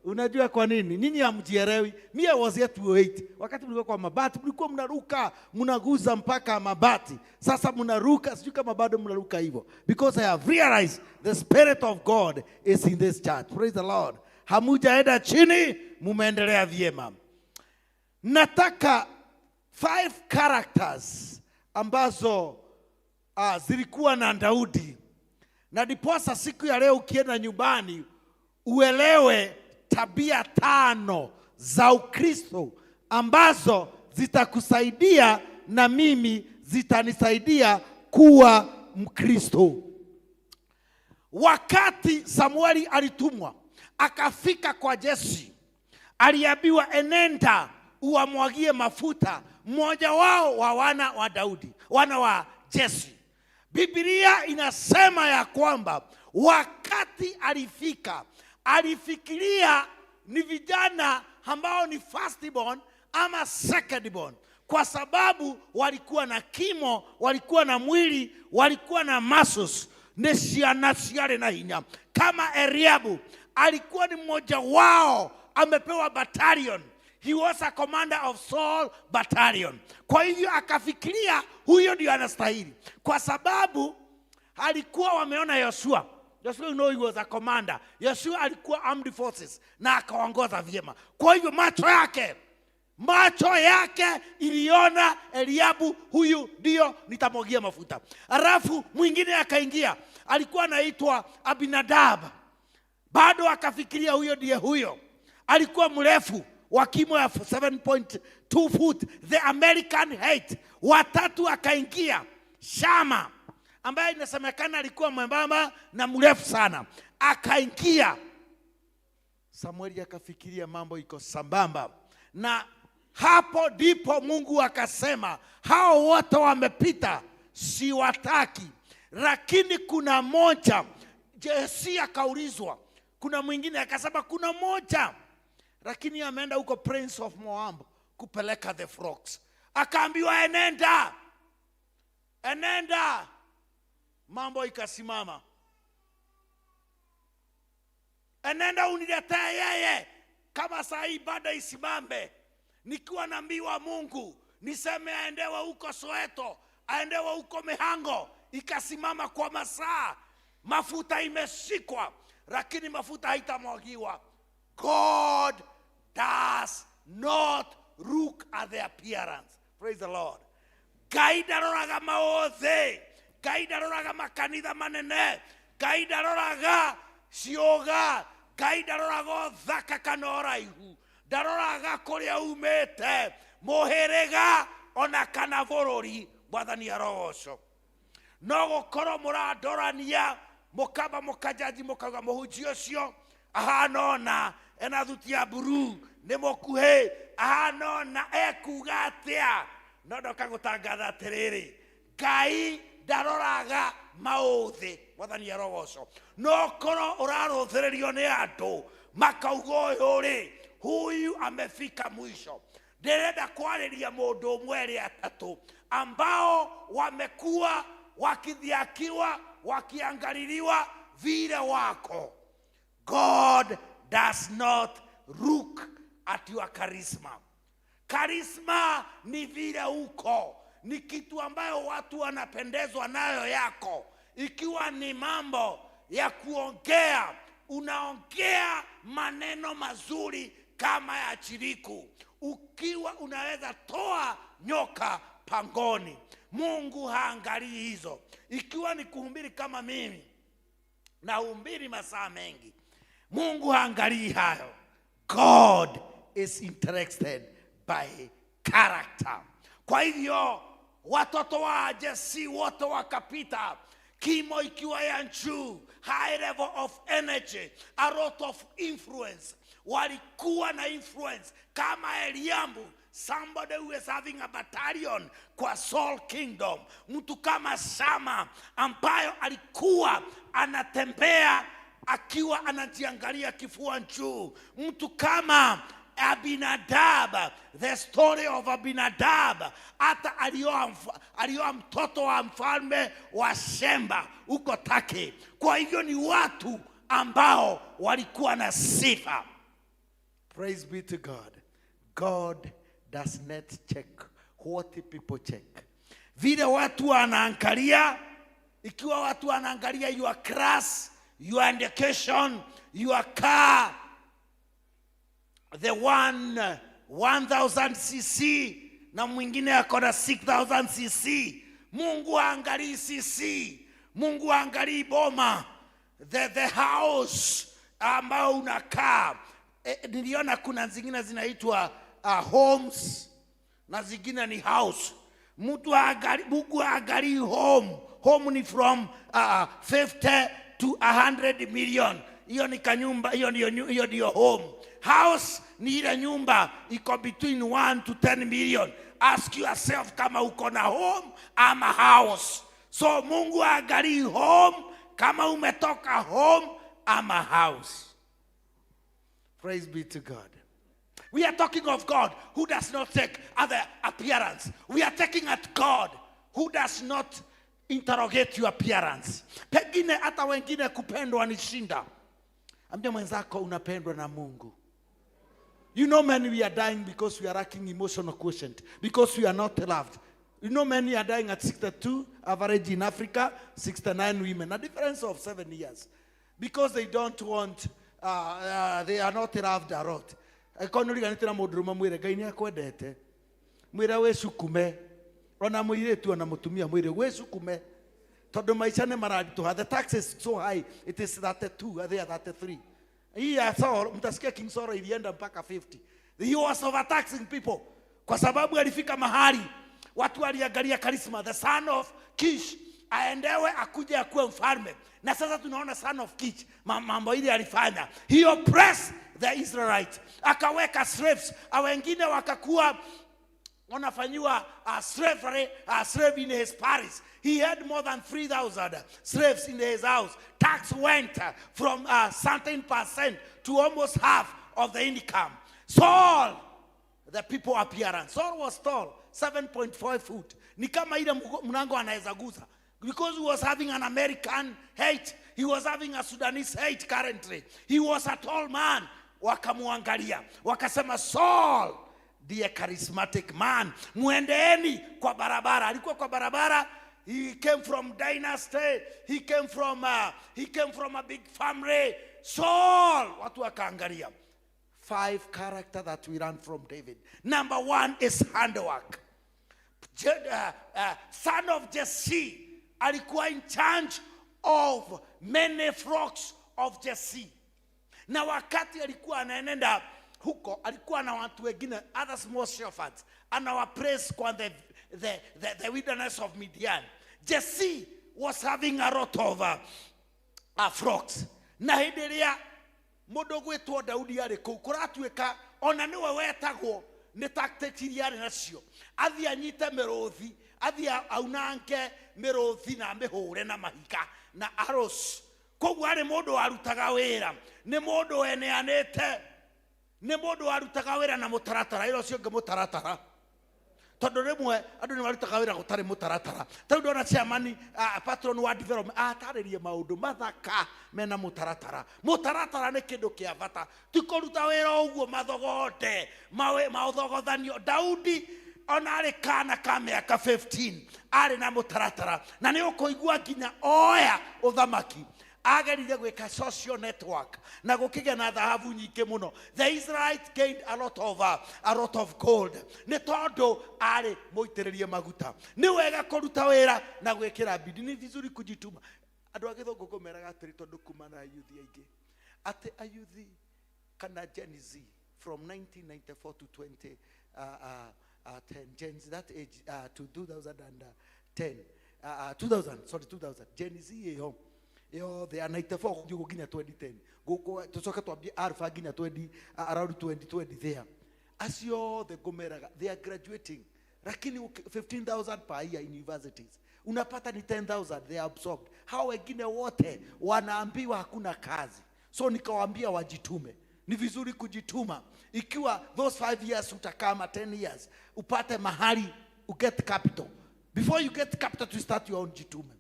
Speaker 22: Unajua kwa nini? Nyinyi hamjielewi. Mimi I was here 2008. Wakati mlikuwa kwa mabati, mlikuwa mnaruka, mnaguza mpaka mabati. Sasa mnaruka, sijui kama bado mnaruka hivyo. Because I have realized the spirit of God is in this church. Praise the Lord. Hamujaenda chini, mumeendelea vyema. Nataka 5 characters ambazo zilikuwa na Daudi. Na ndiposa siku ya leo ukienda nyumbani uelewe tabia 5 za Ukristo ambazo zitakusaidia na mimi zitanisaidia kuwa Mkristo. Wakati Samueli alitumwa akafika kwa Jesse, aliambiwa enenda uwamwagie mafuta mmoja wao wa wana wa Daudi, wana wa Jesse. Biblia inasema ya kwamba wakati alifika, alifikiria ni vijana ambao ni firstborn ama secondborn, kwa sababu walikuwa na kimo, walikuwa na mwili, walikuwa na muscles, ne ciana ciarĩ na hinya. Kama Eliabu alikuwa ni mmoja wao, amepewa battalion. He was a commander of Saul battalion. Kwa hivyo akafikiria huyo ndio anastahili, kwa sababu alikuwa wameona Yoshua. Joshua, you know he was a commander. Yoshua alikuwa armed forces na akaongoza vyema. Kwa hivyo macho yake iliona Eliabu, huyu ndio nitamwagia mafuta. Alafu mwingine akaingia, alikuwa anaitwa Abinadab. Bado akafikiria huyo ndiye huyo. Alikuwa mrefu wa kimo ya 7.2 foot, the American height. Watatu akaingia Shama, ambaye inasemekana alikuwa mwembamba na mrefu sana, akaingia. Samueli akafikiria mambo iko sambamba, na hapo ndipo Mungu akasema hao wote wamepita, siwataki, lakini kuna moja. Jesse akaulizwa, kuna mwingine? Akasema kuna moja, lakini ameenda huko Prince of Moab kupeleka the frogs. Akaambiwa enenda, enenda. Mambo ikasimama. Enenda uniletee yeye. Kama saa hii bado isimame, nikiwa naambiwa Mungu niseme aendewe huko Soweto, aendewe huko Mihango, ikasimama kwa masaa. Mafuta imeshikwa, lakini mafuta haitamwagiwa. God does not look at the appearance. Praise the Lord. Ngai ndaroraga maothe, Ngai ndaroraga makanitha manene, Ngai ndaroraga cioga, Ngai ndaroraga ũthaka kana ũraihu, ndaroraga kũrĩa umĩte, mũhĩrĩga ona kana bũrũri. Mwathani arogocwo. No gũkorwo mũrandorania, mũkamba mũkajaji, mũkauga mũhunjia ũcio ahana ũna, ena thuti ya buruu, nĩ mũkuhĩ, ahana ũna, ekuga atĩa? No ndoka gũtangatha atĩrĩrĩ, Ngai ndaroraga maũthĩ. Mwathani arogocwo. No korwo ũrarũthĩrĩrio nĩ andũ makauga ũyũ rĩ, huyu amefika mwisho. Ndĩrenda kwarĩria mũndũ ũmwe erĩ atatũ ambao wamekuwa wakidhiakiwa, wakiangaliliwa vile wako. God does not look at your charisma. Charisma ni vile uko, ni kitu ambayo watu wanapendezwa nayo yako. Ikiwa ni mambo ya kuongea, unaongea maneno mazuri kama ya chiriku. Ukiwa unaweza toa nyoka pangoni, Mungu haangalii hizo. Ikiwa ni kuhubiri kama mimi, nahubiri masaa mengi, Mungu haangalii hayo. God is interested by character. Kwa hivyo watoto wa Jesse wote wakapita, Kimo ikiwa ya juu, high level of energy, a lot of influence. Walikuwa na influence kama Eliambu, somebody who is having a battalion kwa Saul kingdom. Mtu kama Sama ambayo alikuwa anatembea akiwa anajiangalia kifua juu. Mtu kama Abinadab, the story of Abinadab, hata alioa mtoto wa mfalme wa Shemba huko Turkey. Kwa hivyo ni watu ambao walikuwa na sifa. Praise be to God. God does not check what people check. Vile watu wanaangalia, ikiwa watu wanaangalia your class, your education, your car, the one 1000 cc na mwingine ako na 6000 cc. Mungu haangalii cc, Mungu haangalii boma, the house ambao unakaa. Niliona kuna zingine zinaitwa homes na zingine ni house. Mtu haangalii, Mungu haangalii home. Home ni from 50 to 100 million. Hiyo ni kanyumba, hiyo ndio home. House ni ile nyumba iko between 1 to 10 million. Ask yourself kama uko na home ama house. So Mungu haangalii home kama umetoka home ama house. Praise be to God. We are talking of God who does not take other appearance. We are taking at God who does not interrogate your appearance. Pengine hata wengine kupendwa ni shinda. Ambia mwenzako unapendwa na Mungu. You know many we are dying because we are lacking emotional quotient, because we are not loved. You know many are dying at 62, average in Africa, 69 women, a difference of 7 years. Because they don't want, they are not loved a lot. Angĩkorwo nĩ ũriganĩte na mũndũrũme mwĩre Ngai nĩ akwendete. Mwĩre wĩcukume. Ona mũirĩtu ona mũtumia mwĩre wĩcukume. Tondũ maica nĩ mararitũha. The tax is so high, it is 32, they are 33. Hii ya Saul, mtasikia King Saul ilienda mpaka 50. He was overtaxing people. Kwa sababu alifika mahali watu waliangalia charisma, the son of Kish aendewe akuje akuwe mfalme. Na sasa tunaona son of Kish mambo ile alifanya. He oppressed the Israelites. Akaweka slaves, wengine wakakuwa wanafanyiwa slavery, slave in his palace. He had more than 3,000 slaves in his house. Tax went from certain percent to almost half of the income. Saul, the people appearance. Saul was tall, 7.5 foot. Ni kama ile mlango anaweza guza. Because he was having an American hate. He was having a Sudanese hate currently. He was a tall man. Wakamuangalia. Wakasema Saul ndiye charismatic man. Muendeeni kwa barabara. Alikuwa kwa barabara. He came from dynasty. He came from a big family. Saul, watu wakaangalia. 5 character that we learn from David. Number 1 is handwork. Son of Jesse alikuwa in charge of many flocks of Jesse. Na wakati alikuwa anaenenda huko, alikuwa na watu wengine, other small shepherds, anawapraise kwa the wilderness of Midian. Jesse was having a lot of flocks. Na hĩndĩ ĩrĩa mũndũ gwĩtwo Daudi arĩ kũu, kũratuĩka ona nĩwe wetagwo nĩ tactics iria arĩ nacio. Athiĩ anyite mĩrũthi, athiĩ aunange mĩrũthi na amĩhũre na mahiga na arrows. Koguo arĩ mũndũ warutaga wĩra, nĩ mũndũ weneanĩte, nĩ mũndũ warutaga wĩra na mũtaratara. Ĩra ũcio ũngĩ mũtaratara. Tondũ rĩmwe andũ nĩ marutaga wĩra gũtarĩ mũtaratara. Ta rĩu ndona chairman, patron wa development atarĩrie maũndũ mathaka mena mũtaratara. Mũtaratara nĩ kĩndũ kĩa bata. Ti kũruta wĩra ũguo mathogote, maũthogothanio. Daudi ona arĩ kana ka mĩaka 15 arĩ na mũtaratara, na nĩ ũkũigua nginya oya ũthamaki. Agerire gwĩka social network na gũkĩgĩa na thahabu nyingĩ mũno. The Israelites gained a lot of gold nĩ tondũ arĩ mũitĩrĩrie maguta. Nĩ wega kũruta wĩra na gwĩkĩra bidii, ni vizuri kujituma. Andũ a gĩthũngũ kũmeraga atĩrĩ, tondũ kuma na ayuthi aingĩ, atĩ ayuthi kana Gen Z from 1994 to 2010, Gen Z that age to 2010, 2000, sorry, 2000 Gen Z ĩyo yothe ya 94 gũthiĩ ũguo nginya 2010, gũkũ tũcoke twambie alpha nginya 20 around 2020 there, acio othe ngũmeraga they are graduating, lakini 15,000 per year in universities unapata ni 10,000 they are absorbed. Hao wengine wote wanaambiwa hakuna kazi. So nikawaambia wajitume. Ni vizuri kujituma. Ikiwa those 5 years utakaa ama 10 years upate mahali uget capital. Before you get capital to start your own, jitume.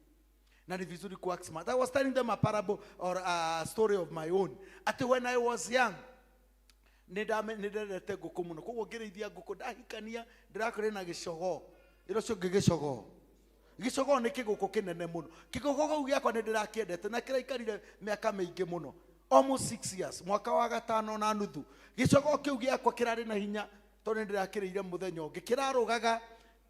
Speaker 22: Na ni vizuri kuwork smart. I was telling them a parable or a story of my own. Ati when I was young, nĩndendete ngũkũ mũno, koguo ngĩrĩithia ngũkũ ndahikania ndĩrakorire na gĩcogoo. Ĩro ũcio ũngĩ gĩcogoo. Gĩcogoo nĩ kĩgũkũ kĩnene mũno. Kĩgũkũ kĩu gĩakwa nĩ ndĩrakĩendete na kĩraikarire mĩaka mĩingĩ mũno, almost 6 years, mwaka wa gatano na nuthu. Gĩcogoo kĩu gĩakwa kĩrarĩ na hinya tondũ nĩ ndĩrakĩrĩire mũthenya ũngĩ. Kĩrarũgaga,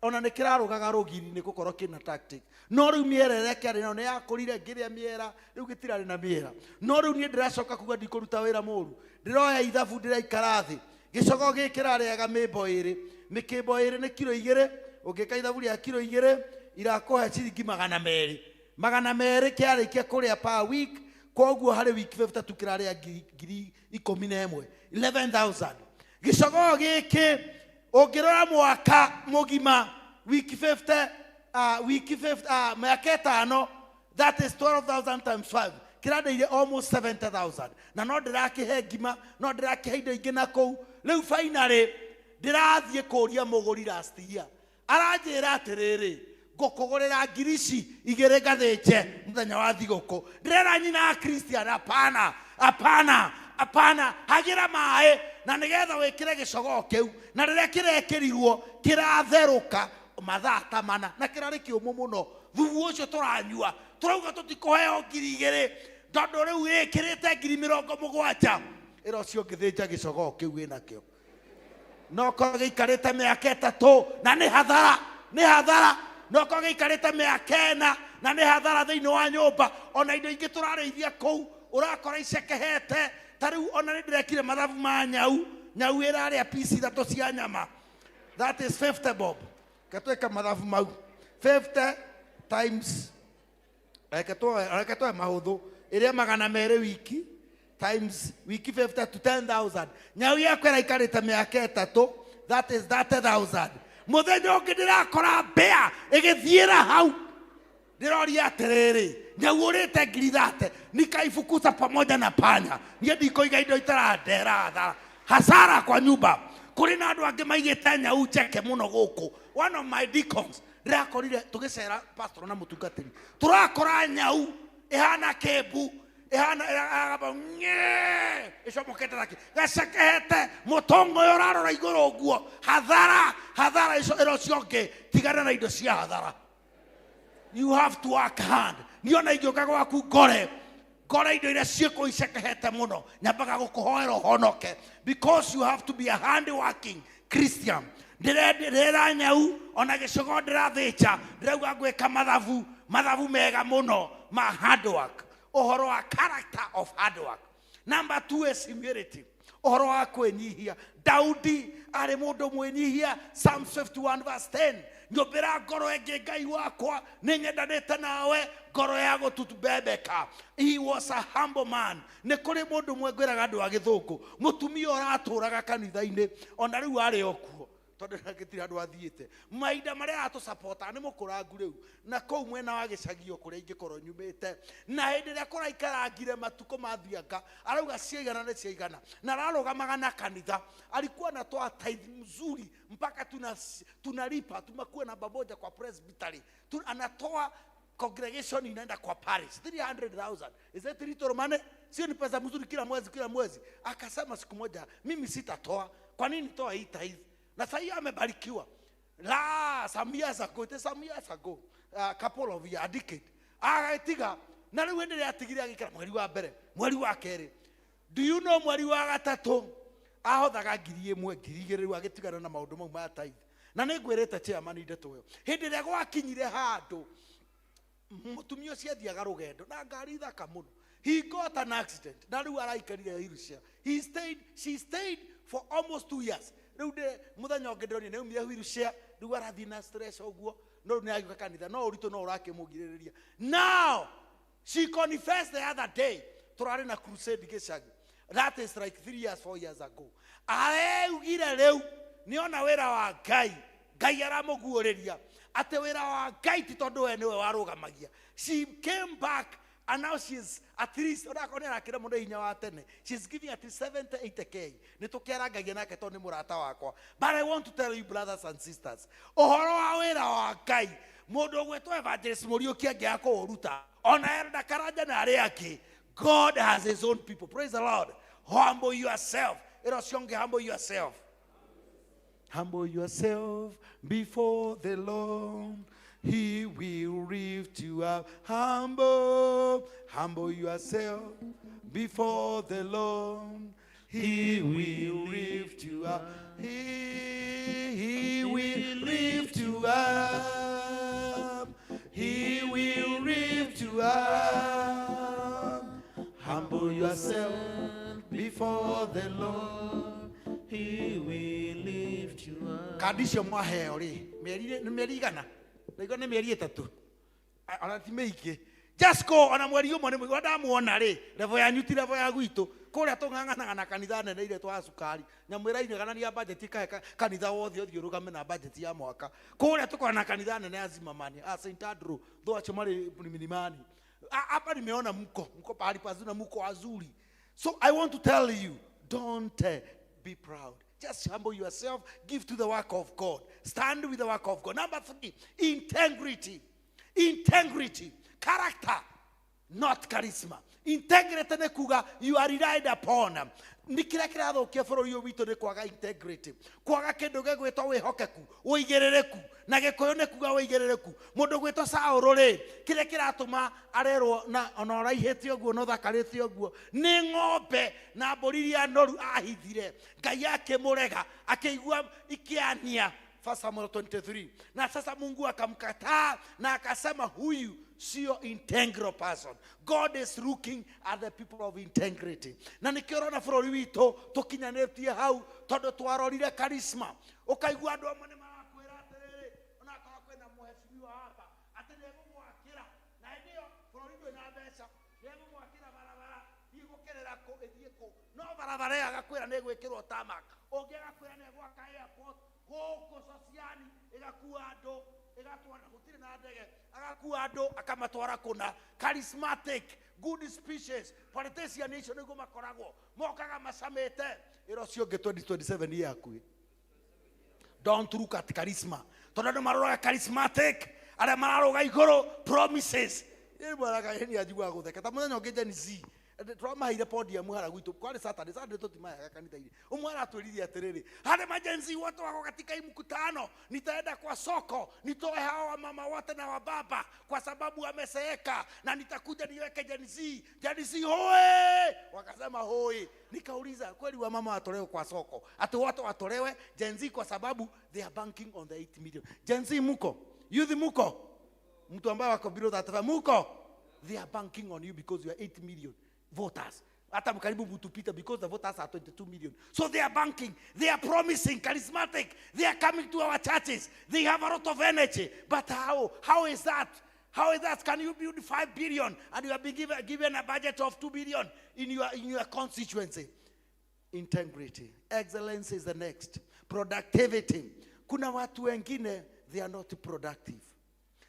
Speaker 22: ona nĩ kĩrarũgaga rũgiri nĩ gũkorwo kĩna tactic. No rĩu mĩera ĩrĩa kĩarĩ nayo nĩ yakũrire ngĩrĩa mĩera, rĩu gĩtirarĩ na mĩera. No rĩu niĩ ndĩracoka kuga ndikũruta wĩra mũru. Ndĩroya ithabu ndĩraikara thĩ. Gĩcogoo gĩkĩ kĩrarĩaga mĩmbo ĩrĩ. Mĩkĩmbo ĩrĩ nĩ kiro igĩrĩ, ũngĩka ithabu rĩa kiro igĩrĩ irakũhe ciringi magana merĩ. Magana merĩ kĩarĩkia kũrĩa per week, koguo harĩ wiki 52 kĩrarĩa ngiri ikũmi na ĩmwe, 11,000. Gĩcogoo gĩkĩ ũngĩrora mwaka mũgima wiki 50, wiki 50, mĩaka ĩtano, that is 12,000 times 5. Kĩrandeire almost 70,000. Na no ndĩrakĩhe ngima, no ndĩrakĩhe indo ingĩ na kũu. Rĩu finally ndĩrathiĩ kũria mũgũri last year. Aranjĩra atĩrĩrĩ, ngũkũgũrĩra ngiri ici igĩrĩ ngathĩnje mũthenya wa thigũkũ. Ndĩrera nyina a Christian, hapana, hapana, hapana, hagĩra maĩ na nĩgetha wĩkĩre gĩcogoo kĩu, na rĩrĩa kĩrekĩrirwo kĩratherũka mathaa ta mana na kĩrarĩ kĩũmũ mũno. Thubu ũcio tũranyua tũrauga tũtikũheo ngiri igĩrĩ tondũ rĩu ĩkĩrĩte ngiri mĩrongo mũgwanja. Ĩra ũcio ũngĩthĩnja gĩcogoo kĩu wĩnakĩo no korwo gĩikarĩte mĩaka ĩtatũ na nĩ hathara, nĩ hathara. No korwo gĩikarĩte mĩaka ĩna na nĩ hathara thĩinĩ wa nyũmba. Ona indo ingĩ tũrarĩithia kũu ũrakora icekehete. Ta rĩu ona nĩ ndĩrekire mathabu ma nyau, nyau ĩrarĩa piece ithatũ cia nyama, that is 50 bob. Reke twĩke mathabu mau, 50 times, reke tuoe mahũthũ, ĩrĩa magana merĩ wiki times wiki 50 to 10,000. Nyau yakwa ĩraikarĩte mĩaka ĩtatũ, that is 30,000. Mũthenya ũngĩ ndĩrakora mbĩa ĩgĩthiĩra hau, ndĩroria atĩrĩrĩ, nyau ũrĩte ngiri thate, nikaifukuza pamoja na panya. Niĩ ndikũiga indo itarandehera hathara, hasara kwa nyumba. Kũrĩ na andũ angĩ maigĩte nyau njeke mũno gũkũ. One of my deacons ndĩrakorire tũgĩcera pastor na mũtungatĩri, tũrakora nyau ĩhana kĩmbu, ĩhana ĩragamba ng'ee, ĩcomokete nake gacekehete mũtongo ũyũ ũrarora igũrũ ũguo. Hathara, hathara icio ĩro ũcio ũngĩ, tigana na indo cia hathara. You have to work hard. Niĩ ona ingĩũka gwaku ngore ngore indo iria ciĩkũ icekehete mũno, nyambaga gũkũhoera ũhonoke, because you have to be a hard working Christian. Ndĩrera nyau ona gĩcogoo ndĩrathĩnja, ndĩrauga ngwĩka mathabu, mathabu mega mũno ma hard work. Ũhoro wa character of hard work. Number 2 is humility. Ũhoro wa kwĩnyihia. Daudi arĩ mũndũ mwĩnyihia. Psalm 51 verse 10, nyũmbĩra ngoro ĩngĩ Ngai wakwa, nĩnyendanĩte nawe ngoro ya gũtutubebeka. He was a humble man. Nĩ kũrĩ mũndũ ũmwe ngwĩraga andũ a gĩthũngũ, mũtumia ũratũraga kanitha-inĩ ona rĩu arĩ o kuo, tondũ gĩtirĩ handũ athiĩte. Mahinda marĩa atũsapota nĩ mũkũrangu rĩu na kũu mwena wa gĩcagio kũrĩa ingĩkorwo nyumĩte, na hĩndĩ ĩrĩa kũraikarangire matukũ mathianga, arauga ciaigana nĩ ciaigana, na ararũgamaga na kanitha. Alikuwa anatoa tithe mzuri mpaka tunalipa, tumekuwa namba moja kwa presbytery. Anatoa congregation inaenda kwa parish 300,000. Is that little money? Sio ni pesa mzuri kila mwezi, kila mwezi. Akasema siku moja, mimi sitatoa. Kwa nini toa hii tithe? Na sasa amebarikiwa. La, some years ago, it is some years ago, a couple of years, a decade. Agatiga, na rĩu hĩndĩ ĩrĩa atigire agĩikara mweri wa mbere, mweri wa kerĩ. Do you know mweri wa gatatũ ahothaga ngiri ĩmwe, ngiri igĩrĩ, rĩu agĩtigana na maũndũ mau ma tithe. Na nĩ ngwĩrĩte chairman ndeto ĩyo. Hĩndĩ ĩrĩa gwakinyire handũ, mũtumia ũcio athiaga rũgendo na ngari thaka mũno. He got an accident. Na rĩu araikarire wheelchair. He stayed, she stayed for almost 2 years. Rĩu ndĩ mũthenya ũngĩ ndĩronire nĩ aumire wheelchair, rĩu arathiĩ na stress ũguo.
Speaker 5: No rĩu nĩ agĩũka kanitha no ũritũ no ũrakĩmũgirĩrĩria. Now she confessed the other day, tũrarĩ na crusade gĩcagi. That is like 3 years, 4 years ago. Areugire rĩu nĩona wĩra wa Ngai, Ngai aramũguũrĩria atĩ wĩra wa Ngai ti tondũ we nĩwe warũgamagia. She came back and now she's at least, onakorwo nĩ arakĩra mũno hinya wa tene, she's giving at least 70, 80K. Nĩ tũkĩarangagia nake tondũ nĩ mũrata wakwa. But I want to tell you, brothers and sisters, ũhoro wa wĩra wa Ngai, mũndũ ũgwĩtwo evangelist Mũriũki angĩaga kũũruta, ona Elder Karanja na arĩa angĩ, God has his own people. Praise the Lord. Humble yourself. Ĩro cionge, humble yourself. Humble yourself before the Lord. He will lift you up. Humble, humble yourself before the Lord. He will lift you up. He will lift you up. He will lift you up. Humble yourself before the Lord.
Speaker 9: He will lift you up.
Speaker 5: Kandi icio mwaheo rĩ, mĩeri nĩ mĩeri igana? Ndaigua nĩ mĩeri ĩtatũ. Ona ti mĩingĩ. Just go, ona mweri ũmwe nĩ mũingĩ. Ndamuona rĩ, level yanyu ti level ya gwitũ. Kũrĩa tũng'ang'anaga na kanitha nene iria twa cukari. Nyamũ ĩrainĩganania budget ĩkahe kanitha wothe ũthiĩ ũrũgame na budget ya mwaka. Kũrĩa tũkoragwo na kanitha nene ya Zimmerman, a Saint Andrew, though acio marĩ milimani. Hapa nimeona mko pahali pazuri na mko wazuri. So I want to tell you, don't be proud. Just humble yourself, give to the work of God. Stand with the work of God. Number 3, integrity. Integrity. Character, not charisma. Integrity nĩ kuga you are relied upon. Nĩ kĩrĩa kĩrathũkia bũrũri ũyũ witũ nĩ kwaga integrity. Kwaga kĩndũ gĩgwĩtwo wĩhokeku, ũigĩrĩrĩku. Na Gĩkũyũ nĩ kuga ũigĩrĩrĩku. Mũndũ ũgwĩtwo Saũlũ rĩ, kĩrĩa kĩratũma arerwo na ona ũraihĩte ũguo na ũthakarĩte ũguo, nĩ ng'ombe na mbũri iria noru ahithire. Ngai akĩmũrega, akĩigua ikĩania. 1 Samuel 23. Na sasa Mungu akamkataa na akasema huyu sio integral person. God is looking at the people of integrity. Na nikio ũrona bũrũri witũ tũkinyanĩtie hau tondũ twarorire charisma. Ũkaigua andũ amwe nĩ marakwĩra atĩrĩrĩ, onakorwo kwĩna mheshimiwa hapa, atĩ nĩegũgwakĩra. Na hĩndĩ ĩyo bũrũri ndũrĩ na mbeca, nĩegũgwakĩra barabara, ĩgũkerera kũ, ĩthiĩ kũ. No barabara ĩyo agakwĩra nĩĩgwĩkĩrwo tarmac. Ũngĩ agakwĩra nĩegwaka airport gũkũ Sociani, ĩgakua andũ, ĩgatwara, gũtirĩ na ndege, agakua andũ akamatwara kũna. Charismatic, good speeches, politician icio nĩguo makoragwo, mokaga macamĩte. Ĩra ũcio ũngĩ 2027 nĩ yaku. Don't look at charisma. Tondũ andũ maroraga charismatic, arĩa mararũga igũrũ, promises. Ĩ mwaraga nĩ anjiguaga gũtheka. Ta mũthenya ũngĩ Gen Z, twamaheire podium hara gwitũ, kwarĩ Saturday, Saturday tũtimaheaga kanitha-inĩ. Ũmwe aratwĩrire atĩrĩrĩ, harĩ ma Gen Z wote wako katika hii mkutano, nitaenda kwa soko, nitoe hawa wamama wote na wababa kwa sababu wameseeka, na nitakuja niweke Gen Z. Gen Z hoe! Wakasema hoe. Nikauliza, kweli wamama watolewe kwa soko? Ati wote watolewe Gen Z kwa sababu they are banking on the 8 million. Gen Z muko? Youth muko? Mtu ambaye wako below 35 muko? They are banking on you because you are 8 million voters. Hata mkaribu mtupita because the voters are 22 million. So they are banking, they are promising, charismatic, they are coming to our churches, they have a lot of energy. But how? How is that? How is that? Can you build 5 billion and you have been given a budget of 2 billion in your constituency? Integrity. Excellence is the next. Productivity. Kuna watu wengine, they are not productive.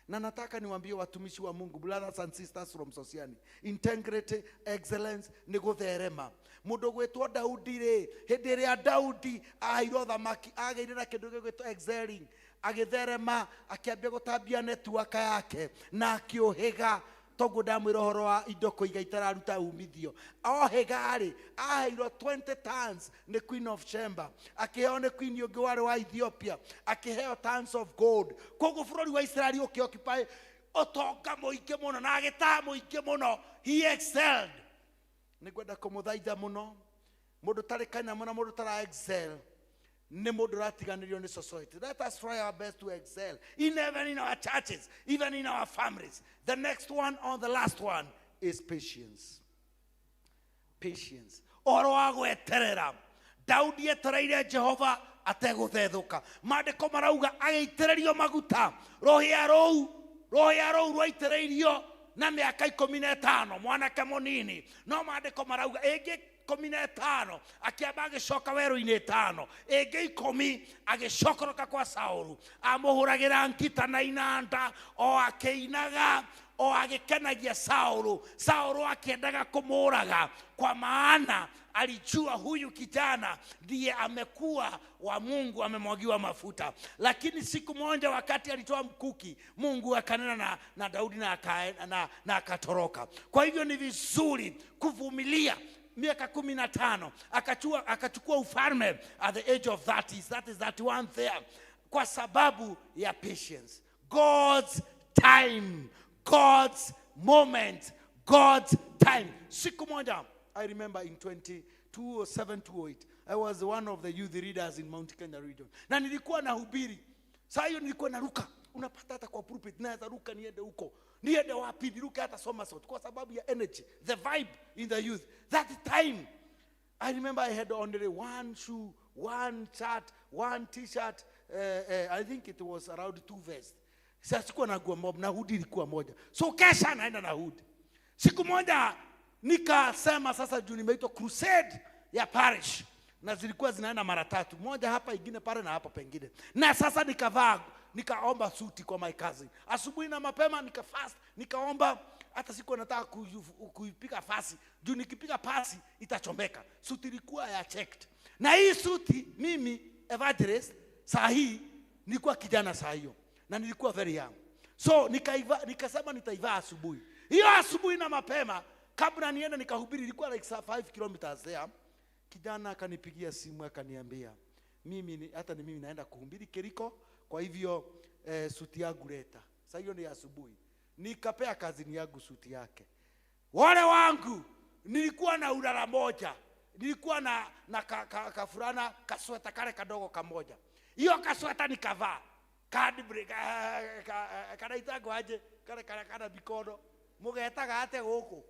Speaker 5: Na nataka niwaambie watumishi wa Mungu, brothers and sisters from Sosiani, integrity, excellence ni gutherema. Mundu gwitwo Daudi ri, hindi ria Daudi aheirwo thamaki, ageire na kindu gigwitwo excelling, agitherema, akiambia gutambia network yake na akiuhiga. Toguo ndamwira uhoro wa indo kuiga itararuta umithio. Ohiga ri, aheirwo 20 tons ni Queen of Sheba, akiheo ni Queen ũngĩ warĩ wa Ethiopia, akiheo tons of gold. Koguo bũrũri wa Israeli ũkĩoccupy ũtonga mũingĩ mũno na agĩtaha mũingĩ mũno. He excelled. Nĩngwenda kũmũthaitha mũno, mũndũ tarĩ kanyamũ na mũndũ tara excel nĩ mũndũ ũratiganĩrio nĩ society. Let us try our best to excel in even in our churches, even in our families. The next one on the last one is patience. Patience. Ũhoro wa gweterera. Daudi etereire Jehova Ategũthethũka. Maandĩko marauga agĩitĩrĩrio maguta, rũhĩa rũu, rũhĩa rũu rwaitĩrĩirio na mĩaka 15, mwanake mũnini. No maandĩko marauga ĩngĩ 15 akĩamba agĩcoka werũ-inĩ 5, ĩngĩ 10 agĩcokoroka kwa Saũlũ, amũhũragĩra ngita na inanda o akĩinaga o agĩkenagia Saũlũ. Saũlũ akĩendaga kũmũraga, kwa maana alijua huyu kijana ndiye amekuwa wa Mungu, amemwagiwa mafuta. Lakini siku moja wakati alitoa mkuki, Mungu akanena na Daudi na akatoroka. Kwa hivyo ni vizuri kuvumilia. Miaka 15 akachukua ufalme at the age of 30, that is 31 there, kwa sababu ya patience. God's time, God's moment, God's time. Siku moja, I remember in 2007, 2008, I was one of the youth leaders in Mount Kenya region. Na nilikuwa nahubiri. Saa hiyo nilikuwa naruka. Unapata hata kwa pulpit naweza ruka niende huko. Niende wapi niruke hata Somerset kwa sababu ya energy, the vibe in the youth. That time, I remember I had only one shoe, one shirt, one t-shirt. I think it was around 2 vests. Sasa sikuwa na nguo mob, na hoodie ilikuwa moja. So kesha naenda na hoodie. Siku moja nikasema sasa juu nimeitwa crusade ya parish, na zilikuwa zinaenda mara 3, moja hapa, ingine pale na hapa pengine. Na sasa nikavaa, nikaomba suti kwa my cousin. Asubuhi na mapema nika fast, nikaomba. Hata sikuwa nataka kuipiga pasi, juu nikipiga pasi itachomeka. Suti ilikuwa ya checked. Na hii suti mimi evangelist saa hii nilikuwa kijana saa hiyo, na nilikuwa very young. So nikasema nitaivaa asubuhi. Hiyo asubuhi na mapema kabla niende nikahubiri, ilikuwa like 5 kilometers there. Kijana akanipigia simu akaniambia, hata ni mimi naenda kuhubiri Kiriko, kwa hivyo suti yangu leta. Sasa hiyo ni asubuhi. Nikapea kazini yangu suti yake. Wale wangu nilikuwa na ulala moja. Nilikuwa na kafurana kasweta kale kadogo kamoja. Hiyo kasweta nikavaa. Card break, kanaitagwo aje? Kale kale kana mikono. Mugetaga ate guku?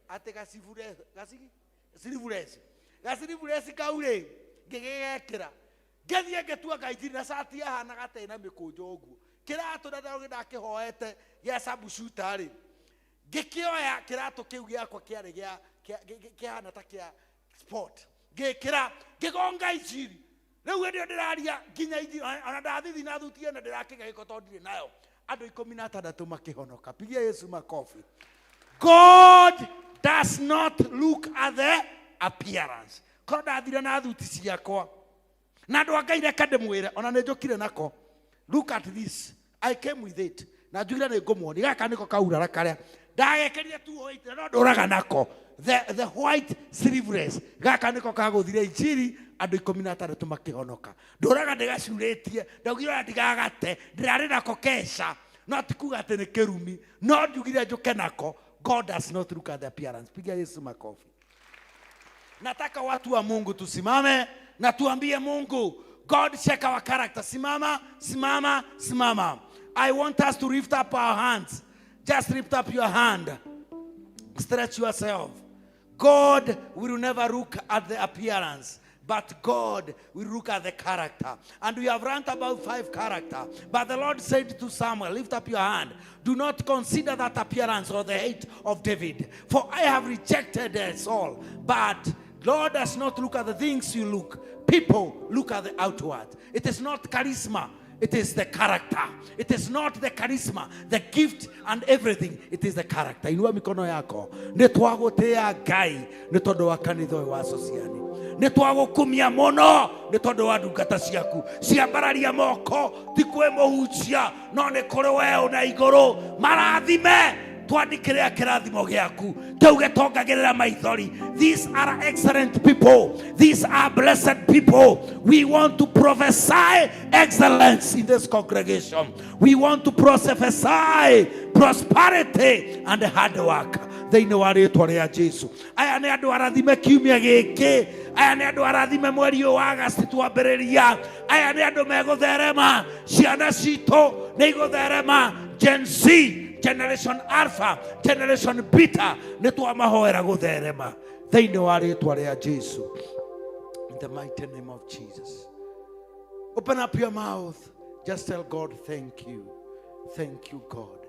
Speaker 5: Ate gasivure, gasigi? Silivuresi. Gasilivuresi kaure ngigekira. Ngithie ngetua ngaithiri na cati yahanaga ta ina mikunjo uguo. Kiratu na ndaroge ndakihoete gia sharpshooter ri. Ngikioya kiratu kiu giakwa kiari gia kihana ta kia sport. Ngikira ngigonga injiri. Riu hĩndĩ ĩyo ndĩraria nginya injiri, ona ndathithi na thuti ĩno ndĩrakĩgĩa gĩko tondũ ndirĩ nayo. Andũ 16 makĩhonoka. Pigia Yesu makofi. God does not look at the appearance. Korwo ndathire na thuti ciakwa. Na andũ a Ngai reke ndĩmwĩre, ona nĩ njũkire nako. Look at this. I came with it. Na njugire nĩ ngũmuonia. Gaka nĩko kaurara karĩa. Ndagekĩrire 208 na no ndũraga nako. The white sleeveless. Gaka nĩko kagũthire injiri, andũ 16 makĩhonoka. Ndũraga ndĩgacurĩtie, ndaugire ona ndigagate, ndĩrarĩ nako keca. No ti kuga atĩ nĩ kĩrumi, no njugire njũke nako. God does not look at the appearance. Piga Yesu makofi. Nataka watu wa Mungu tusimame na tuambie Mungu, God check our character. Simama, simama, simama. I want us to lift up our hands. Just lift up your hand. Stretch yourself. God will never look at the appearance, but God will look at the character. And we have learned about 5 character. But the Lord said to Samuel, lift up your hand. Do not consider that appearance or the hate of David, for I have rejected Saul. But Lord does not look at the things you look. People look at the outward. It is not charisma. It is the character. It is not the charisma, the gift and everything. It is the character. Inua mikono yako. Nĩ twagũtĩĩa Ngai nĩ tondũ wa kanitha ũyũ wa Sociani. Nĩ twagũkumia mũno nĩ tondũ wa ndungata ciaku. Ciambararia moko, ti kwĩ mũhunjia, no nĩ kũrĩ we ũna igũrũ. Marathime, twandĩkĩre kĩrathimo gĩaku. Kĩu gĩtongagĩrĩra maithori. These are excellent people. These are blessed people. We want to prophesy excellence in this congregation. We want to prophesy prosperity and hard work. Thĩinĩ wa rĩtwa rĩa Jesu. Aya nĩ andũ arathime kiumia gĩkĩ. Aya nĩ andũ arathime mweri ũyũ wa Agosti twambĩrĩria. Aya nĩ andũ megũtherema. Ciana citũ nĩ igũtherema. Gen Z, Generation Alpha, Generation Beta, nĩ twamahoera gũtherema. Thĩinĩ wa rĩtwa rĩa Jesu. In the mighty name of Jesus. Open up your mouth. Just tell God, thank you. Thank you, God.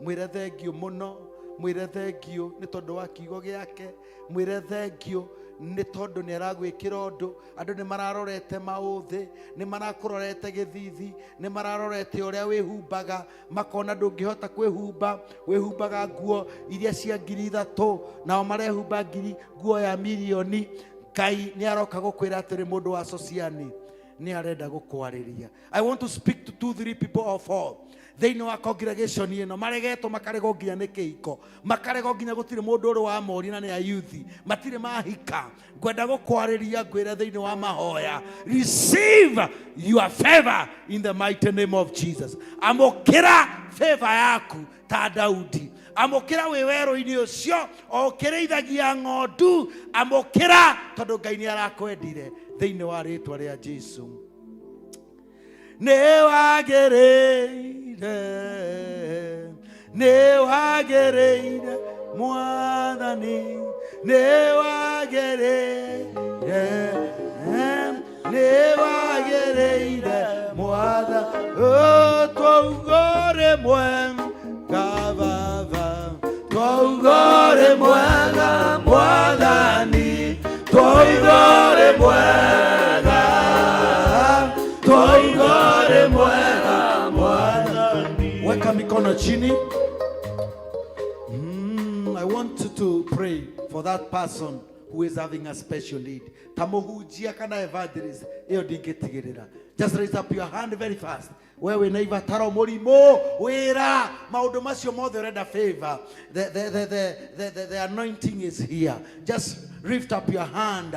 Speaker 5: Mwĩre thengio mũno, mwĩre thengio nĩ tondũ wa kiugo gĩake, mwĩre thengio nĩ tondũ nĩ aragwĩkĩra ũndũ. Andũ nĩ mararorete maũthĩ, nĩ marakũrorete gĩthithi, nĩ mararorete ũrĩa wĩhumbaga, makona ndũngĩhota kwĩhumba, wĩhumbaga nguo iria cia 3,000, nao marehumba ngiri nguo ya mirioni. Ngai nĩ aroka gũkwĩra atĩrĩ, mũndũ wa Sociani nĩ arenda gũkwarĩria. I want to speak to 2, 3 people or 4 thĩinĩ wa congregation ĩno, maregetwo makaregwo nginya nĩ kĩhiko, makaregwo nginya gũtirĩ mũndũ ũrĩ wa moria na nĩ a youth, matirĩ mahika. Ngwenda gũkwarĩria ngwĩre thĩinĩ wa mahoya, receive your favor in the mighty name of Jesus. Amũkĩra favor yaku ta Daudi, amũkĩra wĩ werũ-inĩ ũcio o ũkĩrĩithagia ng'ondu, amũkĩra tondũ Ngai nĩ arakwendire thĩinĩ wa rĩtwa rĩa Jesu. Nĩ wagĩrĩire, nĩ wagĩrĩire Mwathani, nĩ wagĩrĩire, nĩ wagĩrĩire Mwathani. Oh, twauga ũrĩ mwega Baba, twauga ũrĩ mwega Mwathani, twauga ũrĩ mwega, twauga ũrĩ mwega Mwathani. Weka mikono chini. I want you to pray for that person who is having a special need. Ta mũhunjia kana evangelist, ĩyo ndingĩtigĩrĩra. Just raise up your hand very fast. We wĩna ibataro, mũrimũ, wĩra, maũndũ macio mothe ũrenda favor. The anointing is here. Just lift up your hand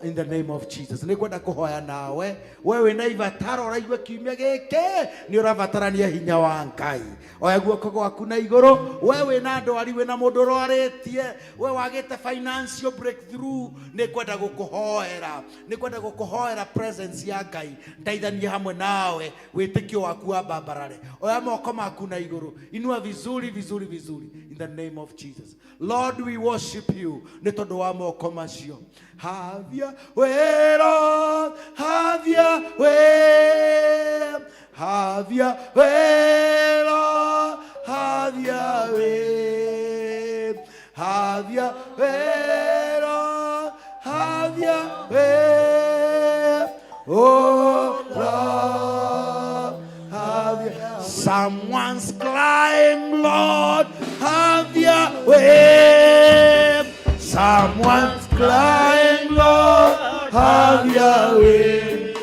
Speaker 5: in the name of Jesus. Nĩ ngwenda kũhoya nawe. We wĩna ibataro, ũraigua kiumia gĩkĩ nĩ ũrabatarania hinya wa Ngai. Oya guoko gwaku na igũrũ. We wĩna ndwari, wĩna mũndũ ũrwarĩtie, we wagĩte financial breakthrough, nĩ ngwenda gũkũhoera. Nĩ ngwenda gũkũhoera presence ya Ngai ndeithanie hamwe nawe, wĩtĩkio waku wambambarare. Oya moko maku na igũrũ, inua vizuri vizuri vizuri in the name of Jesus. Lord, we worship you nĩ tondũ wa moko macio. Have your way, Lord, have your way, have your way, Lord, have your way, have your way, Lord, have your way, oh Lord, have your. Someone's crying, Lord, have your way. Someone's crying, Lord, have your way.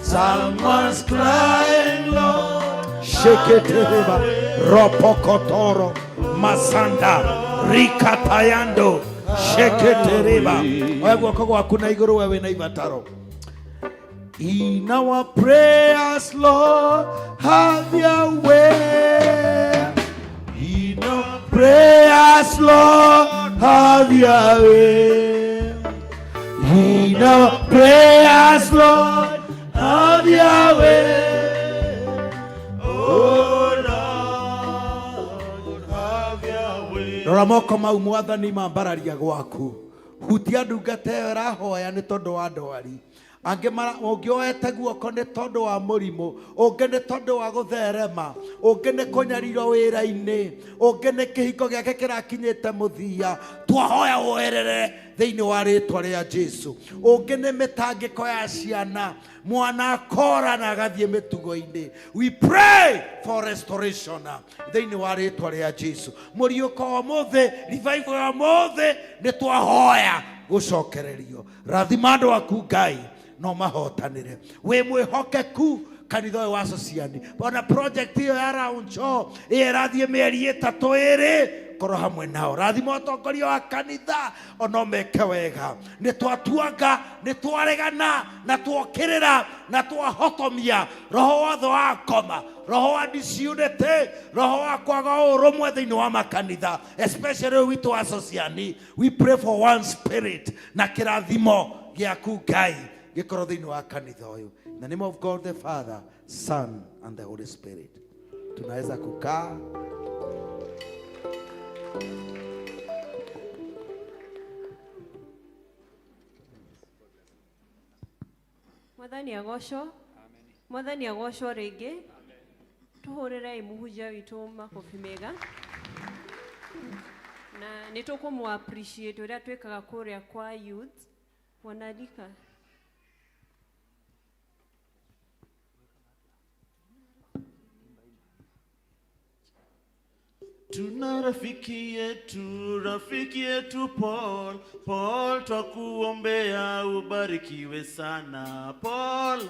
Speaker 5: Someone's crying, Lord. Sheketereba, Ropokotoro, Masanda, Rikatayando, Sheketereba. Oya guoko gwaku na igũrũ, we wĩna ibataro. In our prayers, Lord, have your way. In our prayers, Lord, have your way. In our prayers, Lord, have your way. Oh Lord, have your way. Rora moko mau Mwathani mambararia gwaku. Hutia ndungata ĩyo ĩrahoya nĩ tondũ wa ndwari. Angĩ ũngĩoete guoko nĩ tondũ wa mũrimũ, ũngĩ nĩ tondũ wa gũtherema, ũngĩ nĩ kũnyarirwo wĩra-inĩ, ũngĩ nĩ kĩhiko gĩake kĩrakinyĩte mũthia. Twahoya woerere thĩinĩ wa rĩtwa rĩa Jesu. Ũngĩ nĩ mĩtangĩko ya ciana, mwana akora na agathiĩ mĩtugo-inĩ. We pray for restoration thĩinĩ wa rĩtwa rĩa Jesu. Mũriũko wa ũmũthĩ, revival ya ũmũthĩ, nĩ twahoya gũcokererio. Rathima andũ aku Ngai, no mahotanĩre. Wĩ mwĩhokeku kanitha ũyũ wa Sociani, ona project ĩyo ya Rauncho ĩyo ĩrathiĩ mĩeri 3 2 korwo hamwe nao. Rathima ũtongoria wa kanitha ono meke wega. Nĩ twatuanga, nĩ twaregana, na twokĩrĩra, na twahotomia roho wothe wa ngoma, roho wa disunity, roho wa kwaga ũrũmwe thĩinĩ wa makanitha, especially ũyũ witũ wa Sociani. We pray for one spirit na kĩrathimo gĩaku Ngai gĩkorwo thĩinĩ wa kanitha ũyũ. In the name of God the Father, Son and the Holy Spirit. Tunaweza kukaa.
Speaker 3: Mwathani agocwo. Mwathani agocwo rĩngĩ. Tũhũrĩrei mũhunjia witũ makobi mega. Na nĩ tũkũmũ appreciate ũrĩa twĩkaga kũrĩa kwa youth. Wanarika.
Speaker 9: Tuna rafiki yetu Paul. Paul, twakuombea ubarikiwe sana. Paul,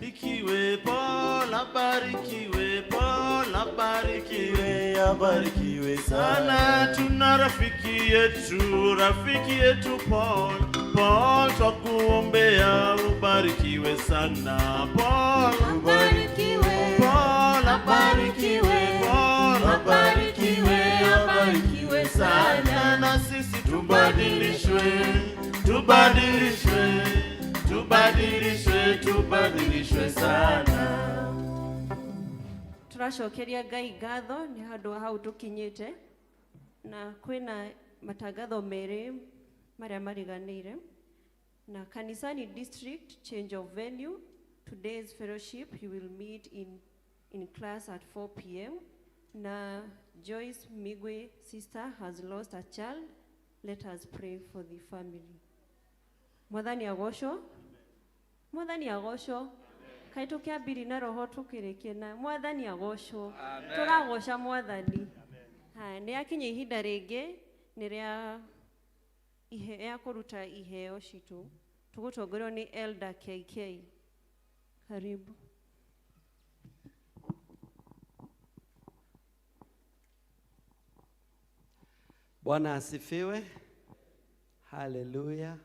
Speaker 9: ikiwe Paul, abarikiwe Paul, abarikiwe, abarikiwe sana. Tuna rafiki yetu Paul. Paul, twakuombea ubarikiwe sana. Paul,
Speaker 17: Abarikiwe,
Speaker 9: Paul,
Speaker 17: abarikiwe,
Speaker 9: Paul,
Speaker 17: abarikiwe, abarikiwe sana.
Speaker 9: Na sisi tubadilishwe, tubadilishwe, tubadilishwe, tubadilishwe sana.
Speaker 3: Tũracokeria Ngai ngatho nĩ handũ wa hau tũkinyĩte, na kwĩna matangatho merĩ marĩa mariganĩire. Na Kanisani District change of venue, today's fellowship you will meet in class at 4 p.m. Na Joyce Migwe sister has lost a child. Let us pray for the family. Mwathani agocwo. Mwathani agocwo. Kaĩ tũkĩambiri na roho tũkĩrĩkie na Mwathani agocwo. Tũragoca Mwathani. Haya, nĩ akinya ihinda rĩngĩ nĩ rĩa ya kũruta iheo citũ. Tũgũtongorio nĩ Elder KK. Karibu.
Speaker 18: Bwana asifiwe. Haleluya.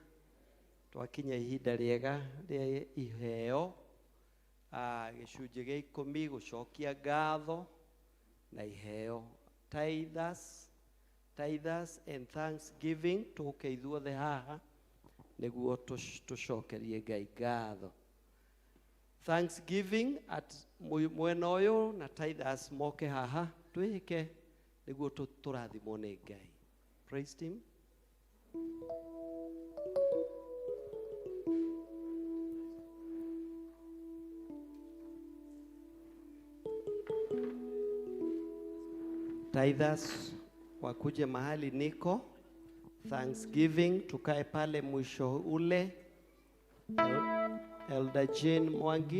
Speaker 18: Twakinya ihinda rĩega rĩa iheo. Gĩcunjĩ gĩa ikũmi gũcokia ngatho na iheo. Tithers, tithers and thanksgiving tũke ithuothe haha nĩguo tũcokerie Ngai ngatho. Thanksgiving at mwena ũyũ na tithers moke haha twĩke nĩguo tũrathimwo nĩ Ngai. Praise team. Tithers wakuje mahali niko. Thanksgiving tukae pale mwisho ule. Elder Jane Mwangi.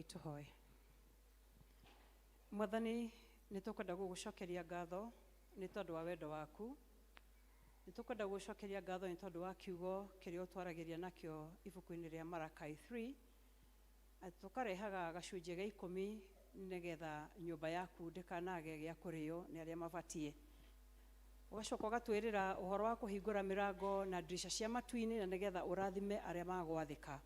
Speaker 2: Tuhoe. Mwathani, nĩ tũkwenda gũgũcokeria ngatho nĩ tondũ wa wendo waku. Nĩ tũkwenda gũgũcokeria ngatho nĩ tondũ wa kiugo kĩrĩa ũtwaragĩria nakĩo ibuku-inĩ rĩa Marakai 3. Atĩ tũkarehaga gacunjĩ gĩa ikũmi nĩgetha nyũmba yaku ndĩkanage gĩa kũrĩo nĩ arĩa mabatiĩ. Ũgacoka ũgatwĩrĩra ũhoro wa kũhingũra mĩrango na ndirisha cia matu-inĩ na nĩgetha ũrathime arĩa magwathĩka.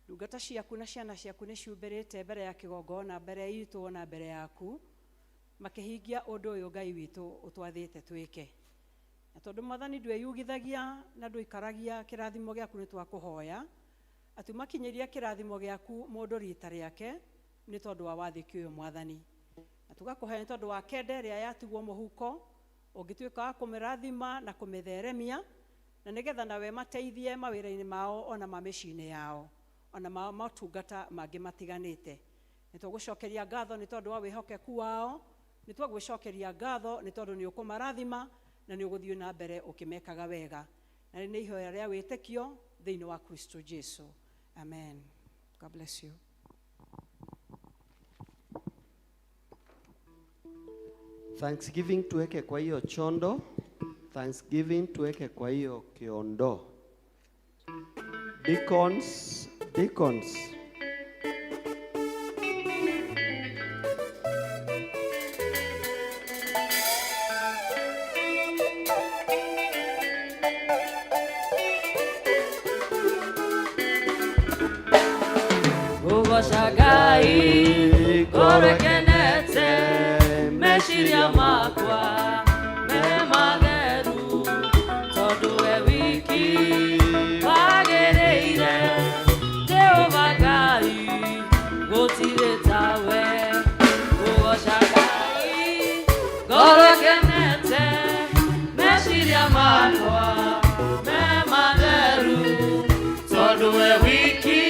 Speaker 2: Ndungata ciaku na ciana ciaku nĩ ciumbĩrĩte mbere ya kĩgongona, mbere itũ na mbere yaku, makĩhingia ũndũ ũyũ Ngai witũ ũtwathĩte twĩke. Na tondũ Mwathani ndwĩyugithagia na ndũikaragia kĩrathimo gĩaku nĩ twakũhoya atĩ makinyĩria kĩrathimo gĩaku mũndũ rita rĩake nĩ tondũ wa wathĩki ũyũ Mwathani. Na tũgakũhoya nĩ tondũ wa kende ĩrĩa yatigwo mũhuko ũngĩtuĩka wa kũmĩrathima na kũmĩtheremia na nĩgetha nawe mateithie mawĩra-inĩ mao ona ma mĩciĩ-inĩ yao ona motungata mangĩ matiganĩte. Nĩ tũgũcokeria ngatho nĩ tondũ wa wĩhokeku wao, nĩ twagwĩcokeria ngatho nĩ tondũ nĩ ũkũmarathima na nĩ ũgũthiĩ na mbere ũkĩmekaga wega. Na nĩ ihoya rĩa wĩtĩkio thĩinĩ wa Kristo Jesu. Amen. God bless you.
Speaker 18: Thanksgiving tuweke kwa hiyo chondo. Thanksgiving tuweke kwa hiyo kiondo. Deacons, deacons.
Speaker 17: Ugoca Ngai, Ngoro ĩkenete meciria makwa me matheru tondũ we wiki wagĩrĩire Jehova Ngai gũtirĩ tawe ngũgoca Ngai ngoro ĩkenete meciria makwa me matheru tondũ we wiki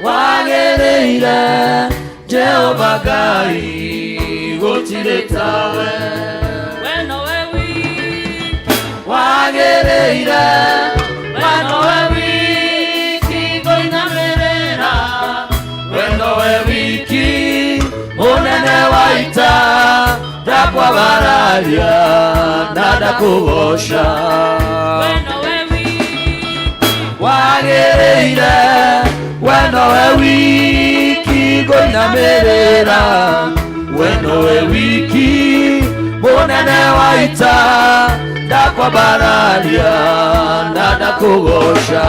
Speaker 17: wagĩrĩire Jehova Ngai gũtirĩ tawe we nowe wiki wagĩrĩire we nowe wiki ngũinamĩrĩra we nowe wiki mũnene wa ita ndakwambararia na ndakũgoca we nowe wiki wagĩrĩire we nowe wiki ngũinamĩrĩra we nowe wiki mũnene wa ita ndakwambararia na ndakũgoca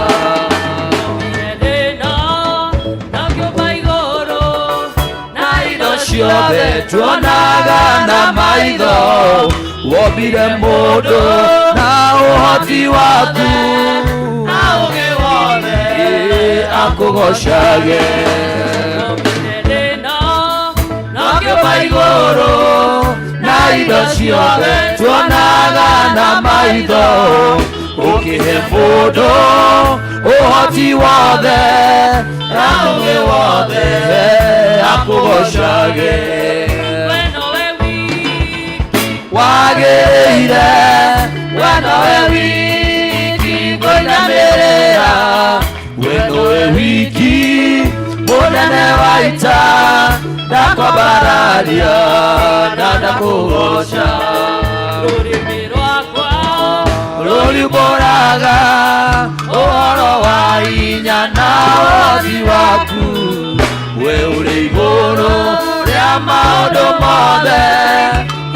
Speaker 17: ciothe tuonaga na maitho wombire mũndũ na ũhoti waku na ũgĩ wothe akũgocage nakĩũmba igũrũ na indo ciothe tuonaga na maitho ũkĩhe mũndũ ũhoti wothe na ũgĩ wothe akũgocage we nowe wiki wagĩrĩire we nowe wiki ngũinamĩrĩra we nowe wiki mũnene wa ita ndakwambararia na ndakũgoca rũrĩmĩ rwakwa rũriumbũraga ũhoro wa hinya na ũhoti waku we ũrĩ igũrũ rĩa maũndũ mothe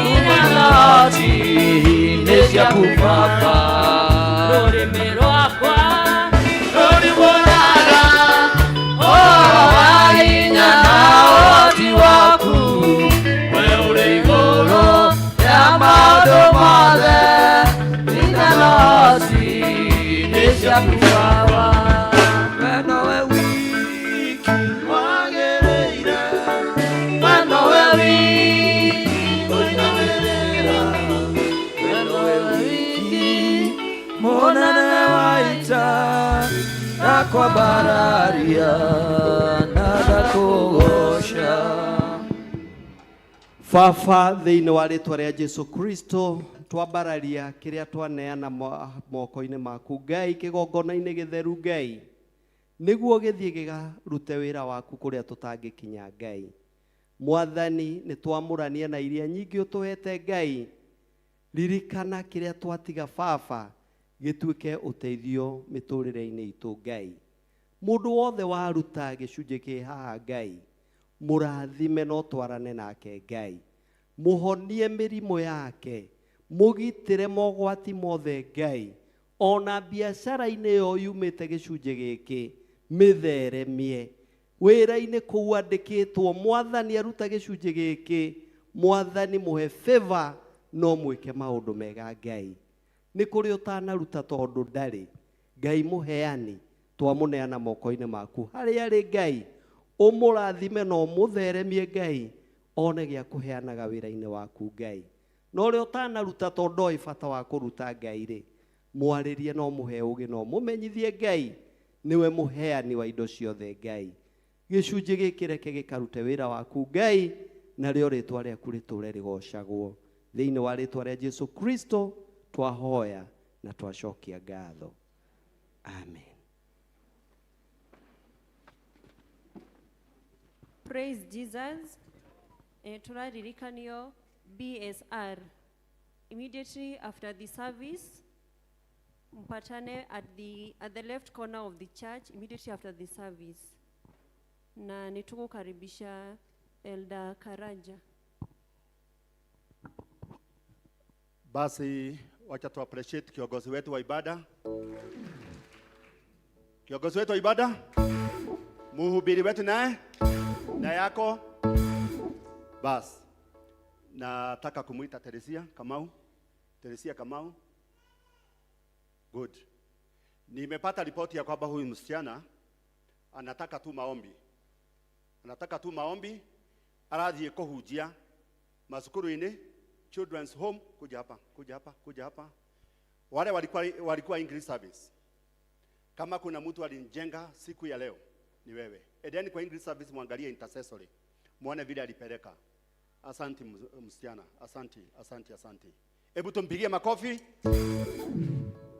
Speaker 17: hinya na ũhoti nĩ ciaku Baba rũrĩmĩ rwakwa rũriumbũraga ũhoro wa hinya na ũhoti waku we ũrĩ igũrũ rĩa maũndũ mothe hinya na ũhoti nĩ ciaku Baba we nowe wiki wagĩrĩire we nowe wiki ũinamĩrĩra we nowe wiki mũnene wa ita ndakwambararia na ndakũgoca.
Speaker 18: Baba thĩinĩ wa rĩtwa rĩa Jesu Kristo twambararia kĩrĩa twaneana moko-inĩ maku Ngai kĩgongona-inĩ gĩtheru Ngai nĩguo gĩthiĩ gĩkarute wĩra waku kũrĩa tũtangĩkinya Ngai. Mwathani nĩ twamũrania na iria nyingĩ ũtũhete Ngai ririkana kĩrĩa twatiga Baba gĩtuĩke ũteithio mĩtũrĩre-inĩ itũ Ngai. Mũndũ wothe waruta gĩcunjĩ kĩ haha Ngai mũrathime no twarane nake Ngai mũhonie mĩrimũ yake mũgitĩre mogwati mothe Ngai ona biacara-inĩ ĩyo yumĩte gĩcunjĩ gĩkĩ mĩtheremie wĩra-inĩ kũu andĩkĩtwo Mwathani aruta gĩcunjĩ gĩkĩ Mwathani mũhe favor no mwĩke maũndũ mega Ngai nĩ kũrĩ ũtanaruta tondũ ndarĩ Ngai mũheani twamũneana moko-inĩ maku harĩa arĩ Ngai ũmũrathime na ũmũtheremie Ngai one gĩa kũheanaga wĩra-inĩ waku Ngai na ũrĩa ũtanaruta tondũ ndoĩ bata wa kũruta Ngai rĩ mwarĩrie no mũhe ũgĩ no mũmenyithie Ngai nĩwe mũheani wa indo ciothe Ngai gĩcunjĩ gĩkĩ reke gĩkarute wĩra waku Ngai narĩo rĩtwa rĩaku rĩtũre rĩgocagwo thĩinĩ wa rĩtwa rĩa Jesu Kristo twahoya na twacokia ngatho. Amen.
Speaker 3: Praise Jesus. Turaririkanio BSR. Immediately after the service, mpatane at the left corner of the church immediately after the service. Na nitukukaribisha Elder Karanja.
Speaker 4: Basi wacha tu appreciate kiongozi wetu wa ibada. Kiongozi wetu wa ibada, mhubiri wetu naye na yako Bas, nataka kumuita Teresia Kamau. Teresia Kamau. Good. Nimepata ripoti ya kwamba huyu msichana anataka tu maombi. Anataka tu maombi, arathiĩ kũhunjia macukuru-inĩ, children's home, kuja hapa, kuja hapa, kuja hapa. Wale walikuwa English service. Kama kuna mtu alinijenga siku ya leo ni wewe. Edeni kwa English service, muangalie intercessory. Muone vile alipeleka. Asanti msichana, asanti, asanti, asanti. Hebu tumpigie makofi.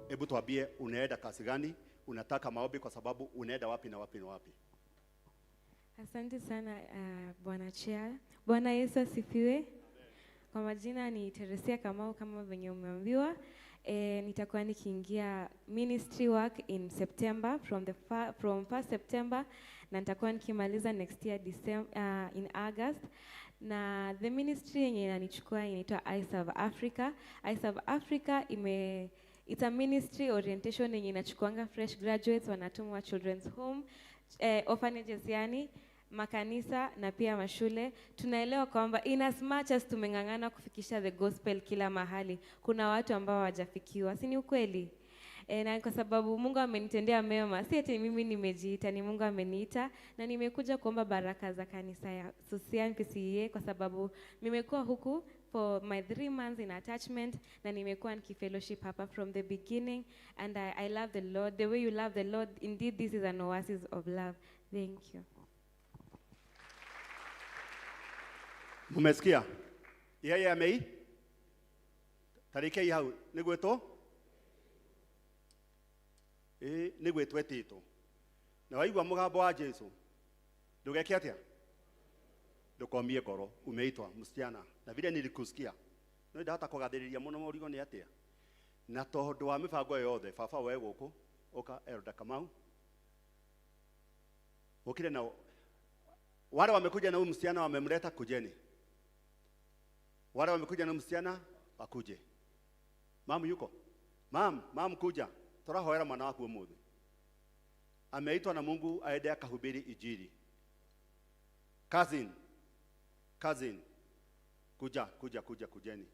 Speaker 4: Hebu tuambie unaenda kazi gani? Unataka maombi kwa sababu unaenda wapi na wapi na wapi?
Speaker 6: Asante sana Bwana Chair. Bwana Yesu asifiwe. Kwa majina ni Teresia Kamau kama venye umeambiwa. Nitakuwa nikiingia ministry work in September from 1st September na nitakuwa nikimaliza next year December, in August. Na the ministry yenye inanichukua inaitwa I Serve Africa. I Serve Africa it's a ministry orientation yenye inachukuanga fresh graduates wanatumwa children's home, orphanages yani makanisa na pia mashule. Tunaelewa kwamba in as much as tumeng'ang'ana kufikisha the gospel kila mahali, kuna watu ambao hawajafikiwa, si ni ukweli? Na kwa sababu Mungu amenitendea mema, si ati mimi nimejiita, ni Mungu ameniita, na nimekuja kuomba baraka za kanisa ya Sosian PCEA kwa sababu nimekuwa huku for my 3 months in attachment na nimekuwa nikifellowship hapa from the beginning, and I love the Lord. The way you love the Lord, indeed this is an oasis of love. Thank you.
Speaker 4: Mumesikia? Yeye amei? Tariki hau nĩ gwĩtwo? Ĩ nĩ gwĩtwo etĩtwo. Na waigua mũgambo wa Jesu, ndũgeke atĩa? Ndũkomie ngoro, umeitwa msichana. Na vile nilikusikia, no ndahota kũgathĩrĩria mũno mũrigo nĩ atĩa? Na tondũ wa mĩbango yothe, baba we gũkũ, ũka Elder Kamau. Ũkire na wale wamekuja na huyu msichana wamemleta, kujeni. Wale wamekuja na msichana wakuje. Mamu yuko? Mam kuja. Tũrahoera mwana waku ũmũthĩ. Ameitwa na Mungu aende akahubiri injili. Cousin, kuja, kuja, kuja, kujeni.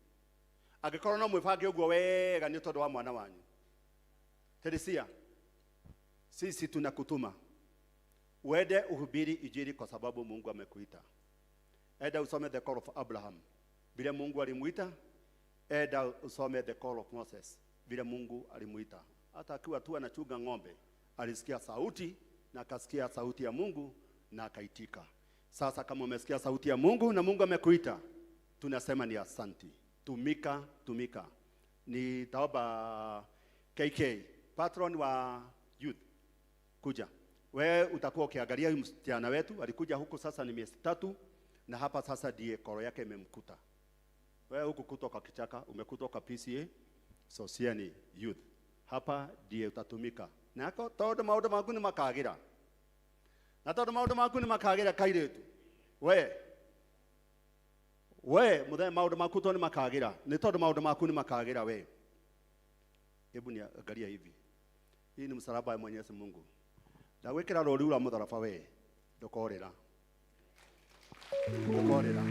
Speaker 4: Angĩkorwo no mwĩbange ũguo wega nĩ tondũ wa mwana wanyu. Teresia, sisi tunakutuma uende uhubiri injili kwa sababu Mungu amekuita. Enda usome the call of Abraham vile Mungu alimuita. Enda usome the call of Moses vile Mungu alimuita. Hata akiwa tu anachunga ng'ombe alisikia sauti na akasikia sauti ya Mungu na akaitika. Sasa kama umesikia sauti ya Mungu na Mungu amekuita, tunasema ni asanti. Tumika, tumika. Nitaomba KK, patron wa youth, kuja. Wewe utakuwa ukiangalia huyu msichana wetu, alikuja huku sasa ni miezi 3 na hapa sasa ndiye koro yake imemkuta. Wewe huku kutoka kichaka, umekutwa kwa PCA, Sosiani Youth. Hapa ndiye utatumika. Nako tondu maundu maku ni makagira. Na tondu maundu maku ni makagira kairetu. We muthe maundu maku to ni makagira. Ni tondu maundu maku ni makagira we. Hebu niangalia hivi. Hii ni msalaba wa Mwenyezi Mungu. Ndagwikira rũri rwa mũtharaba we, ndũkorĩra. Ndũkorĩra.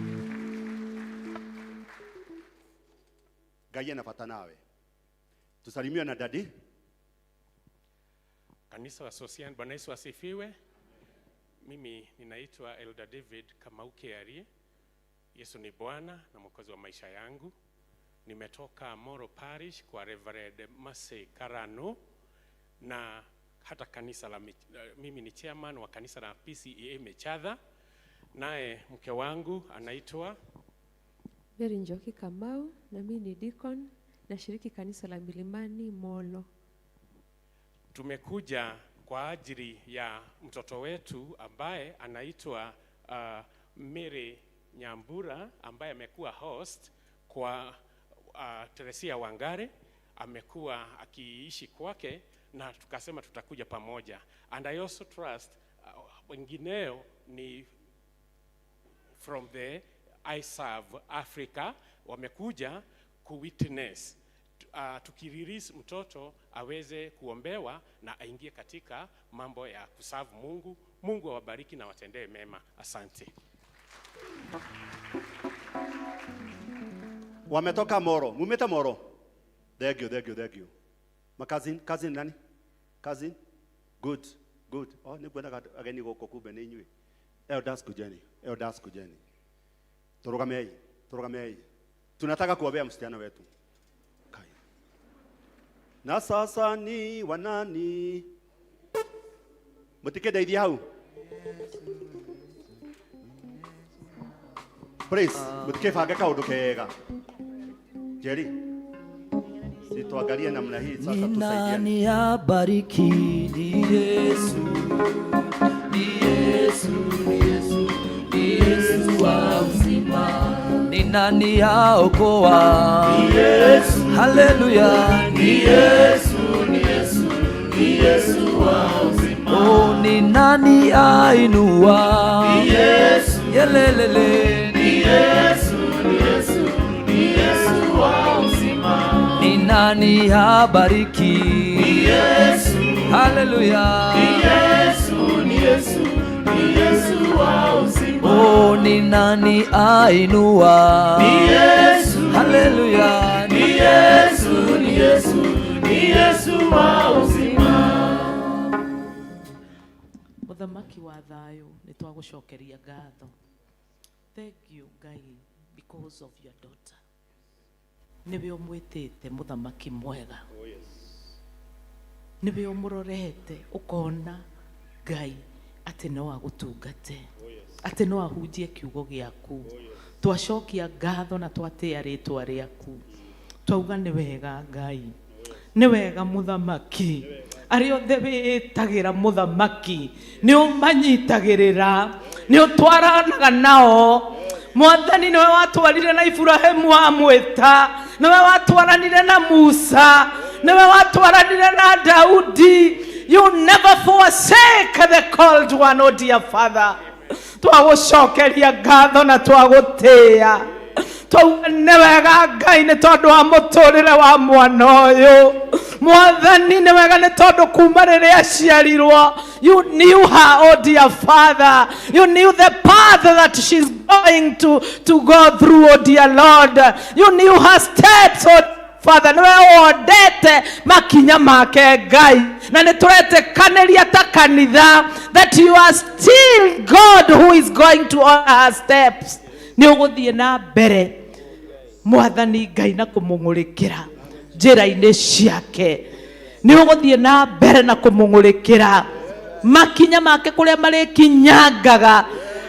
Speaker 4: Ngai ena bata nawe. Tusalimiwe na dadi.
Speaker 7: Kanisa wa Sosian, Bwana Yesu asifiwe. Mimi ninaitwa Elder David Kamau Kiarie. Yesu ni Bwana na Mwokozi wa maisha yangu. Nimetoka Moro Parish kwa Reverend Mercy Karano, na hata kanisa la mimi ni chairman wa kanisa la PCEA Mechadha. Naye mke wangu anaitwa
Speaker 23: Mary Njoki Kamau, na mimi ni deacon, nashiriki kanisa la Milimani Molo.
Speaker 7: Tumekuja kwa ajili ya mtoto wetu ambaye anaitwa Mary Nyambura, ambaye amekuwa host kwa Teresia Wangare, amekuwa akiishi kwake na tukasema tutakuja pamoja. And I also trust wengineo ni from the I Serve Africa wamekuja kuwitness tukirelease mtoto aweze kuombewa na aingie katika mambo ya kuserve Mungu. Mungu awabariki na watendee mema. Asante.
Speaker 4: Wametoka Moro. Mumeta Moro. Thank you, thank you, thank you. Makazin, cousin nani? Cousin? Good, good. Oh, nĩngwendaga ageni gũkũ kumbe nĩ inyuĩ. Elders kujeni, elders kujeni. Turugamei, turugamei. Tunataka kuombea msichana wetu. Kai. Na sasa ni wanani? Mũtikĩndeithie hau. Please, mũtikĩbange kaũndũ kega. Jerry, situangalie namna hii sasa tusaidiane.
Speaker 17: Nani abariki ni Yesu, ni Yesu, ni Yesu, ni Yesu wa uzima. Ni nani aokoa?
Speaker 9: Ni Yesu.
Speaker 17: Haleluya.
Speaker 9: Ni Yesu, ni Yesu, ni Yesu wa uzima.
Speaker 17: Oh, ni nani ainua?
Speaker 9: Ni Yesu.
Speaker 17: Yelelele.
Speaker 9: Ni Yesu, ni Yesu, ni Yesu wa uzima.
Speaker 17: Ni nani abariki?
Speaker 9: Ni Yesu.
Speaker 17: Haleluya.
Speaker 9: Ni Yesu, ni Yesu, ni Yesu wa uzima.
Speaker 17: Oh, ni nani ainua?
Speaker 9: Ni Yesu.
Speaker 17: Haleluya.
Speaker 9: Ni Yesu, ni Yesu, ni Yesu wa uzima.
Speaker 19: Mũthamaki wa thayũ nĩ twagũcokeria ngatho. Thank you Ngai because of your daughter. Nĩwe ũmwĩtĩte mũthamaki mwega. Nĩwe ũmũrorete ũkona Ngai atĩ no agũtungate, atĩ no ahunjie kiugo gĩaku. Twacokia ngatho na twatĩa rĩtwa rĩaku. Twauga nĩ wega Ngai, nĩ wega mũthamaki. Arĩa othe wĩtagĩra mũthamaki nĩ ũmanyitagĩrĩra, nĩ ũtwaranaga nao. Mwathani nĩwe watwarire na Iburahĩmu wamwĩta, nĩwe watwaranire na Musa, nĩwe watwaranire na Daudi. You never forsake the called one, oh dear Father. Twagũcokeria ngatho na twagũtĩĩa. Twauga nĩ wega Ngai nĩ tondũ wa mũtũrĩre wa mwana ũyũ. Mwathani nĩ wega nĩ tondũ kuma rĩrĩa aciarirwo, you knew her, oh dear Father. You knew the path that she's going to go through, oh dear Lord. You knew her steps, oh Father. Nĩwe wondete makinya make Ngai, na nĩ tũretĩkanĩria ta kanitha that you are still God who is going to order her steps. Nĩ ũgũthiĩ na mbere Mwathani Ngai na kũmũng'ũrĩkĩra njĩra-inĩ ciake. Nĩ ũgũthiĩ na mbere na kũmũng'ũrĩkĩra makinya make kũrĩa marĩkinyangaga.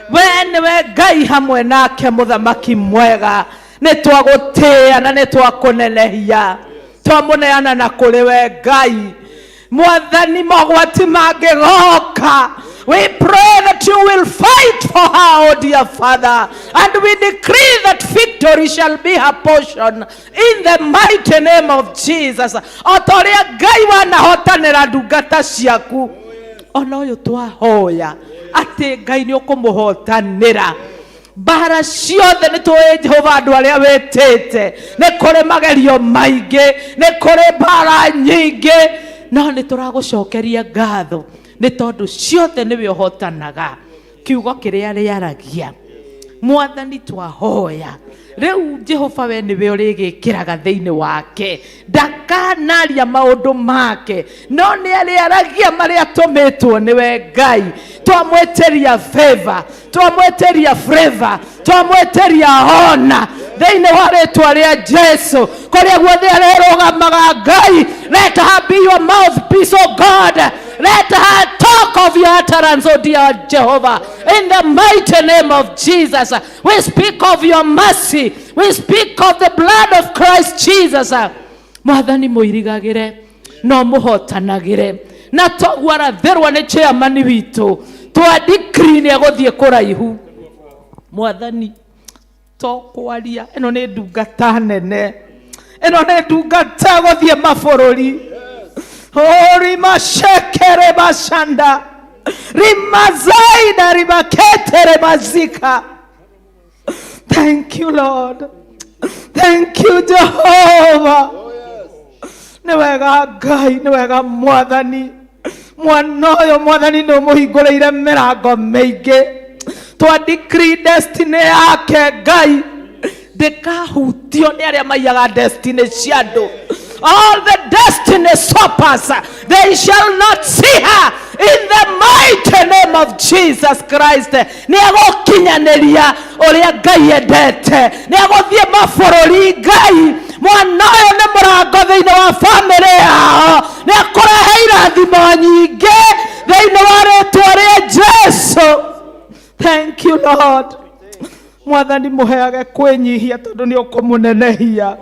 Speaker 19: We nĩwe Ngai hamwe nake mũthamaki mwega. Nĩ twagũtĩĩa na nĩ twakũnenehia, twamũneana na kũrĩ we Ngai. Mwathani mogwati mangĩgoka, we pray that you will fight for her, oh dear Father, and we decree that victory shall be her portion in the mighty name of Jesus. O ta ũrĩa Ngai wanahotanĩra ndungata ciaku, ona ũyũ twahoya atĩ Ngai nĩ ũkũmũhotanĩra mbara ciothe. Nĩ tũĩ Jehova andũ arĩa wĩtĩte nĩ kũrĩ magerio maingĩ, nĩ kũrĩ mbara nyingĩ, no nĩ tũragũcokeria ngatho nĩ tondũ ciothe nĩwe ũhotanaga. Kiugo kĩrĩa rĩaragia Mwathani twahoya rĩu Jehova we nĩwe ũrĩgĩkĩraga thĩinĩ wake, ndakanaria maũndũ make, no nĩ arĩaragia marĩa atũmĩtwo nĩwe Ngai. Twamwĩtĩria favor, twamwĩtĩria favor, twamwĩtĩria hona thĩinĩ wa rĩtwa rĩa Jesu. Kũrĩa guothe arĩrũgamaga Ngai, let her be your mouthpiece, oh God. Let her talk of your utterance, oh dear Jehovah. In the mighty name of Jesus, we speak of your mercy. We speak of the blood of Christ Jesus. Mwathani mũirigagĩre no mũhotanagĩre, na toguo aratherwo nĩ chairman witũ twa decree nĩ egũthiĩ kũraihu. Mwathani to kwaria, ĩno nĩ ndungata nene, ĩno nĩ ndungata gũthiĩ mabũrũri. Rimashekere mashanda rimazaida rimaketere mazika. Thank you Lord, thank you Jehovah. Nĩ wega Ngai, nĩ wega Mwathani. Mwana ũyũ Mwathani nĩ ũmũhingũrĩire mĩrango mĩingĩ. Twa decree destiny yake Ngai. Ndĩkahutio nĩ arĩa maiyaga destiny cia andũ. All the destiny swappers, they shall not see her in the mighty name of Jesus Christ. Nĩ egũkinyanĩria ũrĩa Ngai endete, nĩ egũthiĩ mabũrũri. Ngai, mwana ũyũ nĩ mũrango thĩinĩ wa bamĩrĩ yao, nĩ ekũrehe irathimo nyingĩ thĩinĩ wa rĩtwa rĩa Jesu. Thank you, Lord. Mwathani, mũheage kwĩnyihia tondũ nĩ ũkũmũnenehia,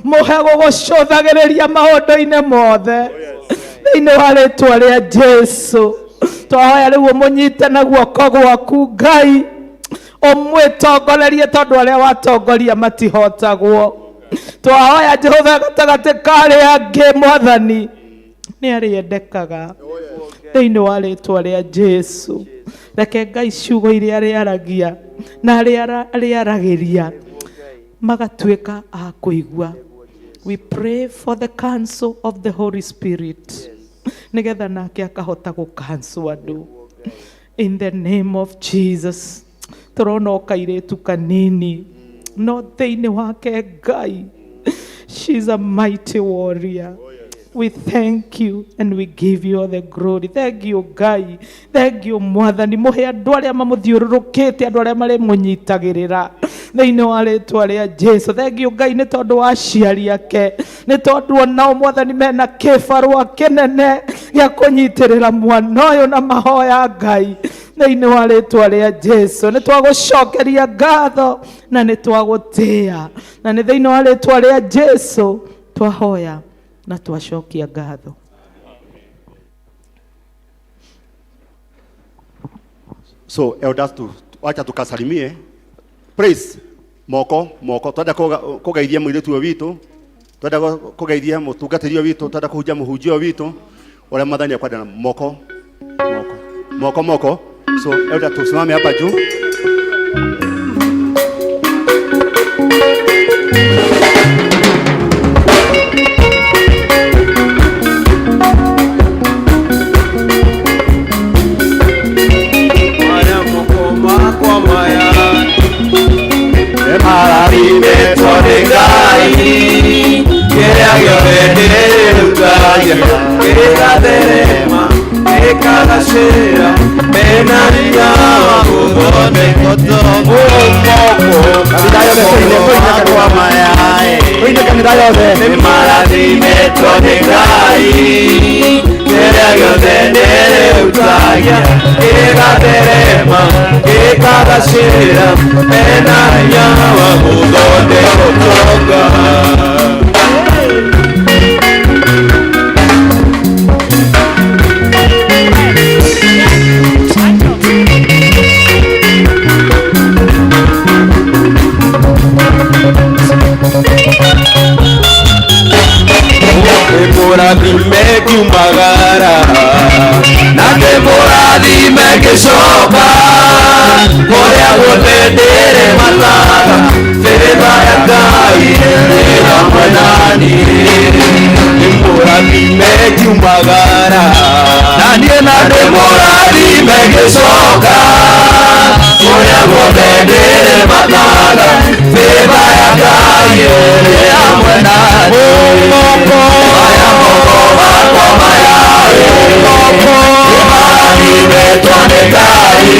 Speaker 19: mũhe gũgũcũthagĩrĩria maũndũ-inĩ mothe thĩinĩ wa rĩtwa rĩa Jesu. Twahoya rĩu ũmũnyite na guoko gwaku, Ngai, ũmwĩtongorerie tondũ arĩa watongoria matihotagwo. Twahoya Jehova, gatagatĩ ka arĩa angĩ, Mwathani, nĩ arĩendekaga thĩinĩ wa rĩtwa rĩa Jesu. Reke Ngai, ciugo iria arĩaragia na arĩa arĩaragĩria magatuĩka a kũigua. We pray for the counsel of the Holy Spirit, nĩgetha nake akahota gũkansũ andũ in the name of Jesus. Tũrona o kairĩtu kanini, no thĩinĩ wake, Ngai, she's a mighty warrior. We thank you and we give you all the glory. Thank you, Ngai. Thank you, Mwathani. Mũhe andũ arĩa mamũthiũrũrũkĩte, andũ arĩa marĩmũnyitagĩrĩra thĩinĩ wa rĩtwa rĩa Jesu. Thank you, Ngai, nĩ tondũ wa aciari ake, nĩ tondũ onao, Mwathani, mena kĩbarũa kĩnene gĩa kũnyitĩrĩra mwana ũyũ na mahoya. Ngai, thĩinĩ wa rĩtwa rĩa Jesu, nĩ twagũcokeria ngatho na nĩ twagũtĩĩa, na nĩ thĩinĩ wa rĩtwa rĩa Jesu twahoya na twacokia ngatho.
Speaker 4: So elders, tu wacha tukasalimie. Praise moko moko, twenda kugeithia mũirĩtu ũyũ witũ, twenda kugeithia mũtungatĩri ũyũ witũ, twenda kũhunjia mũhunjia ũyũ witũ ũrĩa Mwathani ekwenda na moko moko moko moko. So elder, tusimame hapa juu.
Speaker 9: Maya moko makwa maya nĩmarathimĩtwo nĩ Ngai, kĩrĩa gĩothe ndĩrutagia gĩgatherema gĩkagacĩra, mena hinya wa gũthondeka ũtonga.
Speaker 4: Kanitha yothe tũine, tũine
Speaker 9: makwa maya
Speaker 4: tũine, kanitha yothe.
Speaker 9: Nĩmarathimĩtwo nĩ Ngai, kĩrĩa gĩothe ndĩrutagia gĩgatherema gĩkagacĩra, mena hinya wa gũthondeka ũtonga. Ndĩmũrathime ngiumagara na ndĩmũrathime ngĩcoka, kũrĩa guothe ndĩrĩmathaga, favour ya Ngai ĩ hamwe na niĩ. Ndĩmũrathime ngiumagara na niĩ na ndĩmũrathime ngĩcoka, kũrĩa guothe ndĩrĩmathaga, favour ya Ngai ĩ hamwe na niĩ. Moko maya, moko makwa maya, moko nĩmarathimĩtwo nĩ Ngai,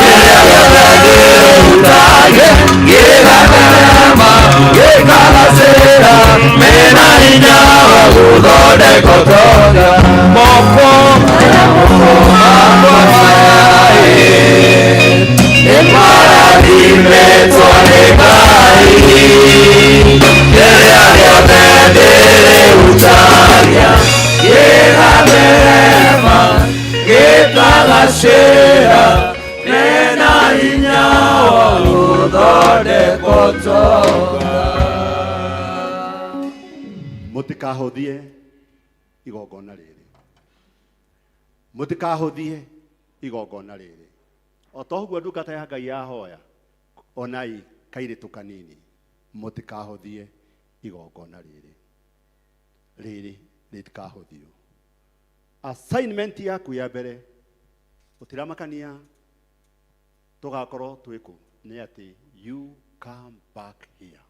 Speaker 9: kĩrĩa gĩothe ndĩrutagia gĩgatherema gĩkagacĩra, mena hinya wa gũthondeka ũtonga. Moko makwa maya nĩmarathimĩtwo nĩ Ngai, kĩrĩa gĩothe ndĩrutagia gĩgatherema gĩkagacĩra, mena hinya wa gũthondeka ũtonga.
Speaker 4: Mũtikahũthie igongona rĩrĩ, mũtikahũthie igongona rĩrĩ. O ta ũguo ndungata ya Ngai yahoya, onai kairĩtu kanini, mũtikahũthie igongona rĩrĩ, rĩrĩ rĩtikahũthio. Assignment yaku ya mbere, gũtiramakania tũgakorwo twĩkũ, nĩ atĩ you come back here.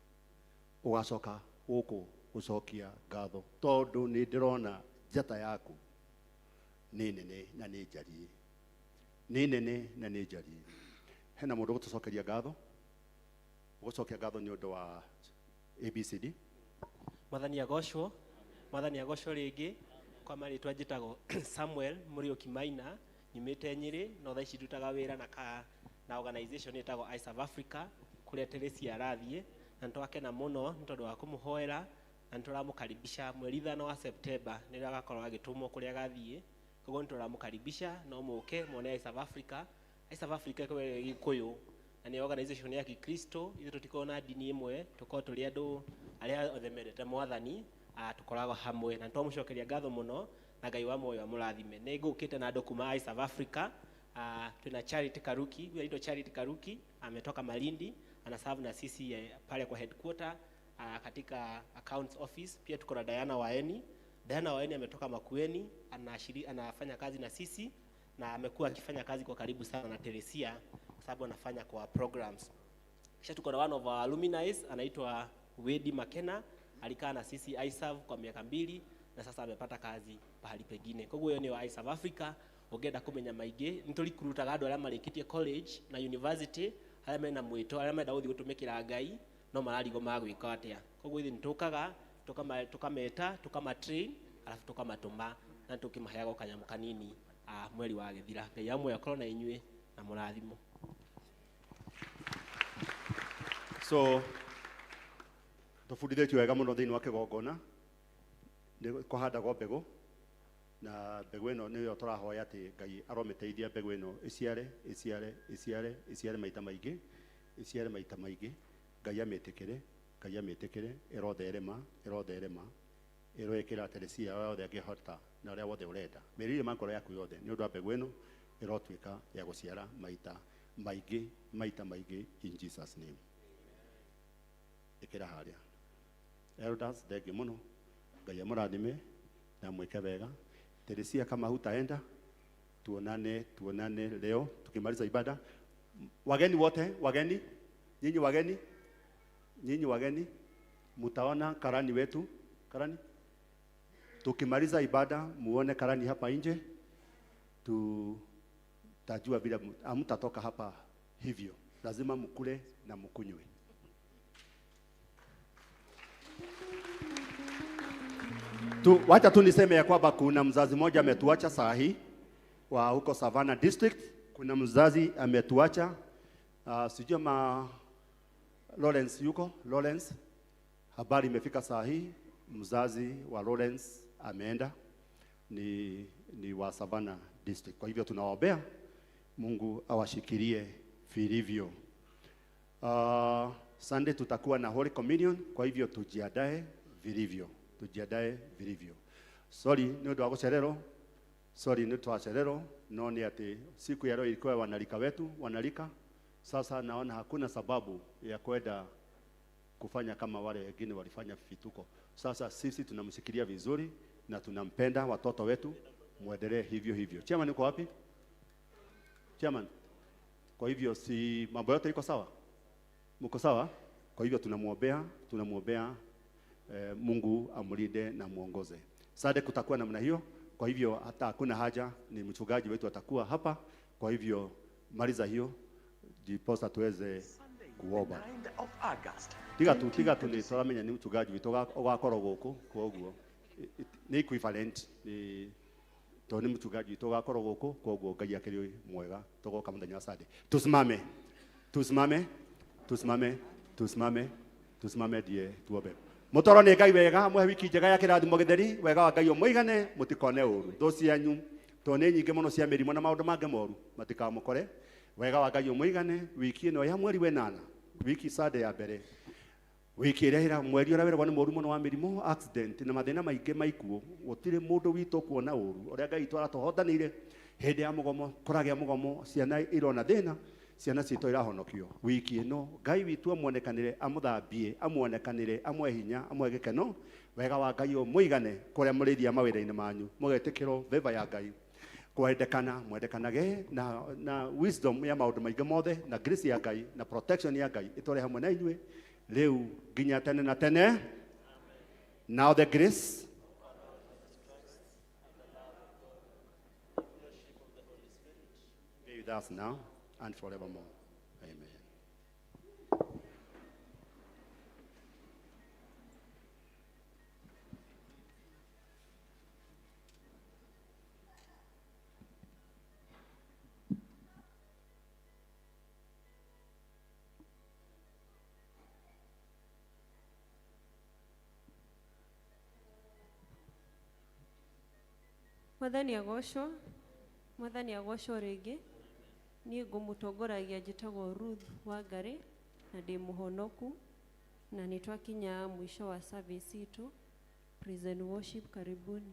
Speaker 4: Ũgacoka gũkũ gũcokia ngatho tondũ nĩ ndĩrona njata yaku nĩ nene na nĩ njariĩ, nĩ nene na nĩ njariĩ. Hena mũndũ ũgũtũcokeria ngatho, ũgũcokia ngatho nĩ ũndũ wa ABCD.
Speaker 8: Mwathani agocwo, Mwathani agocwo rĩngĩ. Kwa marĩtwa njĩtagwo Samuel Mũriũki Maina, nyumĩte Nyĩrĩ, no thaa ici ndutaga wĩra na organization ĩtagwo iServe Africa kũrĩa Teresia arathiĩ, na nĩtwakena mũno nĩ tondũ wa kũmũhoera, na nĩtũramũkaribisha mweri 5 wa September nĩrĩo agakorwo agĩtũmwo kũrĩa agathiĩ. Koguo nĩtũramũkaribisha, no mũke muone iServe Africa. iServe Africa ĩkoragwo ĩ Gĩkũyũ na nĩ organization ya Gĩkristo. Ithuĩ tũtikoragwo na ndini ĩmwe, tũkoragwo tũrĩ andũ arĩa othe mendete Mwathani, tũkoragwo hamwe, na nĩtwamũcokeria ngatho mũno, na Ngai wa muoyo amũrathime. Nĩ ngũkĩte na andũ kuma iServe Africa. Tuna Charity Karuki, huyu anaitwa Charity Karuki, ametoka Malindi, anaserve na sisi pale kwa headquarter katika accounts office. Pia tuko na Diana Waeni. Diana Waeni ametoka Makueni, anafanya kazi na sisi na amekuwa akifanya kazi kwa karibu sana na Teresia kwa sababu anafanya kwa programs. Kisha tuko na one of our alumni anaitwa Wedi Makena, alikaa na sisi iServe kwa miaka 2 na sasa amepata kazi pahali pengine. Koguo hiyo ni iServe Africa. Ũngĩenda kũmenya maingĩ, nĩ tũrikurutaga andũ arĩa marĩkĩtie college na university, arĩa mena mwĩto, arĩa marenda gũthiĩ gũtũmĩkĩra Ngai, no mararigwo magwĩka atĩa. Koguo ithuĩ nĩ tũkaga, tũkameta, tũkamatrain, alafu tũkamatũma, na tũkĩmaheaga o kanyamũ kanini, mweri wagĩthira. Ngai amwe akorwo na inyuĩ na mũrathimo.
Speaker 4: So tũbundithĩtio wega mũno thĩinĩ wa kĩgongona, nĩ kũhandagwo mbegũ, na mbegũ ĩno nĩyo tũrahoya atĩ Ngai aromĩteithia mbegũ ĩno ĩciare, ĩciare, ĩciare, ĩciare maita maingĩ, ĩciare maita maingĩ. Ngai amĩtĩkĩre, Ngai amĩtĩkĩre, ĩrotherema, ĩrotherema, ĩroĩkĩra Teresia ũrĩa wothe angĩhota na ũrĩa wothe ũrenda. Mĩrĩire ma ngoro yaku yothe nĩ ũndũ wa mbegũ ĩno ĩrotuĩka ya gũciara maita maingĩ, maita maingĩ in Jesus name. Ĩkĩra harĩa. Elders, thengiũ mũno. Ngai amũrathime na mwĩke wega. Teresia, kama hutaenda, tuonane, tuonane leo tukimaliza ibada. Wageni wote, wageni, nyinyi wageni, nyinyi wageni, mutaona karani wetu, karani. Tukimaliza ibada muone karani hapa nje, tutajua vile hamtatoka hapa hivyo. Lazima mkule na mkunywe. Wacha tu niseme ya kwamba kuna mzazi mmoja ametuacha saa hii wa huko Savannah District. Kuna mzazi ametuacha, sijui ma Lawrence yuko, Lawrence. Habari imefika saa hii, mzazi wa Lawrence ameenda, ni wa Savannah District. Kwa hivyo tunawaombea Mungu awashikilie vilivyo. Sunday tutakuwa na Holy Communion, kwa hivyo tujiandae vilivyo. Tujiandae vilivyo. Sorry nĩ ũndũ wa gũcererwo, sorry nĩ twacererwo, no nĩ atĩ siku ya leo ilikuwa wanalika wetu, wanalika. Sasa naona hakuna sababu ya kwenda kufanya kama wale wengine walifanya vituko. Sasa sisi tunamshikilia vizuri na tunampenda watoto wetu, muendelee hivyo hivyo. Chairman uko wapi? Chairman. Kwa hivyo si mambo yote iko sawa? Mko sawa? Kwa hivyo tunamuombea Mungu amlinde na muongoze. Sade kutakuwa namna hiyo. Kwa hivyo hata hakuna haja, ni mchungaji wetu atakuwa hapa. Kwa hivyo maliza hiyo ndiposa tuweze kuomba. Tiga tu ni turamenya ni mchungaji wetu ugakorwo guku, koguo ni equivalent ni to ni mchungaji wetu ugakorwo guku, koguo Ngai akiri mwega tugoka muthenya wa Sunday. Tusimame. Tusimame. Tusimame. Tusimame. Tusimame die tuombe. Mutoro ni Ngai wega, muhe wiki njega ya kirathimo githeri, wega wa Ngai umuigane, mutikone uru. Thũ cianyu to nĩ nyingĩ mũno cia mĩrimũ na maũndũ mangĩ moru, matikamũkore. Wega wa Ngai umuigane wiki ĩno ya mweri wenana, wiki Sunday ya mbere. Wiki ĩrĩa ĩra mweri ũrĩa wĩragwo nĩ mũru mũno wa mĩrimũ, accident na mathĩna maingĩ ma ikuũ, gũtirĩ mũndũ witũ kuona ũru. Ũrĩa Ngai witũ aratũhotanĩire hĩndĩ ya mũgomo, kũragĩa mũgomo, ciana irona thĩna, ciana citũ irahonokio. Wiki ĩno Ngai witũ amuonekanĩre, amũthambie, amuonekanĩre, amũhe hinya, amũhe gĩkeno. Wega wa Ngai ũmũigane kũrĩa mũrĩthia mawĩra-inĩ manyu, mũgetĩkĩrwo favor ya Ngai. Kwendekana mwendekanage na wisdom ya maundu maingi mothe na grace ya Ngai na protection ya Ngai itware hamwe na inyuĩ rĩu nginya tene na tene. Now the grace be with us now and forevermore. Amen.
Speaker 3: Mwathani agocwo, Mwathani agocwo rĩngĩ. Niĩ ngũmũtongoragia njĩtagwo Ruth Wangari na ndĩ mũhonoku na nĩ twakinya mũico wa service itũ. Praise and worship, karibuni.